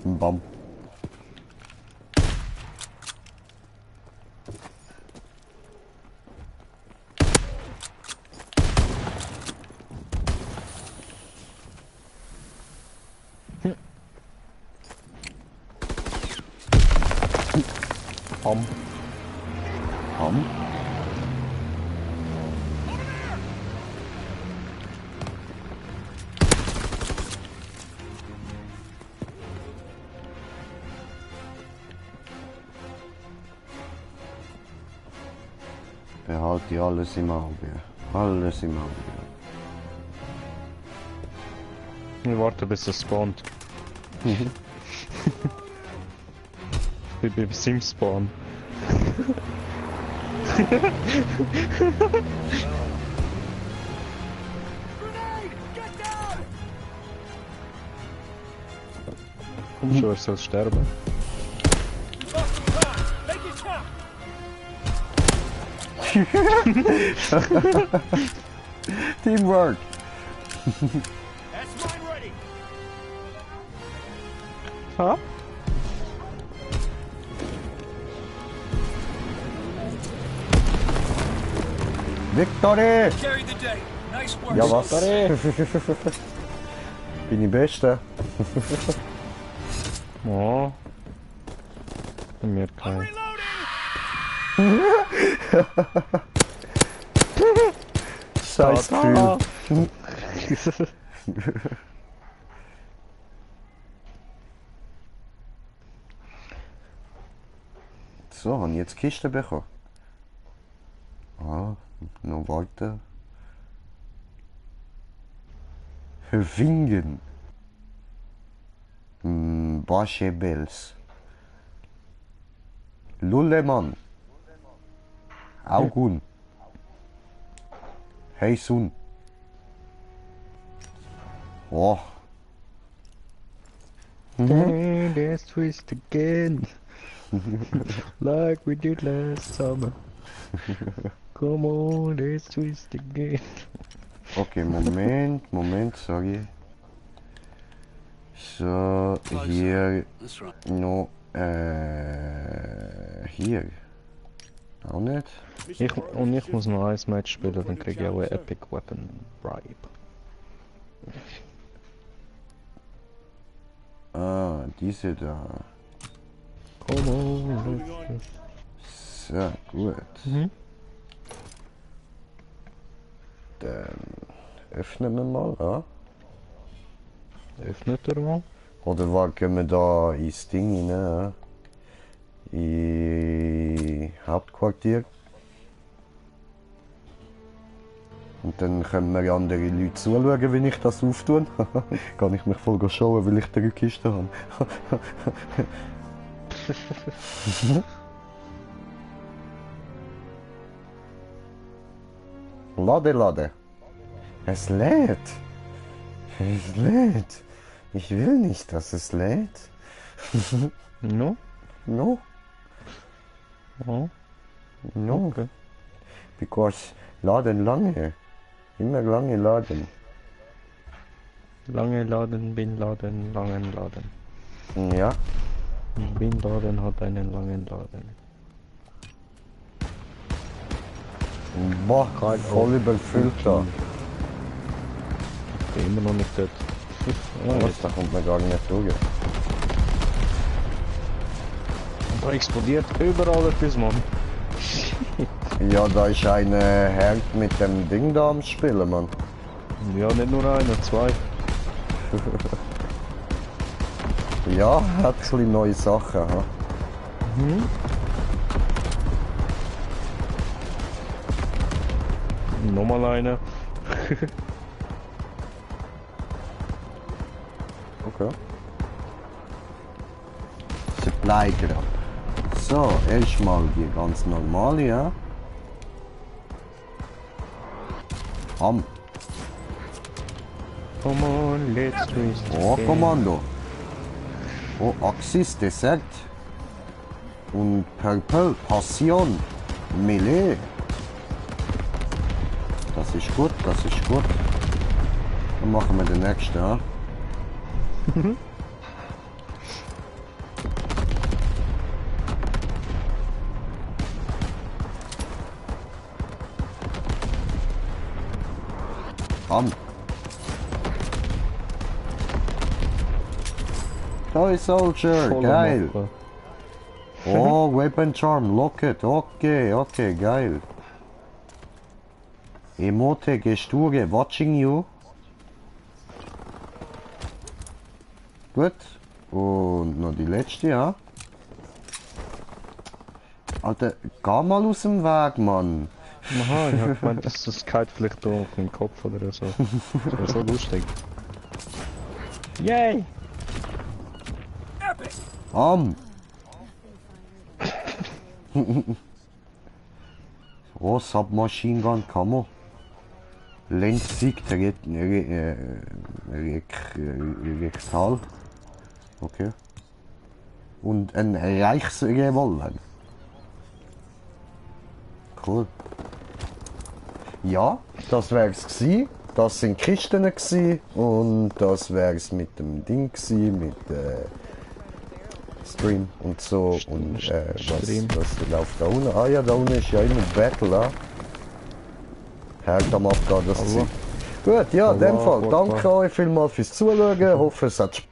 Bam. Bam. Bam. Behalte alles im Auge. Alles im Auge. Ich warte bis es spawnt. Wie beim Sim-Spawn. Grenade. Get down. Komm schon, er soll sterben. We lost some time. Make it count. Teamwork. That's mine ready. Ha? Victory! Carry the day. Nice work. Ja, was? Sorry. Bin ich Beste. Oh. Mir kein. Reloading. Scheiß Gefühl. So, haben jetzt Kiste bekommen. Ah, noch weiter. Wingen. Bachebels. Lullemann. Augun. Hey Sun. Oh. Let's twist again. Like we did last summer. Come on, let's twist again. Okay, Moment, sorry. So, hier noch, hier. Auch nicht. Ich muss noch ein Match spielen, dann kriege ich auch eine Epic Weapon Bribe. Ah, diese da. Come on, So, gut. Mhm. Dann öffnen wir mal, ja? öffnet er mal. Oder war gehen wir da ins Ding rein, ja? In Hauptquartier. Und dann können mir andere Leute zuschauen, wenn ich das auftue. Kann ich mich voll schauen, weil ich 3 Kisten habe. Lade. Es lädt. Es lädt. Ich will nicht, dass es lädt. No? No, Oh, no. okay. Because laden lange. Immer lange laden. Lange Laden, Bin Laden, langen Laden. Ja. Bin Laden hat einen langen Laden. Boah, voll überfüllt da. Ich bin immer noch nicht dort. Was, da kommt man gar nicht durch. Da explodiert überall etwas, Mann. Ja, da ist ein Herd mit dem Ding da am Spielen, Mann. Ja, nicht nur einer, 2. Ja, hat ein bisschen neue Sachen, ha? Nochmal einer. Okay. Supply Drop. So, erstmal die ganz normale, ja? Ham. Come on, let's twist. Oh, Kommando. Oh, Axis, Dessert. Und Purple, Passion. Melee. Das ist gut, das ist gut. Dann machen wir den nächsten, ja? Bam. Toy Soldier, Voller geil. Macher. Oh, Weapon Charm, Locket, okay, okay, geil. Emote, Gesture, watching you. Gut. Und noch die letzte, ja. Alter, geh mal aus dem Weg, Mann. Aha, ich hab gemeint, dass das kalt vielleicht durch den Kopf oder so. Das wäre so lustig. Yay! Epic! Oh, Submachine Gun Camo. Lenzig, Rektal. Okay. Und ein Reichsrevolver. Cool. Ja, das wär's gsi. Das sind Kisten gsi. Und das wär's mit dem Ding gsi, mit Stream und so. Und was läuft da unten? Ah ja, da unten ist ja immer Battle, ah. Hört am Abgehen, das Zeug. Gut, ja, in dem Fall, danke euch vielmals fürs Zuschauen. Hoffe, es hat Spaß